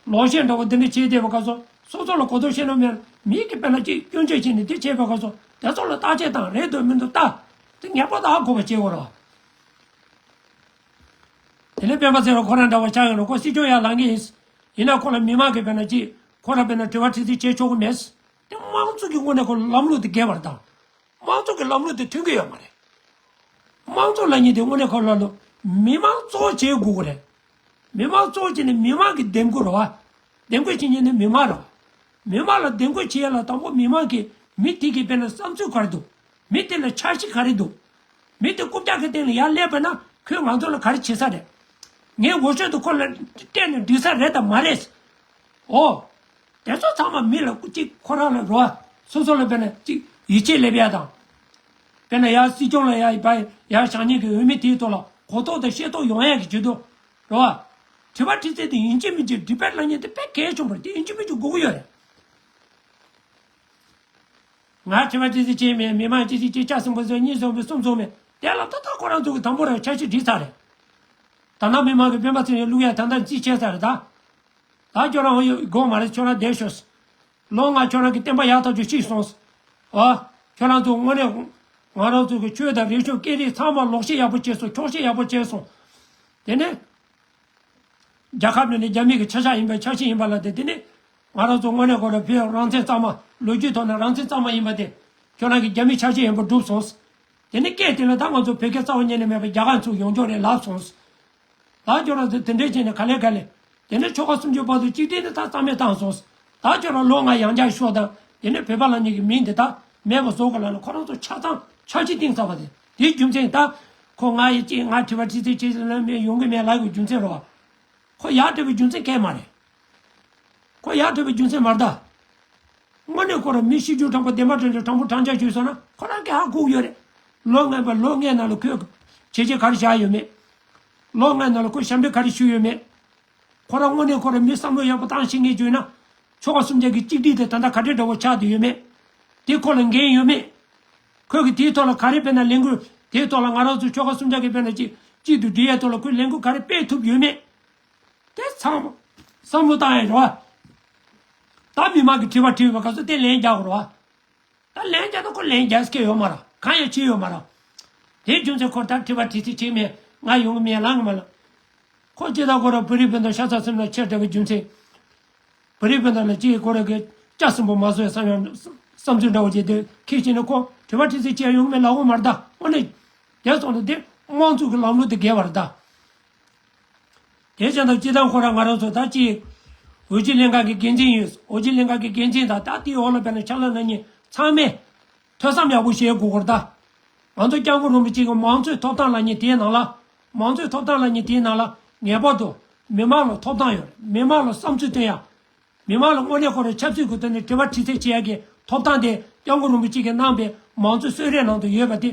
ལོག་བཤད་འདྲ་བོ་འདི་འདྲ་བྱས་བསྡད་པ་ག་ཚོད་སོ་སོ་ལ་གོ་རྟོགས་ཤེས་ན་མེད། མི་གིས་དཔེར་ན་ཅིག་སྐྱོན་བརྗོད་བྱས་ནས་འདི་བྱས་པ་ག་ཚོད་དེ་ཚོ་ལ་བརྟག་དཔྱད་དང་རེད་འདུག་མི་འདུག་ལྟ། དེ་ངེས་པར་དུ་ཧ་གོ་བ་བྱེད་དགོས་རེད། དེ་ནས་སྤེན་པ་ཚེ་རིང་ཁོ་རང་འདྲ་བ་ཆགས་ཡོད་རེད། ཁོ་སྲིད་སྐྱོང་ཡར་ལངས་ཀྱི་ཡིན། ཡིན་ན་ཁོ་ལ་མི་མང་གིས་དཔེར་ན་ཅིག་ཁོ་རང་དཔེར་ན་དྲི་བ་དྲི་རྩད་བྱེད་ཆོག་གི་མེད། དེ་དམངས་གཙོ་གི་ངོས་ནས་ཁོ་ལམ་ལུགས་དེ་འགལ་བ་རེད་ད། དམངས་གཙོ་གི་ལམ་ལུགས་དེ་མཐུན་གྱི་ཡོད་མ་རེད། དམངས་གཙོ་ལབ་མཁན་དེ་དངོས་གནས་ཁོ་ལ་ལོ་མི་མང་གཙོ་བོ་བྱེད་དགོས་ཀྱི་རེད། མི་མང་གཙོ་བོ་བྱས་ནས་མི་མང་གི་འདེམས་བསྐོ་རེད་བ། འདེམས་བསྐོ་བྱེད་མཁན་ནི་མི་མང་རེད་བ། མི་མང་ལ་འདེམས་བསྐོ་བྱེད་ཡ་ལ་དང་པོ་མི་མང་གིས་མི་དེ་གི་དཔེར་ན་བསམ་ཚུལ་ག་རེ་འདུག་མི་དེ་ལ་འཆར་གཞི་ག་རེ་འདུག་མི་དེ་རྐུབ་བཀྱག་གི་སྟེང་ལ་ཡར་སླེབས་པ་ན་ཁོས་ང་ཚོ་ལ་ག་རེ་བྱེད་ས་རེད། ངས་འོས་ཤོག་དེ་ཁོ་ལ་སྤྲད་ནས་འགྲིག་ས་རེད་དམ་མ་རེད། ཨོ། དེ་ཚོ་ཚང་མ་མི་ལ་གཅིག་ཁོ་རང་ལ་རོ། སོ་སོ་ལ་དཔེར་ན་གཅིག་ཡིད་ཆེས་སླེབས་ཡ་དང་། དཔེར་ན་ཡར་སྲིད་སྐྱོང་ལ་ཡར་ཡར་བཞེངས་མཁན་གྱི་འོས་མི་དེའི་ཐོག་ལ་གོ་རྟོགས་དང་ཤེས་རྟོགས་ཡོང་ཡ་གི་ཆེད་དུ་རོ། དྲི་བ་དྲི་ཚད་དེ་ཡིན་གཅིག་མིན་གཅིག་ཌི་བེཊ་ལབ་མཁན་དེ་དཔེ་གལ་ཆེན་པོ་རེད། དེ་ཡིན་གཅིག་མིན་གཅིག་དགོས་ཀྱི་ཡོད་རེད། ང་དྲི་བ་དྲི་ཚིག་བྱས་མེད། མི་མང་གཅིག་གཅིག་གཅིག་ཆ་གསུམ་པོ་བཟོས། གཉིས་བཟོས་མེད། གསུམ་བཟོས་མེད། དེ་ལ་ད་ལྟ་ཁོ་རང་ཚོ་གི་དང་པོ་རང་འཆར་གཞི་བསྒྲིགས་ཚར་རེད། ད་ནང་མི་མང་གི་སྤེན་པ་ཚེ་རིང་བླུག་ཡ་ད་ལྟ་རྩིས་བྱས་ཚར་རེད་ད། ད་ཁྱོད་རང་ཡོད་དགོས་མ་རེད། ཁྱོད་རང་བསྡད་ཤོག་ལོ་ལྔ་ཁྱོད་རང་གི་བསྟན་པ་ཡག་ཐག་ཆོད་ཤིག་སོང་། ཨ། ཁྱོད་རང་ཚོ་དངོས་གནས་ང་རང་ཚོ་གི་ཆོས་དང་རིག་གཞུང་སྐད་རིགས་ཚང་མ་ལོག་བཤད་ཡག་པོ་བྱས་སོང་། འཁྱོག་བཤད་ཡག་པོ་བྱས་སོང་། དེ་ནས། རྒྱལ་ཁབ་ནས་ནི་རྒྱ་མི་གི་ཆ་ཤས་ཡིན་པའི་ཆ་ཤས་ཡིན་པ་ལ་དེ་དེ་ནི་ང་རང་ཚོ་དངོས་གནས་ཁོ་རང་བོད་རང་བཙན་གཙང་མ་ལོ་རྒྱུས་ཐོག་ནས་རང་བཙན་གཙང་མ་ཡིན་པ་དེ་ཁྱོད་རང་གི་རྒྱ་མི་ཆ་ཤས་ཡིན་པ་གྲུབ་སོང་། དེ་ནི་སྐད་དེ་ལ་ད་ང་ཚོ་བོད་སྐད་རྩ་བ་ཉིད་ནས་མེད་པའི་རྒྱ་གར་ཚུར་ཡོང་ཆོག་རེད་ལབ་སོང་། ད་ཁྱོད་རང་ཚོ་དེ་འདྲས་བྱས་ནས་ག་ལེ་ག་ལེ། དེ་ནས་ཆོལ་ཁ་སུམ་ཅུ་བར་དུ་གཅིག་སྒྲིལ་ནི་ད་རྩ་མེད་བཏང་སོང་། ད་ཁྱོད་རང་ལོ་ལྔ་ཡང་བསྐྱར་ཤོག་དང་དེ་ནས་བོད་པ་ལབ་མཁན་གྱི་མིང་འདི་དག་མེད་པ་བཟོ་དགོས་ལབ་ནས་ཁོ་རང་ཚོ་ཆ་ཚང་འཆར་གཞི་བཏིང་ཚར་བ་དེ། དེའི་རྒྱུ་མཚན་ད་ཁོ་ང་ཡི་གཅིག་ང་དྲི་བ་དྲི་ཚིག་བྱེད་ལ་མེད་ཡོང་གི་མེད་ལབ་དགོས་རྒྱུ་མཚན་རེད་བ། ཁོ་ཡར་འགྲོ་བའི་རྒྱུ་མཚན་གང་ཡང་མ་རེད། ཁོ་ཡར་འགྲོ་བའི་རྒྱུ་མཚན་མ་རེད་ད། དངོས་གནས་ཁོ་རང་མི་ཤི་རྒྱུ་དྲང་པོ་བདེན་པ་དྲང་དྲང་པོ་དྲང་བཞག་ཞུས་སོང་ན་ཁོ་རང་གིས་ཧ་གོ་གི་ཡོད་རེད། ལོ་ལྔའི་བར་ལོ་ལྔའི་ནང་ལ་ཁོས་བྱས་རྗེས་ག་རེ་བཞག་ཡོད་མེད། ལོ་ལྔའི་ནང་ལ་ཁོས་ཞབས་འདྲེན་ག་རེ་ཞུས་ཡོད་མེད། ཁོ་རང་དངོས་གནས་ཁོ་རང་མི་བསམ་བློ་ཡག་པོ་བཏང་ཤེས་མཁན་བྱུང་ན། ཆོལ་ཁ་གསུམ་ཆ་གི་གཅིག་སྒྲིལ་དེ་ད་ལྟ་ག་འདྲའི་འདྲ་བོ་ཆགས་བསྡད་ཡོད་མེད། དེ་ཁོ་ལ་འགན་ཡོད་མེད། ཁོས་གི་དེའི་ཐོག་ལ་ག་རེ་དཔེར་ན་ལས་འགུལ་དེའི་ཐོག་ལ་ང་རང་ཚོ་ཆོལ་ཁ་གསུམ་ཆ་གི་དཔེར་ན་གཅིག་གཅིག་ཏུ་སྒྲིལ་ཡའི་ཐོག་ལ་ཁོས་ལས་འགུལ་ག་རེ་སྤེལ་ཐུབ་ཡོད་མེད། དེ་ཚང་མ་བསམ་བློ་བཏང་ཡ་རེད་བ། ད་མི་མང་གི་དྲི་བ་དྲིས་པ་ག་ཚོད་དེ་ལན་རྒྱག་དགོས་རེད་བ། ད་ལན་རྒྱག་ན་ཁོ་ལན་རྒྱག་སྐལ་ཡོད་མ་རེད། གང་ཡང་བྱས་ཡོད་མ་རེད། དེའི་རྒྱུ་མཚན་ཁོ་ད་དྲི་བ་དྲི་ཚིག་བྱེད་མེད། ང་ཡོང་གི་མེད་ལངས་གི་མ་ལ། ཁོ་ཅི་ད་ཁོ་རང་བོད་རིགས་སྤུན་ཟླ་ཤ་ཚ་སེམས་ལ་ཆེར་འདྲ་བའི་རྒྱུ་མཚན། བོད་རིགས་སྤུན་ཟླ་ལ་ཅིག་ཁོ་རང་གི་སྐྱ་སེམས་པོ་མ་བཟོ་ཡ་བསམ་ཡང་བསམ་ཚུལ་འདྲ་བོ་ཅིག་དེ་ཁྱེད་ཀྱིས་ནི་ཁོ་དྲི་བ་དྲི་ཚིག་བྱེད་ཡོང་གི་མེད་ལབ་དགོས་མ་རེད་ད། དངོས་གནས། དེ་སོང་ནས་དེ་དམངས་གཙོ་གི་ལམ་ལུགས་དེ་འགལ་བ་རེད་ད། དེ་བྱས་ན་སྤྱི་བཏང་ཁོ་རང་ང་རང་ཚོ་ད་ཅི། འོས་བསྡུ་ལྷན་ཁང་གི་འགན་འཛིན་ཡོད། འོས་བསྡུ་ལྷན་ཁང་གི་འགན་འཛིན་དང་ད་དེའི་འོག་ལ་དཔེར་ན་ཕྱག་ལས་གནང་མཁན་ཚང་མས་ཐོས་བསམ་ཡག་པོ་བྱེད་དགོས་ཀྱི་རེད་ད། ང་ཚོ་སྐྱབས་མགོན་རིན་པོ་ཆེ་གི་མང་གཙོའི་ཐོབ་ཐང་ལབ་མཁན་དེའི་ནང་ལ། མང་གཙོའི་ཐོབ་ཐང་ལབ་མཁན་དེའི་ནང་ལ་ངེས་པར་དུ་ མི་མང་ལ་ཐོབ་ཐང་ཡོད་རེད། མི་མང་ལ་བསམ་ཚུལ་སྟོན་ཡ། མི་མང་ལ་དངོས་གནས་ཁོ་རང་ཆབ་སྲིད་ཀྱི་ཐོག་ནས་དྲི་བ་དྲིས་ཚད་བྱེད་ཡ་གི་ཐོབ་ཐང་དེ་སྐྱབས་མགོན་རིན་པོ་ཆེ་གིས་གནང་པའི་མང་གཙོའི་གསོལ་རས་ནང་དུ་ཡོད་པ་དེ།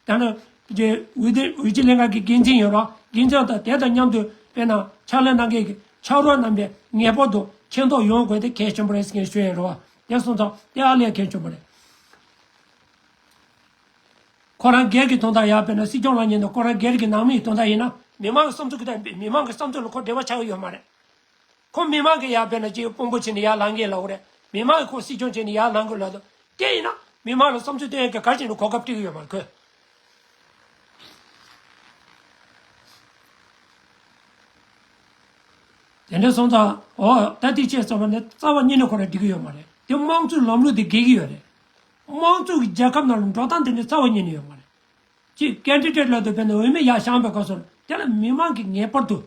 ད་ནི་རྒྱལ་འོས་བསྡུ་འོས་བསྡུ་ལྷན་ཁང་གི་འགན་འཛིན་ཡོད་ར། འགན་འཛིན་དང་དེ་དང་མཉམ་དུ་དཔེར་ན་ཕྱག་ལས་གནང་མཁན་གྱི་ཕྱག་རོགས་རྣམ་པས་ངེས་པར་དུ་མཁྱེན་རྟོགས་ཡོང་དགོས་དེ་གལ་ཆེན་པོ་རེད་ཟེར་མཁན་ཞུ་ཡ་རེད་བ། དེ་སོང་ཙང་དེ་ཨ་ལས་གལ་ཆེན་པོ་རེད། ཁོ་རང་སྒེར་གྱི་དོན་དག་ཡང་དཔེར་ན་སྲིད་སྐྱོང་ལངས་ཉིན་དུ་ཁོ་རང་སྒེར་གྱི་ནང་མིའི་དོན་དག་ཡིན་ན། མི་མང་གི་བསམ་ཚུལ་གྱི་དང་མི་མང་གི་བསམ་ཚུལ་ལ་ཁོ་འབྲེལ་བ་ཆགས་ཀྱི་ཡོད་མ་རེད། ཁོ་མི་མང་གི་ཡང་དཔེར་ན་ཅིག་དཔོན་པོ་བྱས་ནས་ཡར་ལངས་མཁན་ལབ་དགོས་རེད། མི་མང་གི་ཁོ་སྲིད་སྐྱོང་བྱས་ནས་ཡར་ལངས་དགོས་ལབ་དུས་དེ་ཡིན་ན་མི་མང་ལ་བསམ་ཚུལ་སྟོན་ཡག་གི་ག་རེ་བྱས་ནས་གོ་སྐབས་སྤྲད་ཀྱི་ཡོད་མ་རེད་ཁོས། དེ་འདྲ་སོང་ཙང་འོ་ད་དེ་བྱས་ཙམ་པ་ནི་རྩ་བ་ཉིད་ནས་ཁོ་རང་འགྲིག་གི་ཡོད་མ་རེད། དེ་དམངས་གཙོའི་ལམ་ལུགས་དེ་འགལ་གྱི་ཡོད་རེད། དམངས་གཙོ་གི་རྒྱལ་ཁབ་ནང་ལ་འགྲོ་སྟངས་དེ་འདྲ་རྩ་བ་ཉིད་ནས་ཡོད་མ་རེད། གཅིག་ཀེན་ཌི་ཌེ་ཊི་ལབ་དུས་དཔེར་ན་འོས་མི་ཡར་བཞེངས་པའི་སྐབས་སུ་དེ་ལ་མི་མང་གིས་ངེས་པར་དུ།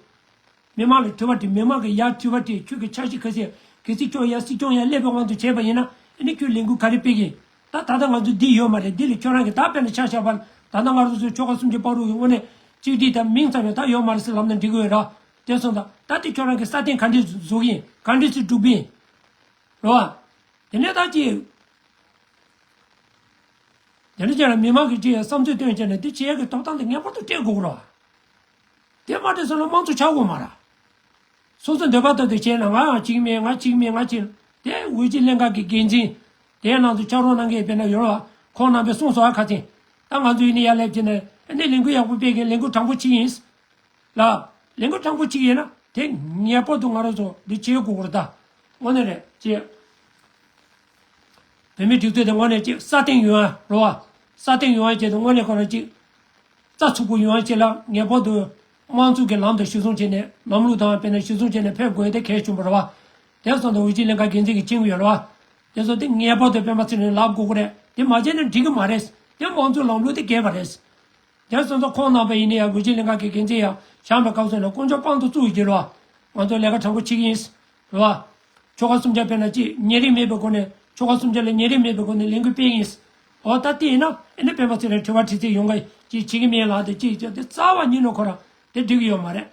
མི་མང་ལ་དྲི་བ་དྲིས། མི་མང་གིས་ཡར་དྲི་བ་དྲིས། ཁྱོད་ཀྱི་འཆར་གཞི་ག་ཚོད། གལ་སྲིད་ཁྱོད་ཡར་སྲིད་སྐྱོང་ཡར་སླེབས་པའི་དབང་དུ་བྱས་པ་ཡིན་ན་ཨ་ནི་ཁྱོད་ལས་འགུལ་ག་རེ་སྤེལ་གི་ཡིན། ད་ད་ལྟ་ང་ཚོ་འདི་ཡོད་མ་རེད། འདི་ལས་ཁྱོད་རང་གིས་ད་དཔེར་ན་ཆ་བཞག་པ་ལ་ད་ལྟ་ང་རང་ཚོ་ཆོལ་ཁ་གསུམ་གྱི་བར་དུ་གི་དངོས་གནས་གཅིག་སྒྲིལ་དང་མིང་ཙམ་ཡང་ད་ཡོད་མ་རེད་ཟེར་ལབ་ན་འགྲིག་གི་ཡོད་ར། དེ་སོང་ཙང་ད་དེ་ཁྱོད་རང་གི་སྲ་བརྟན་ག་འདྲས་བཟོ་གི་ཡིན། ག་འདྲས་སེ་སྒྲུབ་གི་ཡིན། རེད་བ། དེ་ནས་ད་ཅི། དེ་འདྲ་བྱས་ན་མི་མང་གིས་ཅི་ཡང་བསམ་ཚུལ་བཏོན་བྱས་ནས་དེ་བྱེད་ཡག་གི་ཐོབ་ཐང་དེ་ངེས་པར་དུ་སྤྲད་དགོས་ཀྱི་རེད་བ། དེ་མ་སྤྲད་སོང་ན་དམངས་གཙོ་ཆགས་དགོས་མ་རེད། སོ་སོའི་འདོད་པ་ལྟར་དུ་བྱས་ན་ང་ཡང་བྱེད་ཀྱི་མེད། ང་བྱེད་ཀྱི་མེད། ང་བྱེད། དེ་འོས་བསྡུ་ལྷན་ཁང་གི་འགན་འཛིན། དེའི་ནང་དུ་ཕྱག་རོགས་གནང་མཁན་དཔེར་ན་ཡོད་རེད་བ། ཁོང་རྣམ་པས་གསུངས་སོང་ཨ། ཁ་སང་ད་ང་ཚོ་ཡིན་ནའི་ཡར་སླེབས་བྱས་ནས་ཨ་ནི་ལས་འགུལ་ཡག་པོ་སྤེལ་མཁན་ལས་འགུལ་དྲང་པོ་གཅིག་ཡིན། ལ། ལས་འགུལ་དྲང་པོ་གཅིག་ཡིན་ན་དེ་ངེས་པར་དུ་ང་རང་ཚོ་འདི་བྱེད་དགོས་ཀྱི་རེད་ད། དངོས་གནས་རེད་ཅེས། བོད་མིའི་སྒྲིག་འཛུགས་དེ་དངོས་གནས་ཅིག་སྲ་བརྟན་ཡོང་ཡ་རེད་བ། སྲ་བརྟན་ཡོང་ཡ་ཆེད་དུ་དངོས་གནས་ཁོ་རང་ཅིག་རྩ་ཚུགས་པོ་ཡོང་ཡ་ཆེད་ལ་ངེས་པར་དུ་དམངས་གཙོ་གི་ལམ་དུ་གཞིར་བཟུང་བྱས་ནས་ལམ་ལུགས་དང་དཔེར་ན་གཞིར་བཟུང་བྱས་ནས་ཕེབས་དགོས་དེ་གལ་ཆེན་པོ་རེད་བ། དེ་སོང་ཙང་འོས་བསྡུ་ལྷན་ཁང་འགན་འཛིན་གྱིས་མཁྱེན་གྱི་ཡོད་རེད་བ། དེ་ཚོ་དེ་ངེས་པར་དུ་སྤེན་པ་ཚེ་རིང་ལབ་དགོས་ཀྱི་རེད། དེ་མ་བྱས་ན་འགྲིག་གི་མ་རེད། དེ་དམངས་གཙོའི་ལམ་ལུགས་དེ་འགལ་བ་རེད། དེ་སོང་ཙང་ཁོང་རྣམ་པ་ཡིན་ན་ཡང་འོས་བསྡུ་ལྷན་ཁང་གི་འགན་འཛིན་ཡང་བཞེངས་པའི་སྐབས་སུ་ལ་དཀོན་མཆོག་དཔང་དུ་བཙུགས་ཀྱི་རེད་བ། ང་ཚོ་ལས་ཀ་དྲང་པོ་བྱེད་ཀྱི་ཡིན། རེད་བ། ཆོལ་ཁ་གསུམ་ཆ་དཔེར་ན་ཅིག་ཉེ་རིང་མེད་པའི་སྒོ་ནས་ཆོལ་ཁ་གསུམ་ཆ་ལ་ཉེ་རིང་མེད་པའི་སྒོ་ནས་ལས་འགུལ་སྤེལ་ཡིན། འོ་ད་དེ་ཡིན་ན་ཨ་ནི་སྤེན་པ་ཚེ་རིང་དྲི་བ་དྲི་ཚིག་ཡོང་ག་ཅིག་བྱེད་ཀྱི་མེད་ལ་དེ་ཅིག་ཅིག་དེ་རྩ་བ་ཉིད་ནས་ཁོ་རང་དེ་འགྲིག་གི་ཡོད་མ་རེད།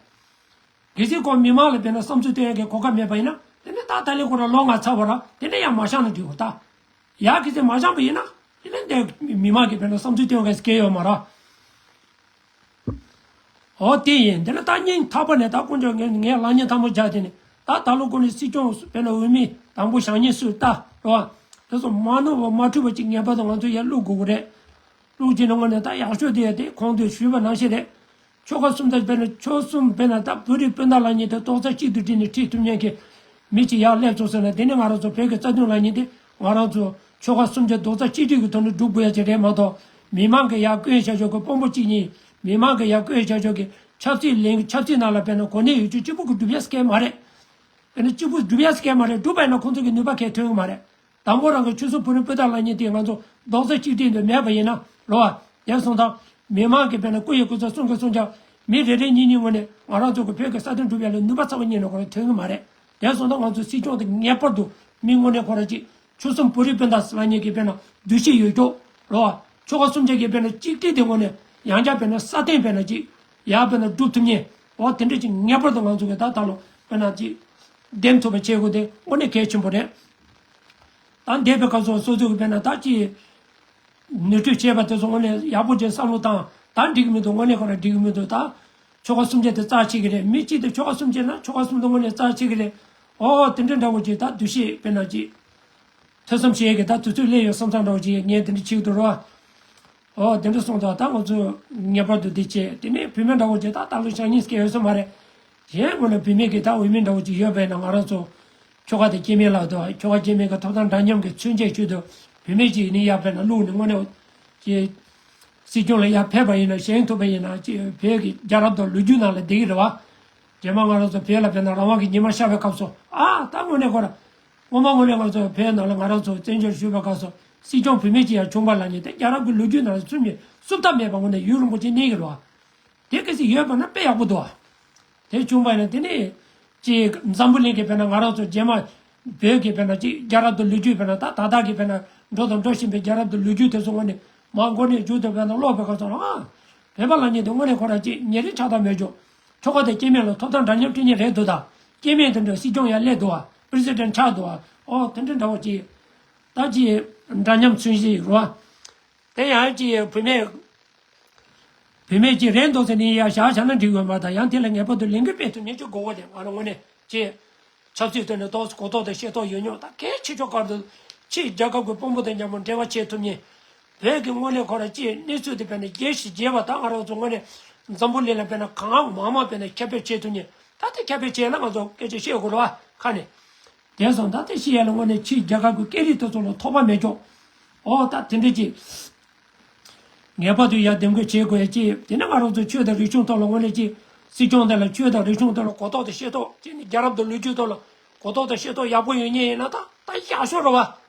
གལ་སྲིད་ཁོ་མི་མང་ལ་དཔེར་ན་བསམ་ཚུལ་སྟོན་ཡག་གི་གོ་སྐབས་མེད་པ་ཡིན་ན་དེ་ནི་ད་ད་ལན་ཁོ་རང་ལོ་ལྔ་ཚར་བ་ར་དེ་ནི་ཡང་མ་བཞེངས་ན་འགྲིག་གོ་ད། ཡག་གི་ཚེ་མ་བཞེངས་པ་ཡིན་ན་དེ་ནི་འདི་མི་མང་གིས་དཔེར་ན་བསམ་ཚུལ་སྟོན་མཁན་སྐལ་ཡོད་མ་ར། འོ་དེ་ཡིན། དེ་ནི་ད་སྙིང་ཐག་པ་ནས་ད་དཀོན་མཆོག་ངས་ངས་ལག་གཉིས་ཐལ་མོ་སྦྱར་དེ་ནི་ད་ད་ལོ་ཁོ་ནི་སྲིད་སྐྱོང་དཔེར་ན་འོས་མི་དང་པོ་བཞེངས་ཉིན་སུ་ལྟ་རོགས། དེ་ཚོ་མ་ནོར་བ་མ་འཁྲུལ་བ་ཅིག་ངེས་པར་དུ་ང་ཚོ་ཡར་བླུག་དགོས་ཀྱི་རེད། བླུག་བྱས་ནས་དངོས་གནས་ད་ཡག་ཤོས་དེ་ཡང་དེ་གོང་དུ་ཞུས་པ་ནང་བཞིན་རེད། ཆོལ་ཁ་གསུམ་དང་དཔེར་ན་ཆོལ་གསུམ་དཔེར་ན་ད་བོད་རིགས་སྤུན་ཟླ་ལབ་མཁན་དེ་རྡོག་རྩ་གཅིག་ཏུ་སྒྲིལ་ནས་ཁྲིད་ཐུབ་མཁན་གྱི་མི་གཅིག་ཡར་སླེབས་སོང་ཟེར་ན་དེ་ནི་ང་རང་ཚོ་བོད་ཀྱི་རྩ་དོན་ལབ་མཁན་དེ་ང་རང་ཚོ་ཆོལ་ཁ་གསུམ་གྱི་རྡོག་རྩ་གཅིག་སྒྲིལ་གྱི་ཐོག་ནས་སྒྲུབ་དགོས་ཡ་ཅིག་རེད་མ་གཏོགས་མི་མང་གི་ཡར་བསྐོས་བཞག་ཆོག་གི་དཔོན་པོ་གཅིག་གཉིས་མི་མང་གི་ཡར་བསྐོས་བཞག་ཆོག་གི་ཆབ་སྲིད་ལས་ཆབ་སྲིད་ནང་ལ་དཔེར་ན་གོ་གནས་ཡོད་ཆོག་གཅིག་པུ་གི་སྒྲུབ་ཡ་སྐལ་མ་རེད། དཔེར་ན་གཅིག་པུ་སྒྲུབ་ཡ་སྐལ་མ་རེད། སྒྲུབ་པ་ཡིན་ན་ཁོང་ཚོ་གི་ནུས་པ་གང་ཐོན་གི་མ་རེད། དང་པོ་རང་གི་ཆོལ་གསུམ་བོད་རིགས་སྤུན་ཟླ་ལབ་མཁན་དེ་ང་ཚོ་རྡོག་རྩ་གཅིག་སྒྲིལ་དུ་མེད་པ་ཡིན་ན་རེད་བ། དེ་སོང་ཙང་མི་མང་གི་དཔེར་ན་སྐུ་ཡི་སྐུ་ཚབ་གསུང་གི་གསུང་ཆ་མི་རེ་རེ་གཉིས་གཉིས་ངོས་ནས་ང་རང་ཚོ་གི་བོད་ཀྱི་ས་དོན་སྒྲུབ་ཡ་ལ་ནུས་པ་ཚ་བོ་གཉིས་ནས་ཁོ་རང་ཐོན་གི་མ་རེད། དེ་སོང་ཙང་ང་ཚོ་སྲིད་སྐྱོང་དེ་ངེས་པར་དུ་མི་དངོས་གནས་ཁོ་རང་ཅིག་ཆོལ་གསུམ་བོད་རིགས་སྤུན་ཟླ་ལབ་མཁན་གྱི་དཔེར་ན་འདུ་ཤེས་ཡོད་ཀྱོག་རེད་བ། ཆོལ་ཁ་གསུམ་ཆ་གི་དཔེར་ན་གཅིག་སྒྲིལ་དེ་ངོས་ནས་ཡང་བསྐྱར་དཔེར་ན་སྲ་བརྟན་དཔེར་ན་ཅིག་ཡར་དཔེར་ན་སྒྲུབ་ཐུབ་མཁན་འོ་དེ་འདྲ་ཅིག་ངེས་པར་དུ་ང་ཚོ་གི་ད་ད་ལོ་དཔེར་ན་ཅིག་འདེམས་ཐུབ་པ་བྱེད་དགོས་དེ་དངོས་གནས་གལ་ཆེན་པོ་རེད། ད་འདས་པའི་སྐབས་སུ་སོ་སོ་གི་དཔེར་ན་ད་ཅིག་ནོར་འཁྲུལ་བྱས་པ་དེ་ཚོ་དངོས་གནས་ཡག་པོ་ཅིག་བསམ་བློ་བཏང་ད་འགྲིག་གི་མི་འདུག་དངོས་གནས་ཁོ་རང་འགྲིག་གི་མི་འདུག་ད་ཆོལ་ཁ་གསུམ་ཆ་དེ་རྩ་ཆེ་གི་རེད། མི་གཅིག་དེ་ཆོལ་ཁ་གསུམ་ཆ་ན་ཆོལ་ཁ་གསུམ་དེ་དངོས་གནས་རྩ་ཆེ་གི་རེད། ཨོ་དེ་འདྲ་འདྲ་བོ་ཅིག་ད་འདུ་ཤེས་དཔེར་ན་ཅིག་ཐོས་བསམ་བྱེད་ཡས་ཀྱི་ད་དུས་ཚོད་སླེབས་ཡོད་བསམ་བསམ་འདྲ་བོ་ཅིག་ངས་དེ་འདྲ་བྱེད་ཀྱི་འདུག་རོ། ཨོ་དེ་འདྲ་སོང་ཙང་ད་ང་ཚོ་ངེས་པར་དུ་འདི་བྱེད། དེ་ནས་བུད་མེད་འདྲ་བོ་ཅིག་ད་ད་ལོ་བཞེངས་ཉིན་སྐྱེས་ཡོད་ས་མ་རེད། གཞན་ངོས་ནས་བུད་མེད་ཀྱི་ད་འོས་མི་འདྲ་བོ་ཅིག་ཡོད་པས་ན་ང་རང་ཚོ་ཁྱོ་ག་དེ་སྐྱེ་དམན་ལགས་དང་ཁྱོ་ག་སྐྱེ་དམན་གྱི་ཐོབ་ཐང་འདྲ་མཉམ་གྱི་མཚོན་བྱེད་ཆེད་དུ་བུད་མེད་ཅིག་ཡིན་ནའི་ཡར་ཕེབས་ན་བླུགས་ནས་དངོས་གནས་ཀྱི་སྲིད་སྐྱོང་ལ་ཡར་ཕེབས་པ་ཡིན་ན་བཞེངས་ཐུབ་པ་ཡིན་ན་ཅིག་བོད་ཀྱི་རྒྱལ་རབས་དང་ལོ་རྒྱུས་ནང་ལ་བསྡད་ཀྱི་རེད་བ། རྗེས་མ་ང་རང་ཚོ་བོད་ལ་ཕེབས་ན་རང་དབང་གི་ཉི་མ་ཤར་བའི་སྐབས་སུ་ཨ་ད་དངོས་གནས་ཁོ་ར། སྔོན་མ་དངོས་གནས་ང་ཚོ་བོད་ནང་ལ་ང་རང་ཚོ་བཙན་བྱོལ་བཞུགས་པའི་སྐབས་སུ་སྲིད་སྐྱོང་བུད་མེད་ཅིག་ཡང་བྱུང་བ་ལབ་ནས་དེ་རྒྱལ་རབས་ཀྱི་ལོ་རྒྱུས་ནང་ལ་ཚུད་མེད་བསུབ་ཐབས་མེད་པ་དངོས་གནས་ཡུན་རིང་པོ་ཅིག་གནས་ཀྱི་རེད་བ། དེ་གལ་སྲིད་ཡོད་པ་ན་དཔེ་ཡག་པོ་འདུག་བ། དེ་བྱུང་བ་ཡིན་ན་དེ་ནས་ཅིག་འཛམ་བུ་གླིང་གི་དཔེར་ན་ང་རང་ཚོ་རྗེས་མ་བོད་ཀྱི་དཔེར་ན་ཅིག་རྒྱལ་རབས་དང་ལོ་རྒྱུས་དཔེར་ན་ད་ད་ལྟ་གི་དཔེར་ན་འགྲོ་དང་འགྲོ་བཞིན་པའི་རྒྱལ་རབས་དང་ལོ་རྒྱུས་དེ་ཚོ་དངོས་གནས་མ་མགོ་ནས་མཇུག་ཏུ་དཔེར་ན་ཀློག་པའི་སྐབས་སུ་ཨ། བོད་པ་ལབ་མཁན་དེ་དངོས་གནས་ཁོ་རང་ཅིག་ཉེ་རིང་ཆགས་སྡང་མེད་ཀྱང་ ཁྱོ་ག་དང་སྐྱེ་དམན་ལ་ཐོབ་ཐང་འདྲ་མཉམ་སྤྲད་མཁན་རེད་འདུག་ད། སྐྱེ་དམན་དེ་འདྲ་སྲིད་སྐྱོང་ཡར་སླེབས་འདུག་བ། པི་རེ་སི་ཌེན་ཊི་ཆགས་འདུག་བ། ཨོ་དེ་འདྲ་འདྲ་བོ་ཅིག་ད་ཅིག་འདྲ་མཉམ་མཚོན་བྱེད་རེད་བ། དེ་ཡང་ཅིག་བུད་མེད། བུད་མེད་ཅིག་རེད་འདུག་ཟེར་ནས་ཡར་བཞག་བཞག་ན་འགྲིག་ཡོད་མ་རེད། ད་ཡང་དེ་ལ་ངེས་པར་དུ་ལས་འགུལ་སྤེལ་ཐུབ་མཁན་ཅིག་དགོས་པ་དེ་ང་རང་ངོས་ནས་ཅིག་ཆབ་སྲིད་ཐོག་ནས་ཏོག་ཙམ་གོ་རྟོགས་དང་ཤེས་རྟོགས་ཡོད་མྱོང་། ད་གལ་ཆེ་ཤོས་སྐབས་དུ་ཕྱིའི་རྒྱལ་ཁབ་ཀྱི་དཔོན་པོ་དང་མཉམ་པོ་འབྲེལ་བ་བྱེད་ཐུབ་མཁན། བོད་ཀྱི་ངོས་ནས་ཁོ་རང་ཅིག་གནས་ཚུལ་དེ་དཔེར་ན་རྒྱས་ཤིག་རྒྱས་པ་ད་ང་རང་ཚོ་ངོས་ནས་འཛམ་བུ་གླིང་ལ་དཔེར་ན་གང་མང་མང་དཔེར་ན་ཁྱབ་སྤེལ་བྱེད་ཐུབ་མཁན། ད་དེ་ཁྱབ་སྤེལ་བྱས་ན་ང་ཚོ་སྐད་ཆ་བཤད་དགོས་རེད་བ་ཁ་ནས། དེ་སོང་ད་དེ་ཤི་ཡ་ལ་ངོས་ནས་ཕྱིའི་རྒྱལ་ཁབ་ཀྱི་སྐད་རིགས་དེ་ཚོ་ལ་ཐོགས་པ་མེད་ཀྱོག་ཨོ་ད་དེ་འདྲ་ཅིག་ངེས་པར་དུ་ཡར་འདེམས་བསྐོ་བྱེད་དགོས་ཅིག་དེ་ནས་ང་རང་ཚོ་ཆོས་དང་རིག་གཞུང་ཐོག་ལ་ངོས་ནས་ཅིག་སྲིད་སྐྱོང་དེ་ལ་ཆོས་དང་རིག་གཞུང་ཐོག་ལ་གོ་རྟོགས་དང་ཤེས་རྟོགས་ཅིག་ནི་རྒྱལ་རབས་དང་ལོ་རྒྱུས་ཐོག་ལ་གོ་རྟོགས་དང་ཤེས་རྟོགས་ཡག་པོ་ཡོད་མཁན་ཡིན་ན་ད་ད་ཡག་ཤོས་རེད་བ།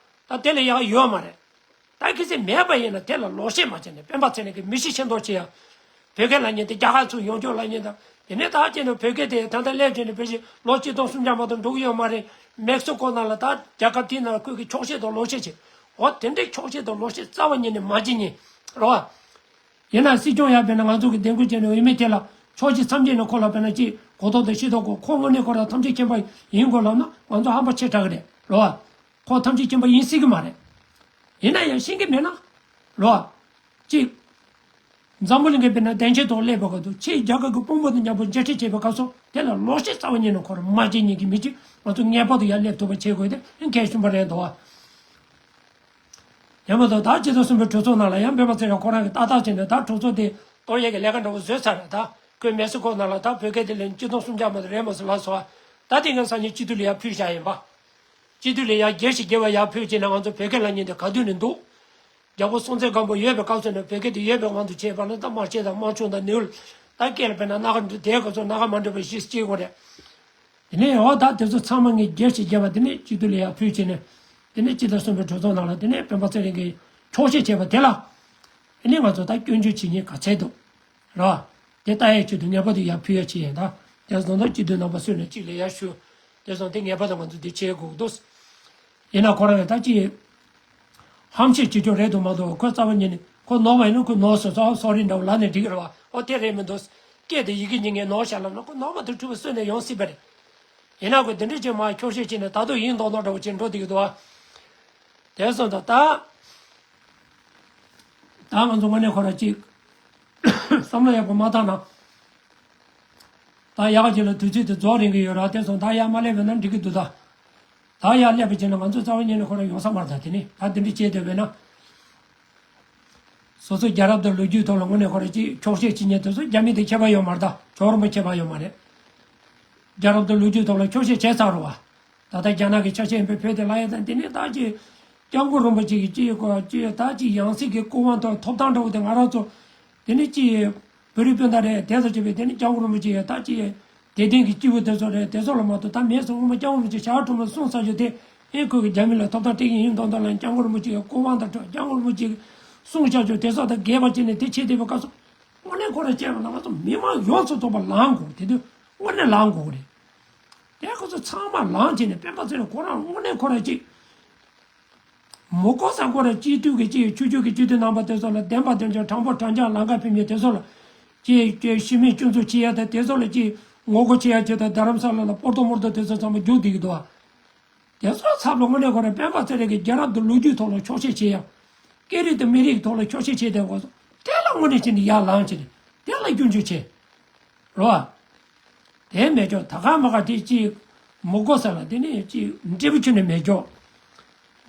ད་དེ་ལས་ཡག་ཡོད་མ་རེད། ད་གལ་སྲིད་མེད་པ་ཡིན་ན་དེ་ལ་ལོག་བཤད་མ་བྱས་ནས་སྤེན་པ་ཚེ་རིང་གིས་མི་གཤིས་ཆེ་མདོག་བྱེད་ཡ། བོད་སྐད་ལབ་མཁན་དེ་རྒྱ་གར་ཚུར་ཡོང་ཆོག་ལབ་མཁན་དང་། དེ་ནས་ད་ཅི་ནས་བོད་སྐད་དེ་ད་ལྟ་སླེབས་བྱས་ནས་བོད་ཀྱི་ལོ་གཅིག་སྟོང་སུམ་བརྒྱ་མ་གཏོགས་འགྲོ་གི་ཡོད་མ་རེད། མེག་སི་ཀོ་ནང་ལ་ད་རྒྱལ་ཁབ་དེའི་ནང་ལ་ཁོས་ཀྱི་འཁྱོག་བཤད་དང་ལོག་བཤད་བྱེད། འོ་དེ་འདྲའི་འཁྱོག་བཤད་དང་ལོག་བཤད་རྩ་བ་ཉིད་ནས་མ་བྱེད་ཉན། རོ། ཡིན་ན་སྲིད་སྐྱོང་ཡར་དཔེར་ན་ང་ཚོ་གི་འདེམས་བསྐོ་བྱས་ནས་འོས་མི་དེ་ལ་ཕྱོགས་གཅིག་མཚམས་གཅིག་ནས་ཁོ་ལ་དཔེར་ན་ཅིག་གོ་རྟོགས་དང་ཤེས་རྟོགས་དགོས། ཁོ་དངོས་གནས་ཁོ་རང་ཐམས་ཅད་མཁྱེན་པ་ཡིན་དགོས་ལབ་ན་ང་ཚོ་ཧམ་པ་ཆེ་དྲགས་ཀྱི་རེད་རོ། ཁོ་ཐམས་ཅད་མཁྱེན་པ་ཡིན་སྲིད་ཀྱི་མ་རེད། ཡིན་ན་ཡང་ཤེས་ཀྱི་མེད་ན། རོ། གཅིག་འཛམ་བུ་གླིང་གི་དཔེར་ན་སྡིངས་ཆ་ཐོག་སླེབས་པ་ག་དུས་ཕྱིའི་རྒྱལ་ཁབ་ཀྱི་དཔོན་པོ་དང་མཉམ་པོ་མཇལ་འཕྲད་བྱེད་པའི་སྐབས་སུ་དེ་ལ་ལོག་བཤད་རྩ་བ་ཉིད་ནས་ཁོ་རང་མ་བྱེད་ཉན་གྱི་མི་གཅིག་ང་ཚོ་ངེས་པར་དུ་ཡར་སླེབས་ཐུབ་པ་བྱེད་དགོས་དེ་གལ་ཆེན་པོ་རེད་འདུག་བ། ཡང་མ་གཏོགས་ད་སྤྱི་ཚོགས་གསུམ་པའི་གྲོས་ཚོགས་ནང་ལ་ཡང་སྤེན་པ་ཚེ་རིང་ཁོ་རང་གིས་ཏག་ཏག་བྱས་ནས་ད་གྲོས་ཚོགས་དེ་གཏོར་ཡས་ཀྱི་ལས་ཀ་འདྲ་བོ་བཟོས་ཚར་རེད། ད་ཁོས་མེག་སི་ཀོ་ནང་ལ་ད་བོད་སྐད་དེ་ལན་གཅིག་སྟོང་སུམ་བརྒྱ་མ་གཏོགས་རེད་མ་སོང་ལབ་སོང་བ། ད་དེ་ངས་སང་ཉིན་སྤྱི་འཐུས་ལ་ཡར་ཕུལ་བཞག་ཡིན་པ། སྤྱི་འཐུས་ལ་ཡར་རྒྱས་ཤིག་རྒྱས་པ་ཡར་ཕུལ་བྱས་ན་ང་ཚོ་བོད་སྐད་ལབ་མཁན་དེ་ག་དུས་ནས་འདུག་རྒྱལ་པོ་སྲོང་བཙན་སྒམ་པོ་ཡོད་པའི་སྐབས་སུ་ནས་བོད་སྐད་དེ་ཡོད་པའི་དབང་དུ་བྱས་པ་ན་ད་དམར་ཤོག་དང་དམར་ཕྱོགས་དང་ནེའུ་ལེ་ད་སྐད་ལ་དཔེར་ན་སྣ་ཁ་འདྲ་དེའི་སྐབས་སུ་སྣ་ཁ་མ་འདྲ་བ་ཞིག་སྐྱེ་དགོས་རེད། དེ་ནས་འོ་ད་དེ་ཚོ་ཚང་མ་ངས་རྒྱས་ཤིག་རྒྱས་པ་དེ་ནས་སྤྱི་འཐུས་ལ་ཡར་ཕུལ་བྱས་ནས་དེ་ནས་སྤྱི་ཟླ་གསུམ་པའི་གྲོས་ཚོགས་ནང་ལ་དེ་ནས་སྤེན་པ་ཚེ་རིང་གིས་འཁྱོག་བཤད་བྱས་པ་དེ་ལ་དེ་ནས་ང་ཚོ་ད་སྐྱོན་བརྗོད་བྱེད་མཁན་ག་ཚད་འདུག་རེད་བ། དེ་ལྟ་ཡའི་ཆེད་དུ་ངེས་པར་དུ་ཡར་ཕུལ་ཡ་བྱེད་ཡིན་ད། དེ་སོང་ཙང་སྤྱི་འཐུས་རྣམ་པ་སུ་ནས་གཅིག་ལ་ཡར་ཞུ། དེ་སོང་དེ་ངེས་པར་དུ་ང་ཚོ་འདི་བྱེད་དགོས་འདུག་ཡིན་ན་ཁོ་རང་གིས་ད་ཅི་ཧམ་བཤད་བྱེད་ཆོག་རེད་འདུག་མ་གཏོགས་ཁོ་རྩ་བ་ཉིད་ནས་ཁོ་ནོར་བ་ཡིན་ན་ཁོ་ནོར་སོང་ཙང་སོ་རི་འདྲ་བོ་ལབ་ནས་འགྲིག་གི་རེད་བ། ཨོ་དེ་རེད་མི་འདུག་སྐད་དེ་ཡི་གེ་གཉིས་ངས་ནོར་བཞག་ལབ་ན་ཁོ་ནོར་བ་དེ་འཁྲུལ་པ་གསོས་ནས་ཡོང་སྲིད་པ་རེད། ཡིན་ན་ཁོས་འདི་འདྲ་བྱས་མ་འཁྱོག་བཤད་བྱས་ནས་ད་དུང་ཡིན་མདོག་མདོག་འདྲ་བོ་བྱས་འགྲོ་བསྡད་ཀྱི་འདུག་བ། དེ་སོང་ཙང་ད། ད་ང་ཚོ་དངོས་གནས་ཁོ་ར་གཅིག་བསམ་བློ་ཡག་པོ་མ་བཏང་ན། ད་ཡག་ག་ཅིག་ལ་དུས་ཚོད་དེ་རྫོགས་རན་གྱི་ཡོད་ར། དེ་སོང་ད་ཡར་མ་སླེབས་པ་ན་འགྲིག་གི་འདུག་ད། ད་ཡར་སླེབས་པ་བྱས་ན་ང་ཚོ་རྩ་བ་ཉིད་ནས་ཁོ་ར་ཡོང་ས་མ་རེད། ད་དེ་ནི་ད་དེ་འདྲ་བྱས་བསྡད་པས་ན། སོ་སོ་རྒྱལ་རབས་དང་ལོ་རྒྱུས་ཐོག་ལ་དངོས་གནས་ཁོ་ར་གཅིག་འཁྱོག་བཤད་བྱེད་མཁན་དེ་ཚོ་རྒྱ་མི་དང་ཁྱད་པར་ཡོད་མ་རེད། ད་ཇོ་བོ་རིན་པོ་ཁྱད་པར་ཡོད་མ་རེད། རྒྱལ་རབས་དང་ལོ་རྒྱུས་ཐོག་ལ་འཁྱོག་བཤད་བྱས་ཚར་རེད་བ། ད་ལྟ་རྒྱ་ནག་གི་ཆ་ཤས་ཡིན་པའི་བོད་དེ་ལ་ཡ་དང་དེ་ནས་ད་ཅི་སྐྱབས་མགོན་རིན་པོ་ཆེ་གི་ཅི་ཡོད་གོ་ཅི་ཡོད་ད་ཅི་ཡང་སྲིད་ཀྱི་སྐུ་དབང་དང་ཐོབ་ཐང་འདྲ་བོ་དེ་ང་རང་ཚོ་དེ་ནས་ཅི་བོད་རིགས་སྤུན་ཟླ་རེད་དེ་ཚོ་བྱས་པས་དེ་ནས་སྐྱབས་མགོན་རིན་པོ་ཆེ་ཡོད་ད་ཅི་དད་ལྡན་གྱི་སྐྱེས་བུ་དེ་ཚོ་རེད་དེ་ཚོ་ལ་མ་གཏོགས་ད་མེད་སོང་། སྔོན་མ་སྐྱབས་མགོན་རིན་པོ་ཆེ་ཞལ་དྲུང་མ་གསུངས་ས་ཞོ་དེ་ཨེ་ཁོས་ཀྱི་རྒྱ་མི་ལ་ཐོབ་ཐང་སྤྲད་ཀྱི་ཡིན་མདོག་མདོག་ལ་སྐྱབས་མགོན་རིན་པོ་ཆེ་གི་སྐུ་དབང་དང་སྐྱབས་མགོན་རིན་པོ་ཆེ་གི་གསུང་ཞབས་ཞུ་དེ་ཚོ་དང་འགལ་བ་བྱས་ནས་དེ་བྱེད་བསྡད་པའི་སྐབས་སུ་དངོས་གནས་ཁོ་རང་བཅས་པ་ལ་ང་ཚོ་མི་མང་ཡོངས་སུ་རྫོགས་པ་ལངས་དགོས་དེ་དུས་དངོས་གནས་ལངས་དགོས་རེད། དེ་ཁོ་ཚོ་ཚང་མ་ལངས་བྱས་ནས་སྤེན་པ་ཚེ་རིང་ཁོ་རང་དངོས་གནས་ཁོ་རང་གཅིག་མི་གོ་ས་ཁོ་རང་སྤྱི་འཐུས་ཀྱི་གཅིག་ཆོས་བརྒྱུད་ཀྱི་སྤྱི་འཐུས་རྣམ་པ་དེ་ཚོ་ལ་བདེན་པ་བདེན་འཇོག་དྲང་པོ་དྲང་འཇགས་ལམ་ཁ་ཕེབས་མཁན་དེ་ཚོ་ལ་གཅིག་གཅིག་ཤི་རྨས་སྐྱོན་འཛུགས་བྱེད་ཡ་དང་དེ་ཚོ་ལ་གཅིག་ངོ་རྒོལ་བྱེད་ཡ་ཆེད་དུ་རྡ་རམ་ས་ལ་ལ་སྤོར་ཏོ་མོར་ཏོ་དེ་ཚོ་ཚང་མ་རྒྱུགས་བསྡད་ཀྱི་འདུག་བ། དེ་ཚོ་ཚབ་ལ་དངོས་གནས་ཁོ་རང་སྤེན་པ་ཚེ་རིང་གི་རྒྱལ་རབས་དང་ལོ་རྒྱུས་ཐོག་ལ་འཁྱོག་བཤད་བྱེད་ཡ། སྐད་རིགས་དང་མི་རིགས་ཐོག་ལ་འཁྱོག་བཤད་བྱེད་བསྡད་དགོས་སོ། དེ་ལ་དངོས་གནས་བྱས་ནས་ཡར་ལངས་བྱས་ནས་དེ་ལ་སྐྱོན་བརྗོད་བྱེད། རོ། དེ་མེད་ཀྱོག་ད་ག་མ་ག་དེ་ཅིག་མི་གོ་ས་ལ་དེ་ནས་ཅིག་འབྲས་བུ་ཁྱོན་ནས་མེད་ཀྱོག་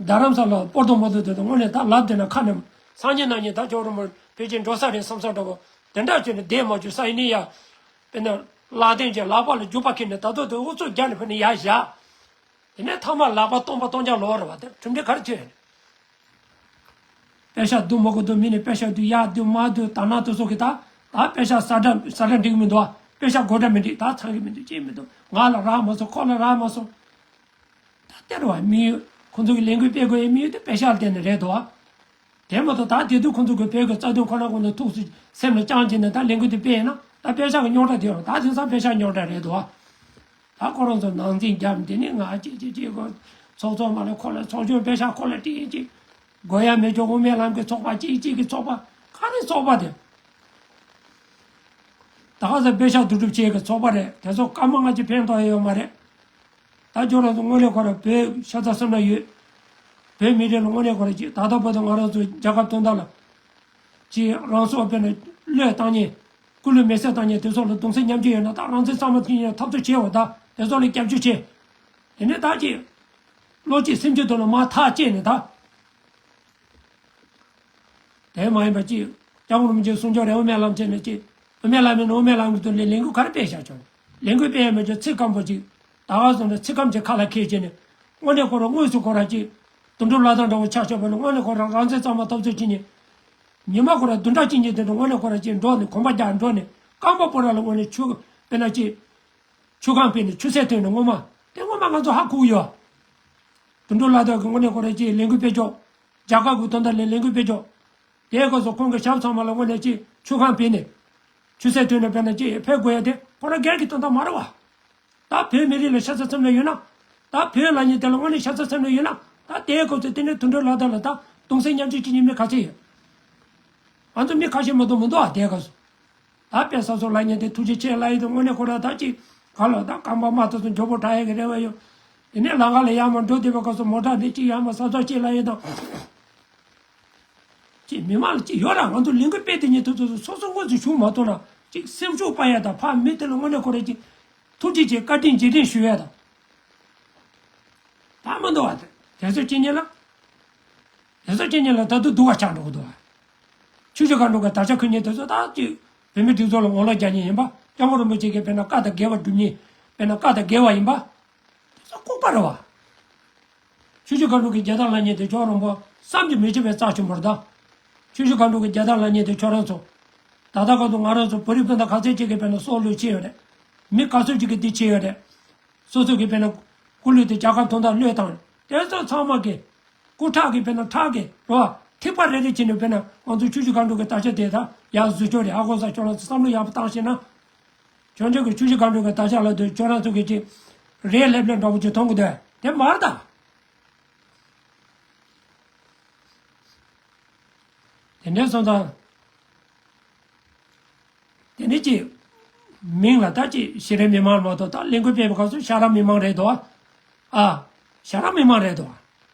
རྡ་རམ་ས་ལ་སྤོར་ཏོ་མོ་ཏོ་དེ་དང་དངོས་གནས་ད་ལབ་བསྡད་ན་ཁ་ནས་སང་ཉིན་གནངས་ཉིན་ད་ཇོ་རིན་པོ་ཕལ་ཆེར་འགྲོ་ས་རེད་བསམ་ས་འདྲ་བོ་དེ་འདྲ་བྱས་ནས་བསྡད་མ་བཅུག་ས་ཡིན་ནི་ཡ། དཔེར་ན་ལག་སྟེང་གྱི་ལག་པ་ལ་རྒྱུག་པ་ཁྱེར་ནས་ད་དུང་དེ་ཨུ་ཚུགས་རྒྱག་ནས་ཕེབས་ནས་ཡར་བཞག་དེ་ནས་ཐ་མ་ལག་པ་སྟོང་པ་སྟོང་རྐྱང་ལོག་རེད་བ། དེ་གྲུབ་འབྲས་ག་རེ་ཐོན་ཡོད་ནས། པེ་ཤག་བསྡུ་མི་དགོས་འདུག་མི་ནས་པེ་ཤག་བསྡུ་ཡག་བསྡུ་མ་བསྡུ་ད་ན་དེ་ཚོ་གི་ད་ད་པེ་ཤག་ས་ཁྲ་ས་ཁྲ་འགྲིག་མི་འདུག་པེ་ཤག་དགོས་འདྲ་མི་འགྲིག་ད་ཚང་གི་མི་འདུག་ཅི་མི་འདུག་ང་ལ་རག་མ་སོང་ཁོ་ལ་རག་མ་སོང་། ད་དེ་རུ་བ་མི་ཡོད་ཁོང་ཚོ་གི་ལས་འགུལ་སྤེལ་དགོས་ཡ་མི་ཡོད་དེ་པེ་ཤག་ལ་བརྟེན་ནས་རེད་འདུག་དེ་མ་གཏོགས་ད་དེ་དུས་ཁོང་ཚོ་གི་བོད་ཀྱི་རྩ་དོན་ཁོ་ན་ཁོང་ཚོ་ཐུགས་སུ་སེམས་ལ་བཅངས་བྱས་ནས་ད་ལས་འགུལ་དེ་སྤེལ་ཡིན་ན་ད་པེ་ཤག་གི་རྙོག་དྲ་དེ་ཡོད་རེད། ད་དེང་སང་པེ་ཤག་རྙོག་དྲ་རེད་འདུག་ད་ཁོ་རང་ཚོ་ནང་འཛིང་རྒྱབ་འདི་ནི་ང་ཅིག་ཅིག་ཅིག་གོ་ཚོགས་གཙོ་མ་ལ་ཁོ་ལ་ཚོགས་ཆུང་པེ་ཤག་ཁོ་ལ་ཏིག་ཅིག་དགོས་ཡ་མེད་ཅོག་དབུ་མའི་ལམ་གྱི་ཚོགས་པ་ཅིག་ཅིག་གི་ཚོགས་པ་ག་རེ་ཚོགས་པ་དེ། ད་ ད་ག་ས་པེ་ཤག་བསྡུ་སྒྲུབ་བྱེད་ཀྱི་ཚོགས་པ་རེད། དེ་ཚོ་སྐར་མ་ལྔ་གཅིག་ཕན་ཐོགས་ཡོད་མ་རེད། ད་ཁྱོད་རང་ཚོ་དངོས་གནས་ཁོ་རང་བོད་ཤ་ཚ་སེམས་ན་ཡོད། བོད་མི་རིགས་ལ་དངོས་གནས་ཁོ་རང་ཅིག་ད་ལྟ་བར་དུ་ང་རང་ཚོ་རྒྱལ་ཁབ་དོན་དག་ལ་ཅིག་རང་སྲོག་དཔེར་ན་བློས་བཏང་མཁན། སྐུ་ལུས་མེ་སྲེག་བཏང་མཁན་དེ་ཚོ་ལ་གདུང་སེམས་མཉམ་སྐྱེད་ཡོད་ན། ད་རང་བཙན་གཙང་མ་ཐོན་ཡག་འཐབ་རྩོད་བྱེད་འོ། ད་དེ་ཚོ་ལ་སྐྱབས་བཅོལ་བྱེད། དེ་ནས་ད་ཅིག་བློ་གཅིག་སེམས་གཅིག་ཐོག་ལ་མར་ཐག་བཅད་ནས་ད། དེ་མ་ཡིན་པ་ཅིག་སྐྱབས་མགོན་རིན་པོ་ཆེའི་གསུང་ཆོས་རེད། དབུ་མའི་ལམ་བྱས་ནས་ཅིག་དབུ་མའི་ལམ་མིན་ན་དབུ་མའི་ལམ་གྱི་དོན་ལས་ལས་འགུལ་ག་རེ་སྤེལ་བཞག་ཆོག་ནས། ལས་འགུལ་སྤེལ་ཡ་མེད་ཀྱང་ཚིག་སྐམ་པོ་ཅིག་ད་ག་སོང་ནས་ཚིག་སྐམ་ཅིག་ཁ་ལ་འཁྱེར་བྱས་ནས། དངོས་གནས་ཁོ་རང་དངོས་སུ་ཁོ་རང་ཅིག་དུད་འགྲོ་ལག་བརྡ་འདྲ་བོ་ཆགས་ཆོག་པ་ལ། དངོས་གནས་ཁོ་རང་རང་བཙན་གཙང་མ་འཐབ་རྩོད་བྱེད་མཁན། ཉི་མ་ཁོ་རང་བདུན་ཕྲག་གཅིག་གཉིས་དེ་འདྲ་དངོས་གནས་ཁོ་རང་ཅིག་འགྲོ་ནས་གོམ་པ་རྒྱག་འགྲོ་ནས། རྐང་པ་སྤོ་ར་ལ་དངོས་གནས་ཆུ་དཔེར་ན་ཅིག་ཆུ་ཁང་ཕུད་ནས་ཆུ་ཚད་ཐོན་ནས་སྔོན་མ། དེ་སྔོན་མ་ང་ཚོ་ཧ་གོ་གི་ཡོད། དུད་འགྲོ་ལག་བརྡ་གི་དངོས་གནས་ཁོ་རང་ཅིག་ལས་འགུལ་སྤེལ་ཆོག་རྒྱ་གར་གྱི་དོན་དག་ལ་ལས་འགུལ་སྤེལ་ཆོག་དེའི་སྐབས་སུ་ཁོང་གི་ཞབས་ཚང་མ་ལ་དངོས་གནས་ཅིག་ཆུ་ཁང་ཕུད་ནས། ཆུ་ཚད་ཐོན་ནས་དཔེར་ན་ཅིག་ཕེབས་དགོས་ཡ་དེ་ཁོ་རང་སྒེར་གྱི་དོན་དག་མ་རེད་བ། ད་བོད་མི་རིགས་ལ་ཤ་ཚ་སེམས་ལ་ཡོད་ན། ད་བོད་ལབ་མཁན་དེ་ལ་དངོས་གནས་ཤ་ཚ་སེམས་ལ་ཡོད་ན། ད་དེའི་སྐབས་སུ་དེ་ནས་དུད་འགྲོ་ལག་བརྡ་ལ་ད་གདུང་སེམས་མཉམ་སྐྱེད་བྱེད་མཁན་མི་ག་ཚད་ཡོད། ང་ཚོ་མི་ཁ་ཤས་མ་གཏོགས་མི་འདུག་ཨ། དེའི་སྐབས་སུ། ད་དཔེ་ས་སོ་ལབ་མཁན་དེ་ཐུགས་རྗེ་ཆེ་ལབ་ཡས་དང་། དངོས་གནས་ཁོ་རང་ད་ཅིག་ག་ལ་ད་རྐང་པ་མ་ཐུབ་སོང་། མགྱོགས་པོ་དྲག་ཡས་ཀྱི་རེ་བ་ཡོད། དེ་ནས་ལམ་ཁ་ལ་ཡར་མར་འགྲོ་བསྡད་པའི་སྐབས་སུ་མོ་ཊ་འདི་ཅིག་ཡར་མར་ས་ཚོགས་ཅིག་ལབ་ཡས་དང་། ཅིག་མི་མང་ལ་ཅིག་ཡོད་ར། ང་ཚོ་ལས་འགུལ་སྤེལ་དེ་ཉིད་དུ་དུ་སོ་སོ་དངོས་སུ་ཞུགས་མ་ཐུབ་ན་ཅིག་སེམས་ཤུགས་སྤར་ཡ་དང་། ཕར་མི་དེ་ལ་དངོས་གནས་ཁོ་རང་ཅིག་ཐུགས་རྗེ་ཆེ་བཀའ་དྲིན་རྗེས་དྲན་ཞུ་ཡ་དང་། ད་མི་འདུག་བ། དེ་ཚོ་ཅི་ཉེ་ལ། དེ་ཚོ་ཅི་ཉེ་ལ་ད་དུང་སྡུག་པ་ཆགས་འགྲོ་གི་འདུག་བ། ཆུ་བཞི་སྒང་དྲུག་གི་དར་ཆ་ཁུར་མཁན་དེ་ཚོ་ད་ཅིག་བོད་མི་སྒྲིག་འཛུགས་ལ་ངོ་ལོག་རྒྱག་མཁན་ཡིན་པ། སྐྱབས་མགོན་རིན་པོ་ཆེ་གིས་དཔེར་ན་བཀའ་དང་འགལ་བ་སྒྲུབ་མཁན། དཔེར་ན་བཀའ་དང་འགལ་བ་ཡིན་པ། དེ་ཚོ་ལྐུགས་པ་རེད་བ། ཆུ་བཞི་སྒང་དྲུག་གི་རྒྱལ་དར་ལབ་མཁན་དེ་ཁྱོད་རང་པོ་བསམ་གྱིས་མི་ཁྱབ་པའི་རྩ་ཆེན་པོ་རེད་ད། ཆུ་བཞི་སྒང་དྲུག་གི་རྒྱལ་དར་ལབ་མཁན་དེ་ཁྱོད་རང་ཚོ། ད་ལྟ་བར་དུ་ང་རང་ཚོ་བོད་རིགས་སྤུན་ཟླ་ག་ཚོད་ཅིག་གིས་དཔེར་ན་སྲོག་བློས་བྱས་ཡོད་རེད། མི་ག་ཚོད་ཅིག་གིས་འདི་བྱས་ཡོད་རེད། སོ་སོ་གིས་དཔེར་ན་སྐུ་ལུས་དེ་རྒྱལ་ཁབ་དོན་དག་བློས་བཏང་། དེ་ཚོ་ཚང་མ་གིས་སྐུ་ཁྲག་གིས་དཔེར་ན་ཁྲག་གིས་རོ། ཐིགས་པ་རེ་རེ་བྱས་ནས་དཔེར་ན་ང་ཚོ་ཆུ་བཞི་སྒང་དྲུག་གི་དར་ཆ་དེ་ད་ཡར་བཟོ་ཆོག་རེད། ཧ་གོ་ས། ཁྱོད་རང་ཚོ་བསམ་བློ་ཡག་པོ་བཏང་ཤེས་ན། ཁྱོད་ཚོ་གི་ཆུ་བཞི་སྒང་དྲུག་གི་དར་ཆ་ལ་དུ་ཁྱོད་རང་ཚོ་གི་ཅིག་རེད་ལྷེབ་ལྷེབ་འདྲ་པོ་ཅིག་མཐོང་གི་འདུག་དེ་མ་རེད་ད། དེ་འདྲའི་སོང་ཙང་། དེ་ནས་ཅིག་མིང་ལ་ད་ཅིག་གཞི་རིམ་མི་མང་མ་གཏོགས། ད་ལས་འགུལ་སྤེལ་བའི་སྐབས་སུ་ཤ་ར་མི་མང་རེད་དོ། ཨ། ཤ་ར་མི་མང་རེད་དོ།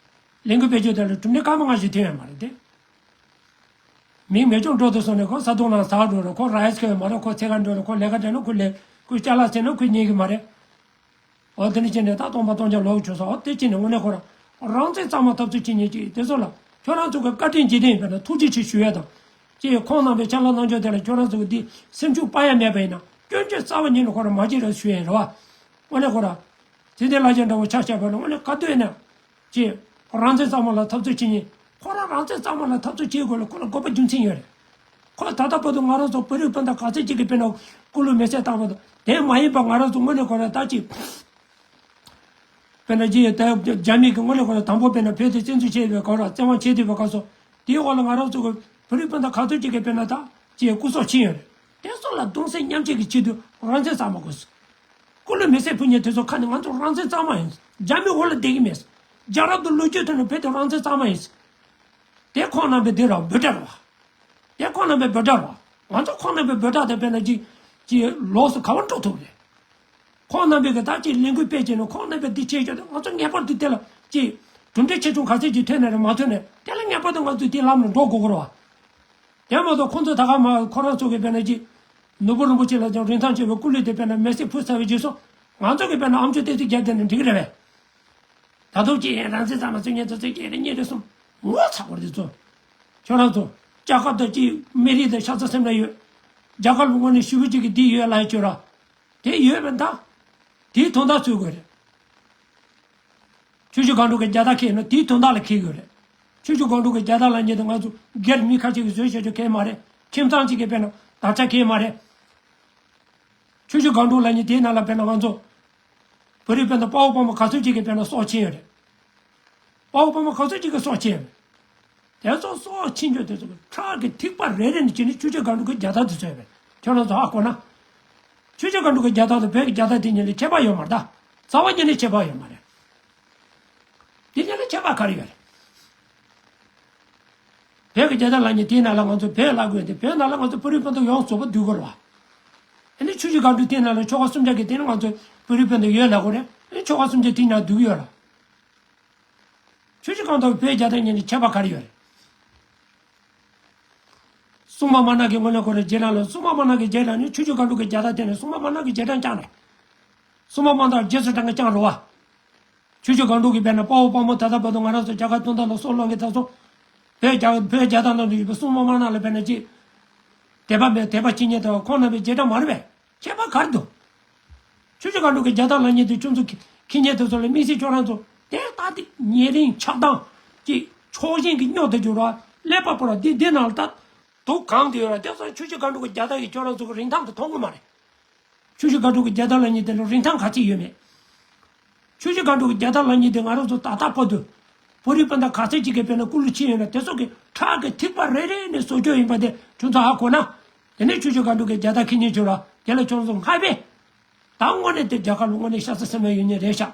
ལས་འགུལ་སྤེལ་རྒྱུ་དེ་ལ་གྲུབ་འབྲས་སྐར་མ་ལྔ་བཞི་ཐོན་ཡོད་མ་རེད་དེ། མིང་མེད་ཀྱང་འགྲོ་དུ་སོང་ནས་ཁོ་ས་དུང་ནང་ཟག་འགྲོ་རེད། ཁོ་ར་ཡིས་ཁེ་ཡོད་མ་རེད། ཁོ་ཚེ་ག་འགྲོ་རེད། ཁོ་ལས་ཀ་དྲན་ན་ཁོ་ལས། ཁོས་ཅ་ལག་ཟིན་ན་ཁོས་རྙེད་གི་མ་རེད། འོ་དེ་ནི་ཅི་འདྲ་ད་སྟོང་པ་སྟོང་རྐྱང་ལོག་བྱུང་སོང་། འོ་དེ་ཅི་ནི་དངོས་གནས་ཁོ་རང་རང་བཙན་གཙང་མ་འཐབ་རྩོད་བྱེད་མཁན་ཅིག་དེ་ཚོ་ལ་ཁྱོད་རང་ཚོ་གི་བཀའ་དྲིན་རྗེས་དྲན་ཡིན་པས་ན་ཐུགས་རྗེ་ཆེ་ཞུ་ཡ་དང་། ཅེས་ཁོང་རྣམ་པའི་ཕྱག་ལས་གནང་ཕྱོགས་དེ་ལ་ཁྱོད་རང་ཚོ་གི་འདི་སེམས་ཤུགས་སྤར་ཡ་མེད་པ་ཡིན་ན་སྐྱོན་བརྗོད་རྩ་བ་ཉིད་ནས་ཁོ་རང་མ་བྱེད་རོགས་ཞུ་ཡ་ཡིན་རེད་བ། དངོས་གནས་ཁོ་རང་དེ་འདྲའི་ལ་རྒྱ་འདྲ་བོ་ཆ་བཞག་པ་ན་དངོས་གནས་ག་དུས་ཡིན་ན། ཅེས་རང་བཙན་གཙང་མ་ལ་འཐབ་རྩོད་བྱེད་མཁན། ཁོ་རང་རང་བཙན་གཙང་མ་ལ་འཐབ་རྩོད་བྱེད་དགོས་ལ་ཁོ་ལ་དགོས་པ་རྒྱུ་མཚན་ཡོད་རེད། ཁོ་ད་ལྟ་བར་དུ་ང་རང་ཚོ་བོད་རིགས་སྤུན་ཟླ་ག་ཚོད་ཅིག་གིས་དཔེར་ན་སྐུ་ལུས་མེ་སྲེག་བཏང་བ་དང་། དེ་མ་ཡིན་པ་ང་རང་ཚོ་དངོས་གནས་ཁོ་རང་ད་ཅིག་དཔེར་ན་ཅིག་ད་རྒྱ་མི་གིས་དངོས་གནས་ཁོ་རང་དང་པོ་དཔེར་ན་བོད་དེ་བཙན་འཛུལ་བྱས་པའི་སྐབས་ར། བཙན་དབང་བྱས་བསྡད་པའི་སྐབས་སུ། དེའི་འོག་ལ་ང་རང་ཚོ་གི་བོད་རིགས་སྤུན་ཟླ་ག་ཚོད་ཅིག་གིས་དཔེར་ན་ད་ཅིག་སྐུ་སྲོག་ཕྱིན་ཡོད་རེད། དེ་ཚོ་ལ་གདུང་སེམས་མཉམ་སྐྱེད་ཀྱི་ཆེད་དུ་རང་བཙན་གཙང་མ་དགོས། སྐུ་ལུས་མེ་སྲེག་ཕུལ་མཁན་དེ་ཚོ་ཁ་ནས་ང་ཚོ་རང་བཙན་གཙང་མ་ཡིན། རྒྱ་མི་འོག་ལ་བསྡད་ཀྱི་མེད། རྒྱལ་རབས་དང་ལོ་རྒྱུས་ཐོག་ནས་བོད་དེ་རང་བཙན་གཙང་མ་ཡིན། དེ་ཁོང་རྣམ་པའི་འདི་ར་འབོད་སྒྲ་རེད་བ། དེ་ཁོང་རྣམ་པའི་འབོད་སྒྲ་རེད་བ། ང་ཚོ་ཁོང་རྣམ་པའི་འབོད་སྒྲ་དེ་དཔེར་ན་ཅིག་ཅིག་ལོགས་སུ་ག་པར་འགྲོ་ཐུབ་རེད། ཁོང་རྣམ་པས་གི་ད་ཅིག་ལས་འགུལ་སྤེལ་བྱས་ནས་ཁོང་རྣམ་པས་འདི་བྱས་ཀྱང་ང་ཚོ་ངེས་པར་དུ་དེ་ལ་ཅིག་གྲུབ་འབྲས་ཆེ་ཆུང་ག་ཚད་ཅིག་ཐོན་ནས་རེད་མ་ཐོན་ནས་དེ་ལ་ངེས་པར་དུ་ང་ཚོས་དེའི་ལམ་ལ་འགྲོ་དགོས་ཀྱི་རེད་བ། དེ་མ་གཏོགས་ཁོང་ཚོ་ད་ག་མ་ཁོ་རང་ཚོ་གི་དཔེར་ན་ཅིག་ནོར་བུ་རིན་པོ་ཆེ་ལ་ཀྱང་རིན་ཐང་ཆེ་བའི་སྐུ་ལུས་དེ་དཔེར་ན་མེ་སྲེག་ཕུལ་ཚར་བའི་རྗེས་སུ་ང་ཚོ་གི་དཔེར་ན་ཨམ་ཅོག་ཏོག་ཙམ་བརྒྱབ་བསྡད་ན་འགྲིག་གི་རེད་བས། ད་དུང་ཅིག་ཡང་རང་བཙན་གཙང་མ་རྩོད་མཁན་དེ་ཚོ་གི་རེ་གཉིས་རེ་གསུམ་ངོ་ཚ་བོར་དེ་ཚོ། ཁྱོད་རང་ཚོ་རྒྱལ་ཁབ་དང་ཅིག་མི་རིགས་དང་ཤ་ཚ་སེམས་ལ་ཡོད། རྒྱལ་ཁབ་ལ་དངོས་གནས་ཞེ་པོ་ཅིག་གི་འདི་ཡོད་ལབ་ཡ་ཁྱོད་རང་། དེ་ཡོད་པ་འདྲ། དེའི་དོན་དག་རྩོད་དགོས་རེད། ཆུ་བཞི་སྒང་དྲུག་གི་རྒྱལ་དར་འཁྱེར་ན་དེའི་དོན་དག་ལ་འཁྱེར་དགོས་རེད། ཆུ་བཞི་སྒང་དྲུག་གི་རྒྱལ་དར་ལབ་མཁན་དེ་ང་ཚོ་སྒེར་མི་ཁ་ཤས་ཀྱིས་བཟོས་བཞག་རྒྱུ་གང་ཡང་མ་རེད། ཁྱིམ་ཚང་གཅིག་གིས་དཔེར་ན་དར་ཆ་འཁྱེར་མ་རེད། ཆུ་བཞི་སྒང་དྲུག་ལབ་མཁན་དེའི་ནང་ལ་དཔེར་ན་ང་ཚོ་བོད་རིགས་དཔེར་ན་དཔའ་བོ་དཔའ་མོ་ག་ཚོད་ཅིག་གིས་དཔེར་ན་སྲོག་ཕྱིན་ཡོད་རེད། དཔའ་བོ་དཔའ་མོ་ག་ཚོད་ཅིག་གིས་སྲོག་ཕྱིན་ཡོད་རེད། དེ་ཚོ་སྲོག་ཕྱིན་རྒྱུ་དེ་ཚོ་ཁྲག་གི་ཐིགས་པ་རེ་རེ་ནས་བྱས་ནས་ཆུ་བཞི་སྒང་དྲུག་གི་རྒྱལ་དར་དེ་ཚོ་ཡོད་པས། ཁྱོད་རང་ཚོ་ཧ་གོ་ན། ཆུ་བཞི་སྒང་དྲུག་གི་རྒྱལ་དར་དང་བོད་ཀྱི་རྒྱལ་དར་དེ་གཉིས་ལ་ཁྱད་པར་ཡོད་མ་རེད་ད། རྩ་བ་ཉིད་ནས་ཁྱད་པར་ཡོད་མ་རེད། དེ་གཉིས་ལ་ཁྱད་པར་ག་རེ་ཡོད་རེད། བོད་ཀྱི་རྒྱལ་དར་ལབ་མཁན་དེའི་ནང་ལ་ང་ཚོ་བོད་ལབ་དགོས་ཏེ། བོད་ནང་ལ་ང་ཚོ་བོད་རིགས་སྤུན་ཟླ་ཡོངས་རྫོགས་པོ་འདུས་དགོས་རེད་བ། དེ་ནས་ཆུ་བཞི་སྒང་དྲུག་དེ་ནང་ལ་ཆོལ་ཁ་གསུམ་ཆ་གི་དེ་ནི་ང་ཚོ་བོད་རིགས་སྤུན་ཟླ་ཡོད་ལ་གོ་རེད། ཨེ་ཆོལ་ཁ་གསུམ་ཆ་དེ་ནང་འདུག་ཡོད་ལ། ཆུ་བཞི་སྒང་དྲུག་བོད་རྒྱལ་དར་ཉིན་ནི་ཁྱད་པར་ག་རེ་ཡོད་རེད། སྲུང་མ་དམར་ནག་གི་ངོས་ནས་གོ་རེད། རྗེས་དྲན་ལ་སྲུང་མ་དམར་ནག་གི་རྗེས་དྲན་ནི་ཆུ་བཞི་སྒང་དྲུག་གི་རྒྱལ་དར་དེ་ནི་སྲུང་མ་དམར་ནག་གི་རྗེས་དྲན་བསྐྱངས་རེད། སྲུང་མ་དམར་ནག་རྗེས་སུ་འབྲང་གི་བསྐྱངས་རེད་བ། ཆུ་བཞི་སྒང་དྲུག་གི་དཔེར་ན་དཔའ་བོ་དཔའ་མོ་ད་ལྟ་བར་དུ་ང་རང་ཚོ་རྒྱལ་ཁབ་སྟོང་ཕྲག་ལ་སྲོག་བློས་ཀྱི་ད་སོང་། བོད་རྒྱལ་བོད་རྒྱལ་དར་ནང་དུ་ཡོད་པའི་སྲུང་མ་དམར་ནག་ལ་དཔེར་ན་ཅིག་དད་པ་མེད། དད་པ་བྱེད་མཁན་དེ་ཁོང་རྣམ་པའི་རྗེས་དྲན་མ་རེད་པས། ཁྱད་པར་ག་རེ་འདུག་ཆུ་བཞི་སྒང་དྲུག་གི་རྒྱལ་དར་ལ་ཉེ་དུ་ཁྱོད་ཚོ་ཁྱི་ཁྱི་ཉེ་དུ་ཚོ་ལ་དམིགས་བསལ་ཁྱོད་རང་ཚོ་དེ་ལྟ་སྟེ་ཉེ་རིང་ཆགས་སྡང་ཅིག་ཕྱོགས་ཞེན་གྱི་སྨྱོ་དེ་འཇོག་ར་ཀླད་པ་པོ་ར་འདི་འདི་ནང་ལ་ད་དུག་གང་དུ་ཡོད་ར། དེ་ཚོ་ཆུ་བཞི་སྒང་དྲུག་གི་རྒྱལ་དར་གྱིས་ཁྱོད་རང་ཚོ་གི་རིན་ཐང་དུ་མཐོང་གི་མ་རེད། ཆུ་བཞི་སྒང་དྲུག་གི་རྒྱལ་དར་ལ་ཉེ་དུ་ལ་རིན་ཐང་ག་ཚད་ཡོད་མེད། ཆུ་བཞི་སྒང་དྲུག་གི་རྒྱལ་དར་ལ་ཉེ་དུ་ང་རང་ཚོ་ད་ལྟ་བར་དུ་བོད་རིགས་སྤུན་ཟླ་ག་ཚད་ཅིག་གིས་དཔེར་ན་སྐུ་ལུས་ཕྱིན་ཡོད་ན་དེ་ཚོ་གི་ཁྲག་གི་ཐིགས་པ་རེ་རེ་ནས་བཟོ་བཅོས་ཡིན་པ་དེ་ཁྱོད་ཚོ་ཧ་གོ་ན། དེ་ནས་ཆུ་བཞི་སྒང་དྲུག་གི་རྒྱལ་དར་ཁྱེར་ཉེ་ཆོག་ར་དེ་ལ་ཁྱོད་ཚོ་སྔ་པས། ད་དངོས་གནས་དེ་རྒྱལ་ཁབ་ལ་དངོས་གནས་ཤ་ཚ་སེམས་ལ་ཡོད་ཉེ་རེད་ཤག་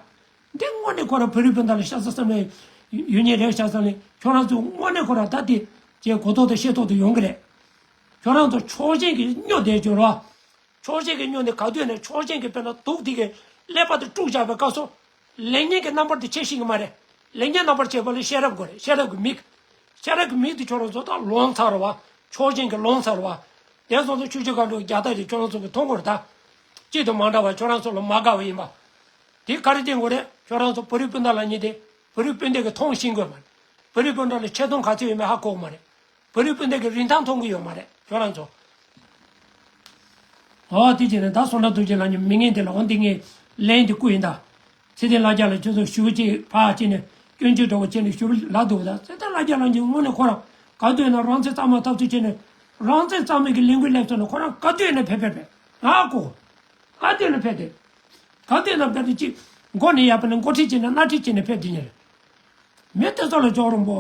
འདི་དངོས་གནས་ཁོ་རང་བོད་རིགས་སྤུན་ཟླ་ལ་ཤ་ཚ་སེམས་ལ་ཡོད་ཉེ་རེད་ཤག་ཟེར་ནས་ཁྱོད་རང་ཚོ་དངོས་གནས་ཁོ་རང་ད་དེ་ཅེས་གོ་ཐོག་ཏུ་ཤེས་ཐོག་ཏུ་ཡོང་གི་རེད། ཁྱོད་རང་ཚོ་ཕྱོགས་ཞེན་གྱི་སྨྱོ་བསྡད་ཡོད་ར། ཕྱོགས་ཞེན་གྱི་སྨྱོ་ནི་ག་དུས་ནས་ཕྱོགས་ཞེན་གྱི་དཔེར་ན་དུག་དེ་གི་ཀླད་པ་དུ་དཀྲུགས་བཞག་པའི་སྐབས་སུ། ལེགས་ཉེས་ཀྱི་རྣམ་པར་དུ་ཕྱེ་ཤེས་ཀྱི་མ་རེད། ལེགས་ཉེས་རྣམ་པར་ཕྱེ་བ་ལ་ཤེས་རབ་དགོས་རེད། ཤེས་རབ་ཀྱི་མིག་ཤེས་རབ་ཀྱི་མིག་དེ་ཁྱོད་རང་ཚོ་ད་ལོང་ཚར་བ། ཕྱོགས་ཞེན་གྱི་ལོང་ཚར་བ། དེ་སོང་ཙང་ཆུ་བཞི་སྒང་དྲུག་རྒྱལ་དར་དེ་ཁྱོད་རང་ཚོ་གི་མཐོང་དགོས་རེད་ད། གཅིག་ཏུ་མ་འདྲ་བ་ཁྱོད་རང་ཚོ་ལ་མ་དགའ་བ་ཡིན་པ། དེ་ག་རེ་བསྟན་དགོས་རེད། ཁྱོད་རང་ཚོ་བོད་རིགས་སྤུན་ཟླ་ལ་ཉེ་དེ་བོད་རིགས་སྤུན་ཟླ་གི་མཐོང་ཤེས་དགོས་མ་རེད། བོད་རིགས་སྤུན་ཟླ་ལ་ཆེ་མཐོང་ག་ཚོད་ཡོད་མེད་ཧ་གོ་གི་མ་རེད། བོད་རིགས་སྤུན་ཟླ་གི་རིན་ཐང་མཐོང་གི་ཡོད་མ་རེད་ཁྱོད་རང་ཚོ། ཨོ་དེ་བྱས་ནས་ད་སོ་ན་ཐུགས་རྗེ་ལགས་ཀྱི་མི་ངན་དེ་ལ་འོ་འདི་ངས་ལན་དེ་བསྐུར་ཡིན་ད། ཚེ་བརྟན་ལྷ་རྒྱལ་ལ་ཁྱོད་ཚོ་ཞུ་བྱེད་ཕར་བྱས་ནས་སྐྱོན་བརྗོད་འདྲ་བོ་བྱས་ནས་ཞུ་ལབ་འདུག་ད་ཚེ་བརྟན་ལྷ་རྒྱལ་ལགས་ཀྱི་དངོས་གནས་ཁོ་རང་ག་དུས་ན་རང་བཙན་གཙང་མ་འཐབ་རྩོད་བྱས་ནས་རང་བཙན་གཙང་མའི་གི་ལས་འགུལ་སླེབས་སོང་ན་ཁོ་རང་ག་དུས་ན་ཕེབས་ཕེབས་ཕེབས་ང་ཨ་ཁོ། ག་དུས་ན་ཕེབས་ཏེ། ག་དུས་ན་ཕེབས་ཏེ་ཅིག་མགོ་ནས་ཡར་ཕེབས་ནས་མགོ་ཁྲིད་བྱས་ནས་སྣ་ཁྲིད་བྱས་ནས་ཕེབས་དེ་ཉིན་རེད། མི་དེ་ཚོ་ལ་ཇོ་རོང་པོ།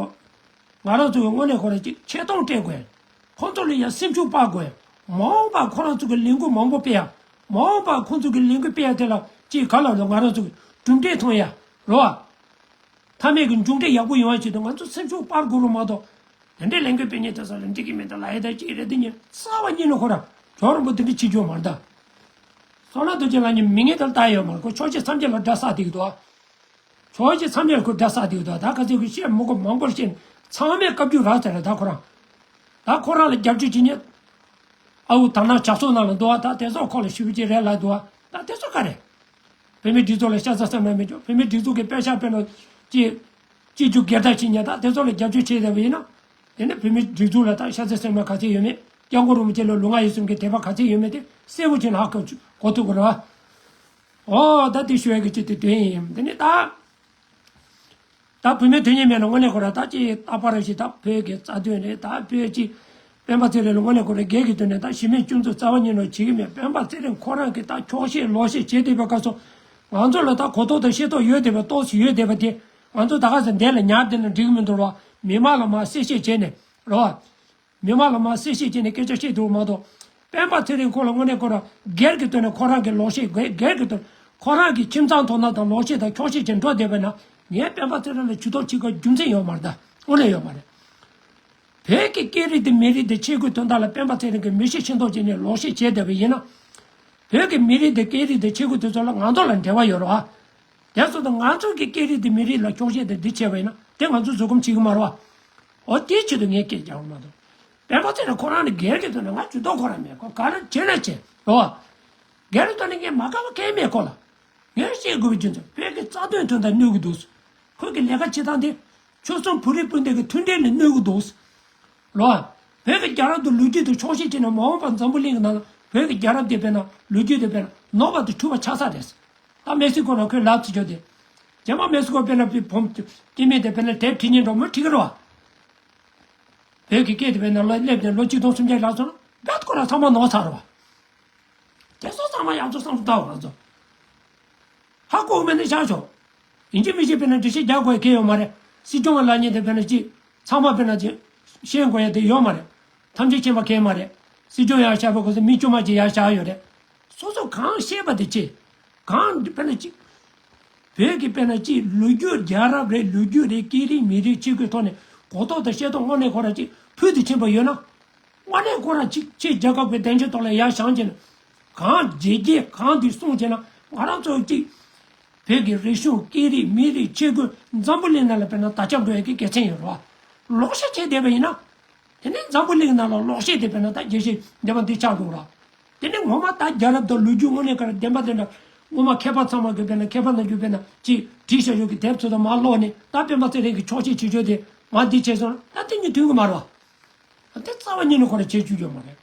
ང་རང་ཚོ་གི་དངོས་གནས་ཁོ་རང་ཅིག་ཆེ་མཐོང་སྤྲད་དགོས། ཁོང་ཚོ་ལ་ཡང་སེམས་ཤུགས་སྤར་དགོས། མ་འོངས་པར་ཁོ་རང་ཚོ་གི་ལས་འགུལ་མང་པོ་སྤེལ་ཡ། མ་འོངས་པར་ཁོང་ཚོ་གི་ལས་འགུལ་སྤེལ་ཡ་དེ་ལ་ཅིག་ག་ལ་ལོ་ང་རང་ཚོ་གི་གྲུབ་འབྲས་མཐོང་ཡ། རོ་བ། མཐའ་མའི་གི་མཇུག་འབྲས་ཡག་པོ་ཡོང་བ་ཆེད་དུ་ང་ཚོ་སེམས་ཤུགས་སྤར་དགོས་རོ་མ་གཏོགས། དེ་འདྲའི་ལས་འགུལ་སྤེལ་མཁན་དེ་ཚོ་ལ་འགྲིག་གི་མེད་དུ་ལ་ཡ་ད་ཅིག་རེད་དེ་ཉིན་རྩ་བ་ཉིད་ནས་ཁོ་རང་ཇོ་རོང་པོ་དེ་འདྲ་བྱེད་རྒྱུ་མ་རེད་ད། སོ་ན་རྡོ་རྗེ་ལགས་ཀྱི་མི་ངན་དེ་ལ་ལྟ་ཡོད་མ་རེད་ཁོ་ཕྱོགས་ཆེ་མཚམས་ཆེ་ལ་དགྲ་བསགས་བསྡད་ཀྱི་འདུག་ཨ། ཕྱོགས་ཀྱི་མཚམས་ལས་ཁུར་དགྲ་བསགས་དེ་དང་ད་ག་ཚོད་ཀྱི་བཤད་མི་དགོས་མང་པོར་བཤད་ཚང་མས་བཀའ་བརྒྱུད་རག་ཟེར་ར་ད་ཁོ་རང་། ད་ཁོ་རང་ལ་རྒྱབ་སྐྱོར་བྱེད་མཁན། ཨ་འུ་དར་ནག་ཇག་ཚོགས་ནང་ལ་འདུག་བ་ད་དེ་ཚོ་ཁོ་ལ་ཞུ་བ་ཅིག་རེད་ལ་འདུག་བ་ད་དེ་ཚོ་ག་རེད། བོད་མི་སྒྲིག་འཛུགས་ལ་ཤ་ཚ་སེམས་ལ་མི་འཇོག་བོད་མི་སྒྲིག་འཛུགས་ཀྱི་དཔེ་ཤག་དཔེ་ལ་ཅི་ཅི་རྒྱུ་སྒེར་བདག་བྱེད་མཁན་ད་དེ་ཚོ་ལ་རྒྱབ་སྐྱོར་བྱེད་བསྡད་པ་ཡིན་ན། དེ་ནི་བོད་མི་སྒྲིག་འཛུགས་ལ་ད་ཤ་ཚ་སེམས་ལ་ག་ཚད་ཡོད་མེད་སྐྱབས་མགོན་རིན་པོ་ཆེ་ལ་ལུས་ངག་ཡིད་གསུམ་གྱི་དད་པ་ག་ཚད་ཡོད་མེད་དེ་གསལ་པོ་བྱས་ན་ཧ་གོ་གོ་ཐུབ་དགོས་རེད་བ། ཨོ་ད་དེ་ཞུ་ཡ་གི་ཅི་དེ་དོན་ཡིན་དེ་ནི་ད། ད་བུད་མེད་དོན་གཉེར་མེད་ན་དངོས་གནས་ཁོ་ར་ད་ཅི་རྟག་པར་ཞིག་ད་བོད་ཀྱི་རྩ་དོན་རེད་ད་བོད་ཀྱི་སྤེན་པ་ཚེ་རིང་ལ་དངོས་གནས་ཁོ་ར་སྒེར་གྱི་དོན་ནས་ད་གཞི་མེད་སྐྱོན་འཛུགས་རྩ་བ་ཉིད་ནས་བྱེད་ཀྱི་མེད་སྤེན་པ་ཚེ་རིང་ཁོ་རང་གིས་ད་འཁྱོག་བཤད་ལོག་བཤད་བྱེད་བསྡད་པའི་སྐབས་སུ་ང་ཚོ་ལ་ད་གོ་རྟོགས་དང་ཤེས་རྟོགས་ཡོད་བསྡད་པ་ཏོག་ཙམ་ཡོད་བསྡད་པ་དེ་ང་ཚོ་ད་ག་ས་འདས་ལ་ཉར་བསྡད་ན་འགྲིག་གི་མི་འདུག་ར་མི་མང་ལ་མར་གསལ་བཤད་བྱས་ནས་ར་བ། མི་མང་ལ་མར་གསལ་བཤད་བྱས་ནས་སྐད་ཆ་བཤད་འདུག་མ་གཏོགས། སྤེན་པ་ཚེ་རིང་ཁོ་ལ་དངོས་གནས་ཁོ་རང་སྒེར་གྱི་དོན་ནས་ཁོ་རང་གི་ལོག་བཤད་སྒེར་སྒེར་གྱི་དོན་ཁོ་རང་གི་ཁྱིམ་ཚང་དོ་སྣང་དང་ལོག་བཤད་དང་འཁྱོག་བཤད་ཅིག་འགྲོ་བསྡད་པ་ན་ངས་སྤེན་པ་ཚེ་རིང་ལ་ཇུས་གཏོགས་བྱེད་དགོས་རྒྱུ་མཚན་ཡོད་མ་རེད་ད་དངོས་གནས་ཡོད་མ་རེད། བོད་ཀྱི་སྐད་རིགས་དེ་མི་རིགས་དེ་ཆེད་བསྐོས་དོན་དག་ལ་སྤེན་པ་ཚེ་རིང་གིས་མི་ཤེས་ཤེས་མདོག་བྱས་ནས་ལོག་བཤད་བྱས་བསྡད་པ་ཡིན་ན། བོད་ཀྱི་མི་རིགས་དེ་སྐད་རིགས་དེ་ཆེད་བསྐོས་དེ་ཚོ་ལ་ང་ཚོ་ལ་འབྲེལ་བ་ཡོད་རེད་བ། དེ་ཚོ་དང་ང་ཚོ་གི་སྐད་རིགས་དེ་མི་རིགས་ལ་འཁྱོག་བཤད་དང་འདི་བྱས་པ་ཡིན་ན་དེ་ང་ཚོ་བཟོད་སྒོམ་བྱེད་ཀྱི་མ་རེད་བ། འོ་དེའི་ཆེད་དུ་ངས་སྐད་རྒྱག་པ་མ་གཏོགས། སྤེན་པ་ཚེ་རིང་ཁོ་རང་ནི་སྒེར་གྱི་དོན་ལ་ང་ཇུས་གཏོགས་ཁོ་རང་མེད་ཁོ་ག་རེ་བྱེད་ན་བྱེད་རེད་བ། སྒེར་གྱི་དོན་ལ་ངས་མ་དགའ་བ་གང་ཡང་མེད་ཁོ་ལ། ངས་བཤད་དགོས་པའི་རྒྱུ་མཚན་བོད་ཀྱི་རྩ་དོན་དོན་དག་གནོད་ཀྱི་འདུག་ཁོས་ཀྱི་ལས་ཀ་བྱེད་སྟངས་དེ། ཆོལ་གསུམ་བོད་རིགས་སྤུན་ཟླ་གི་མཐུན་འབྲེལ་ལ་གནོད་ཀྱི་འདུག་ལོ། བོད་ཀྱི་རྒྱལ་རབས་དང་ལོ་རྒྱུས་དང་ཕྱོགས་ཞེན་བྱས་ནས་མ་འོངས་པར་འཛམ་བུ་གླིང་གི་ནང་ལ་བོད་ཀྱི་རྒྱལ་རབས་དེ་དཔེར་ན་ལོ་རྒྱུས་དེ་དཔེར་ན་ནོར་བ་དང་འཁྲུལ་བ་ཆགས་ས་རེད། ད་མེག་སི་ཀོ་ནང་ཁོས་ལབ་ཚིག་བརྗོད་དེ། རྗེས་མ་མེག་སི་ཀོ་དཔེར་ན་བོད་སྐྱེ་དམན་དེ་དཔེར་ན་དེབ་བྲིས་ཉན་འགྲོ་མི་བྲིས་ཀྱི་རེད་བ། བོད་ཀྱི་སྐད་དེ་དཔེར་ན་ལ་སླེབས་ནས་ལོ་གཅིག་སྟོང་སུམ་བརྒྱ་ལྷག་སོང་ན་རྦད་ཁོ་རང་ཚང་མ་ནོར་ཚར་རེད་བ། དེ་ཚོ་ཚང་མ་ཡག་ཚོ་བསམ་བློ་བཏང་བ་ང་ཚོ། ཧ་གོ་མེད་ན་བཞག་ཆོག་ཡིན་གཅིག་མིན་གཅིག་དཔེར་ན་འགྲེལ་བཤད་རྒྱག་དགོས་ཡ་གང་ཡོད་མ་རེད། སྲིད་སྐྱོང་ལ་ཉན་དེ་དཔེར་ན་ཅིག་ཚང་མ་དཔེར་ན་ཅིག་ཤེས་དགོས་ཡ་དེ་ཡོད་མ་རེད། ཐམས་ཅད་མཁྱེན་པ་གང་ཡང་མ་རེད། སྲིད་སྐྱོང་ཡར་བཞག་པའི་སྐབས་སུ་མི་དཀྱུས་མ་ཅིག་ཡར་བཞག་ཡོད་རེད། སོ་སོ་གང་ཤེས་པ་དེ་ཅི། གང་དཔེར་ན་ཅིག་བོད་ཀྱི་དཔེར་ན་ཅིག་ལོ་རྒྱུས་རྒྱལ་རབས་རེད་ལོ་རྒྱུས་རེད་སྐད་རིགས་མི་རིགས་ཆེད་བསྐོས་ཐོག་ནས་གོ་རྟོགས་དང་ཤེས་རྟོགས་དངོས་གནས་ཁོ་རང་ཅིག་ཕུལ་དུ་ཕྱིན་པ་ཡོད་ན། དངོས་གནས་ཁོ་རང་ཅིག་ཆེས་རྒྱལ་ཁབ་ཀྱི་བདེ་འཇགས་ཐོག་ལ་ཡར་བཞེངས་བྱས་ནས། གང་རྒྱལ་རྒྱལ་གང་དེ་གསུངས་བྱས་ན་ང་རང་ཚོ་གཅིག་བོད་ཀྱི་རིག་གཞུང་སྐད་རིགས་མི་རིགས་ཆས་གོས་འཛམ་བུ་གླིང་ནང་ལ་དཔེར་ན་དར་ཁྱབ་འགྲོ་ཡ་གི་དགེ་མཚན་ཡོད་རེད་བ། ལོག་བཤད་བྱས་བསྡད་པ་ཡིན་ན། དེ་ནས་འཛམ་བུ་གླིང་ནང་ལ་ལོག་བཤད་དེ་དཔེར་ན་ད་རྒྱལ་སྤྱི་བདེན་པ་འདི་ཆགས་འགྲོ་ར། དེ་ནས་ངོ་མ་ད་རྒྱལ་རབས་དང་ལོ་རྒྱུས་དངོས་གནས་ག་རེ་བདེན་པ་དེ་འདྲ་ངོ་མ་མཁས་པ་ཚང་མ་གི་དཔེར་ན་མཁས་པ་རྣམས་ཀྱིས་དཔེར་ན་ཅིག་བྲིས་བཞག་ཡོད་ཀྱི་དེབ་ཚོ་དང་མར་ཀློག་ནས་ད་སྤེན་པ་ཚེ་རིང་གི་ཕྱོགས་གཅིག་བྱེད་ཆོག་དེ་མ་འདི་བྱས་སོང་ན་དེ་གཉིས་མཐུན་གི་མ་རེད་བ། དེ་རྩ་བ་ཉིད་ནས་ཁོ་རང་བྱེད་བཅུག་ཡོད་མ་རེད།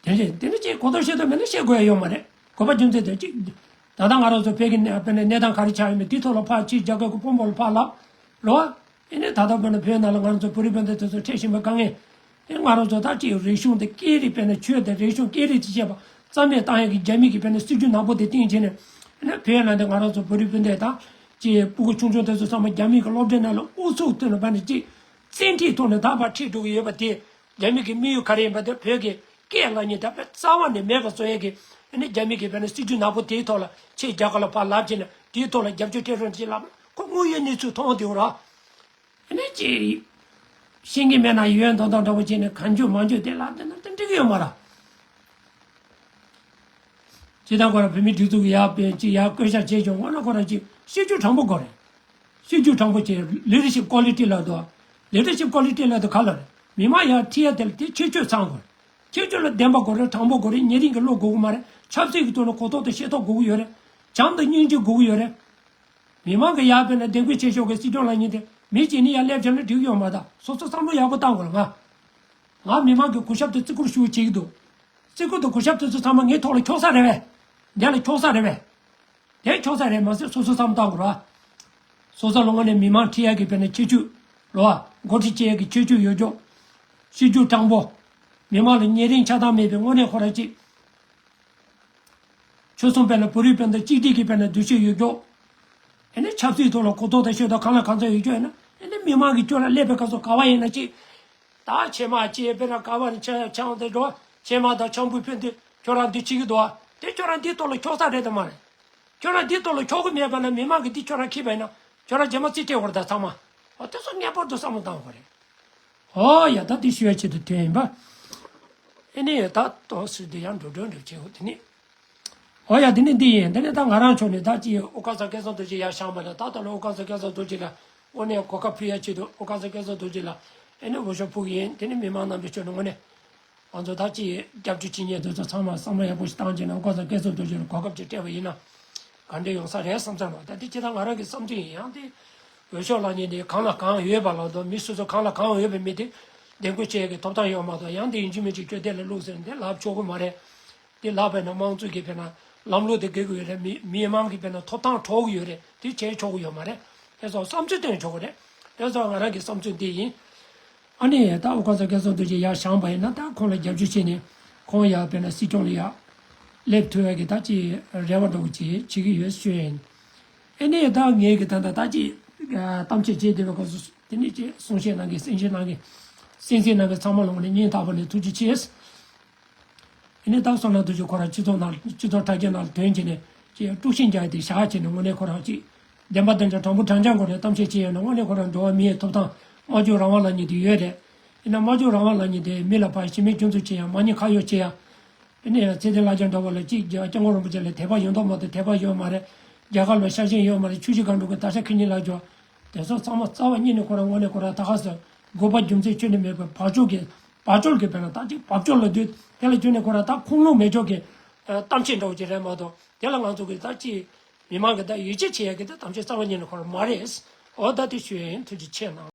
དེ་རེད། དེ་ནི་ཅིག་གོ་རྟོགས་ཤེས་རྟོགས་མེད་ན་བཤད་དགོས་ཡ་ཡོད་མ་རེད། དགོས་པ་རྒྱུ་མཚན་དེ་གཅིག་ད་ལྟ་ང་རང་ཚོ་བོད་ཀྱི་གནས་དཔེར་ན་གནས་སྟངས་ག་རེ་ཆགས་ཡོད་མེད་དེའི་ཐོག་ལ་ཕར་ཅིག་རྒྱ་སྐད་ཀྱི་དཔོན་པོ་ལ་ཕར་ལབ་རེད་བ། ཨེ་ནས་ད་ལྟ་དཔེར་ན་བོད་ནང་ལ་ང་རང་ཚོ་བོད་རིགས་སྤུན་ཟླ་དེ་ཚོ་འཕྲད་བཞིན་པའི་དཀའ་ངལ། ཨེ་ང་རང་ཚོ་ད་ཅིག་རིག་གཞུང་དང་སྐད་རིགས་དཔེར་ན་ཆོས་དང་རིག་གཞུང་སྐད་རིགས་དེ་བཤད་པ་རྩ་མེད་བཏང་ཡག་གི་རྒྱ་མི་གི་དཔེར་ན་སྲིད་ཇུས་ནག་པོ་དེ་བཏིང་བྱས་ནས་ཨེ་ན་བོད་ནང་དུ་ང་རང་ཚོ་བོད་རིགས་སྤུན་ཟླ་དང་ཅིག་སྤུ་གུ་ཆུང་ཆུང་དེ་ཚོ་ཚང་མ་རྒྱ་མི་གི་སློབ་གྲྭའི་ནང་ལ་ཨུ་ཚུགས་བཏོན་ནས་དཔེར་ན་ཅིག་བཙན་ཁྲིད་ཐོག་ནས་ད་བར་ཁྲིད་འགྲོ་གི་ཡོད་པ་དེ། རྒྱ་མི་གི་དམིགས་ཡུལ་ག་རེ་ཡིན་པ་དེ་བོད་ཀྱི་སྐད་ལ་ཉིད་ད་དཔེ་རྩ་བ་ནས་མེད་པ་བཟོ་ཡས་ཀྱི་ཨ་ནི་རྒྱ་མི་གི་དཔེར་ན་སྲིད་ཇུས་ནག་པོ་དེའི་ཐོག་ལ་ཆེད་རྒྱ་གར་ལ་ཕར་ལབ་བྱས་ནས་དེའི་ཐོག་ལ་རྒྱབ་སྐྱོར་སྤྲད་རོགས་ཅེས་ལབ་ཁོ་དངོས་ཡོད་གནས་ཚུལ་མཐོང་དེའོ་ར། ཨ་ནི་ཅི། ཤེས་ཀྱི་མེད་ན་ཡོན་མདོག་མདོག་འདྲ་པོ་བྱས་ནས་གང་བྱུང་མང་བྱུང་དེ་ལབ་དེ་ན་དེ་འགྲིག་གི་ཡོད་མ་ར། ཅི་ད་ཁོ་ར་བོད་མི་སྒྲིག་འཛུགས་ཀྱི་ཡར་དཔེ་ཅི་ཡར་བསྐོ་བཞག་བྱས་ཀྱང་འོ་ན་ཁོ་ར་ཅི་སྲིད་ཇུས་དྲང་པོ་དགོས་རེད། སྲིད་ཇུས་དྲང་པོ་བྱས་ལི་ཌར་ཤིབ་ཀོ་ལི་ཊི་ལབ་འདུག་ལི་ཌར་ཤིབ་ཀོ་ལི་ཊི་ལབ་འདུག་ག་ལ་རེད། མི་མང་ཡར་ཁྲིད་ཡ་དེ་ལ་དེ་ཁྱད་ཆོས་ཚང་དགོས་རེད། ཁྱད་ཆོས་ལ་བདེན་པ་དགོས་རེད། དྲང་པོ་དགོས་རེད། ཉེ་རིང་གི་བློ་དགོས་ཀྱི་མ་རེད། ཆབ་སྲིད་ཀྱི་ཐོག་ནས་གོ་རྟོགས་དང་ཤེས་རྟོགས་དགོས་ཀྱི་ཡོད་རེད། བྱམས་དང་སྙིང་རྗེ་དགོས་ཀྱི་ཡོད་རེད། མི་མང་གི་ཡར་དཔེར་ན་བདེན་དཔང་བྱེད་ཤོག་གི་སྲིད་སྐྱོང་ལབ་མཁན་དེ་མི་གཅིག་ནི་ཡར་སླེབས་བྱས་ན་འགྲིག་ཡོད་མ་རེད། སོ་སོ་བསམ་བློ་ཡག་པོ་བཏང་དགོས་རེད། ང་ང་མི་མང་གི་གུས་ཞབས་དང་བརྩི་བཀུར་ཞུ་བྱེད་ཀྱི་འདུག་བརྩི་བཀུར་དང་གུས་ཞབས་དེ་ཚོ་ཚང་མ་ངའི་ཐོག་ལ་འཁྱོག་ས་རེད་པས། འདི་ལ་འཁྱོག་ས་རེད་པས། དེ་འཁྱོག་ས་རེད་མ་ཟད་སོ་སོ་བསམ་བཏང་དགོས་ར། སོ་སོ་ལ་དངོས་གནས་མི་མང་ཁྲིད་ཡག་གི་དཔེར་ན་ཁྱད་ཆོས་རོ། འགོ་ཁྲིད་བྱེད་ཡག་གི་ཁྱད་ཆོས་ཡོད་ཀྱོག་སྲིད་ཇུས་དྲང་པོ། མི་མང་ལ་ཉེ་རིང་ཆགས་སྡང་མེད་པའི་དངོས་གནས་ཁོ་ར་ཅིག་ཆོལ་གསུམ་དཔེར་ན་བོད་རིགས་སྤུན་ཟླ་གཅིག་སྒྲིལ་གྱི་དཔེར་ན་འདུ་ཤེས་ཡོད་ཀྱོག་ཨེ་ནས་ཆབ་སྲིད་ཐོག་ལ་གོ་རྟོགས་དང་ཤེས་རྟོགས་གང་ལ་གང་འཚམ་ཡོད་ཀྱོག་ཨེ་ན་ཨེ་ནས་མི་མང་གི་སྐྱོ་ལ་སླེབས་པའི་སྐབས་སུ་ག་བ་ཡིན་ན་ཅིག་ད་ཆེ་མ་ཅེས་དཔེར་ན་ག་བ་ནས་ཆ་ཆང་དེ་འགྲོ་ཆེ་མ་དང་ཆང་བུ་ཕུད་དེ་ཁྱོད་རང་འདི་བྱེད་ཀྱི་འདུག་ཨ། དེ་ཁྱོད་རང་འདིའི་ཐོག་ལ་འཁྱོག་ས་རེད་དམ་མ་རེད། ཁྱོད་རང་འདིའི་ཐོག་ལ་འཁྱོག་གི་མེད་པ་ན་མི་མང་གིས་འདི་ཁྱོད་རང་ཁྱེར་བ་ཡིན་ན་ཁྱོད་རང་རྗེས་མ་རྩིས་སྤྲད་དགོས་རེད་ད་ཚང་མ། ཨོ་དེ་ཚོ་ངེས་པར་དུ་བསམ་བློ་བཏང་དགོས་རེད། ཨོ་ཡ་ད་འདི་ཞུ་ཡ་ཆེད་དུ་དོན་ཡིན་པ། ཨེ་ནས་ད་ཏོག་སི་འདི་ཡང་འགྲོ་འགྲོ་འགྲོ་བྱེད་འོ་དེ་ནི། ཨོ་ཡ་དེ་ནི་འདི་ཡིན། དེ་ནི་ད་ང་རང་ཕྱོགས་ནས་ད་ཅི་ཨོ་ཀ་ས་སྐལ་བཟང་རྡོ་རྗེ་ཡར་བཞེངས་པ་ལ་ད་ད་ལོ་ཨོ་ཀ་ས་སྐལ་བཟང་རྡོ་རྗེ་ལ་དངོས་གནས་གོ་སྐབས་ཕུལ་ཡ་ཆེད་དུ་ཨོ་ཀ་ས་སྐལ་བཟང་རྡོ་རྗེ་ལ་ཨེ་ནས་འོས་ཤོག་ཕུལ་གི་ཡིན། དེ་ནི་མི་མང་རྣམས་ཀྱི་ཕྱོགས་ནས་དངོས་གནས། ང་ཚོ་ད་ཅི་རྒྱབ་སྐྱོར་བྱེད་མཁན་དེ་ཚོ་ཚང་མ་བསམ་བློ་ཡག་པོ་ཞིག་བཏང་བྱས་ན་ཨོ་ཀ་ས་སྐལ་བཟང་རྡོ་རྗེ་ལ་གོ་སྐབས་ཅིག་སྤྲད་པ་ཡིན་ན་ག་འདྲ་ཡོང་ས་རེད་བསམ་ཚར་བ། ད་འདི་ཅི་ད་ང་རང་གི་བསམ་ཚུལ་ཡིན། ཡང་དེ་འོས་ཤོག་ལབ་མཁན་དེ་གང་ལ་གང་ཡོད་པ་ལ་དོ་མི་སོ་སོ་གང་ལ་གང་ཡོད་པའི་མི་དེ་འདེམས་བསྐོ་བྱེད་ཡག་གི་ཐོབ་ཐང་ཡོད་མ་གཏོགས་ཡང་དེ་ཡིན་གཅིག་མིན་གཅིག་ཁྱོད་དེ་ལ་བླུགས་ཟེར་ནས་དེ་ལབ་ཆོག་གི་མ་རེད། དེ་ལབ་པས་ན་དམངས་གཙོ་གི་དཔེར་ན་ལམ་ལུགས་དེ་འགལ་གྱི་ཡོད་རེད། མི་མི་མང་གི་དཔེར་ན་ཐོབ་ཐང་འཕྲོག་གི་ཡོད་རེད། དེ་བྱས་ཆོག་གི་ཡོད་མ་རེད། དེ་ཚོ་བསམ་ཚུལ་བཏོན་ཆོག་གི་རེད། དེ་ཚོ་ང་རང་གི་བསམ་ཚུལ་འདི་ཡིན། ཨ་ནི་ད་ཨོ་ཀ་ས་སྐལ་བཟང་རྡོ་རྗེ་ཡར་བཞེངས་པ་ཡིན་ན་ད་ཁོང་ལ་རྒྱབ་སྐྱོར་བྱས་ནས་ཁོང་ཡར་དཔེར་ན་སྲིད་སྐྱོང་ལ་ཡར་སླེབས་ཐུབ་ཡག་གི་ད་ཅི་རེ་བ་འདྲ་བོ་ཅིག་བྱེད་ཀྱི་ཡོད་ཞུ་ཡ་ཡིན། ཨ་ནི་ད་ངས་གི་ད་ད་ད་ཅི་གཏམ་བཤད་བྱེད་བསྡད་པའི་སྐབས་སུ་དེ་ནས་ཅི་གསུང་བཤད་གནང་མཁན་གསན་བཤད་གནང་མཁན་གསན་གཟིགས་གནང་མཁན་ཚང་མ་ལ་ངོས་ནས་སྙིང་ཐག་པ་ནས་ཐུགས་རྗེ་ཆེ། ཨ་ནི་ད་བསོད་ནམས་རྡོ་རྗེ་ཁོ་རང་སྤྱི་ཚོགས་ནང་སྤྱི་ཚོགས་དྲ་རྒྱ་ནང་ལ་ཐོན་བྱས་ནས་ཅིག་དཀྲུག་ཤིང་རྒྱག་ཡ་དེ་བཞག་བྱས་ནས་དངོས་གནས་ཁོ་རང་ཅིག་བདེན་པ་བདེན་འཇགས་དྲང་པོ་དྲང་འཇགས་སྒོ་ནས་གཏམ་བཤད་བྱས་ཡོད་ན་དངོས་གནས་ཁོ་རང་འགྲོ་བ་མིའི་ཐོབ་ཐང་སྨྲ་བརྗོད་རང་དབང་ལབ་མཁན་དེ་ཡོད་རེད། ཡིན་ན་སྨྲ་བརྗོད་རང་དབང་ལབ་མཁན་དེ་མི་ལ་ཕར་ཞི་མོལ་སྐྱོན་འཛུགས་བྱེད་ཡ་མ་ཉེས་ཁ་གཡོགས་བྱེད་ཡ། ཨ་ནི་ཚེ་བརྟན་བླ་བྱམས་འདྲ་བ་ལ་གཅིག་རྒྱ་སྐྱབས་མགོན་རིན་པོ་ཆེ་ལ་དད་པ་ཡོད་མདོག་མ་གཏོགས་དད་པ་ཡོད་མ་རེད། རྒྱ་གར་ལ་ཤ་ཞེན་ཡོད་མ་རེད། ཆུ་བཞི་སྒང་དྲུག་གི་དར་ཆ་ཁེར་གཉིས་ལ་འཇོག་དེ་ཚོ་ཚང་མ་རྩ་བ་ཉིད་ནས་ཁོ་རང་དངོས་གནས་ཁོ་རང་ད་ག་ཟེ་དགོས་པ་རྒྱུ་མཚན་ཁྱོན་ནས་མེད་པའི་བབ་ཅོལ་གྱི་བབ་ཅོལ་གྱི་དཔེར་ན་ད་ཅིག་བབ་ཅོལ་ལ་དུས་དེ་ལ་ཁྱོན་ནས་ཁོ་རང་ད་ཁུངས་ལུང་མེད་ཅོག་གི་གཏམ་བཤད་འདྲ་བོ་ཅིག་རེད་མ་གཏོགས་དེ་ལ་ང་ཚོ་གི་ད་ཅིག་མི་མང་གི་ད་ཡིད་ཆེས་བྱེད་ཡ་གི་ད་གཏམ་བཤད་རྩ་བ་ཉིད་ནས་ཁོ་རང་མ་རེད། འོ་ད་དེ་ཞུ་ཡ་ཡིན། ཐུགས་རྗེ་ཆེ་གནང་།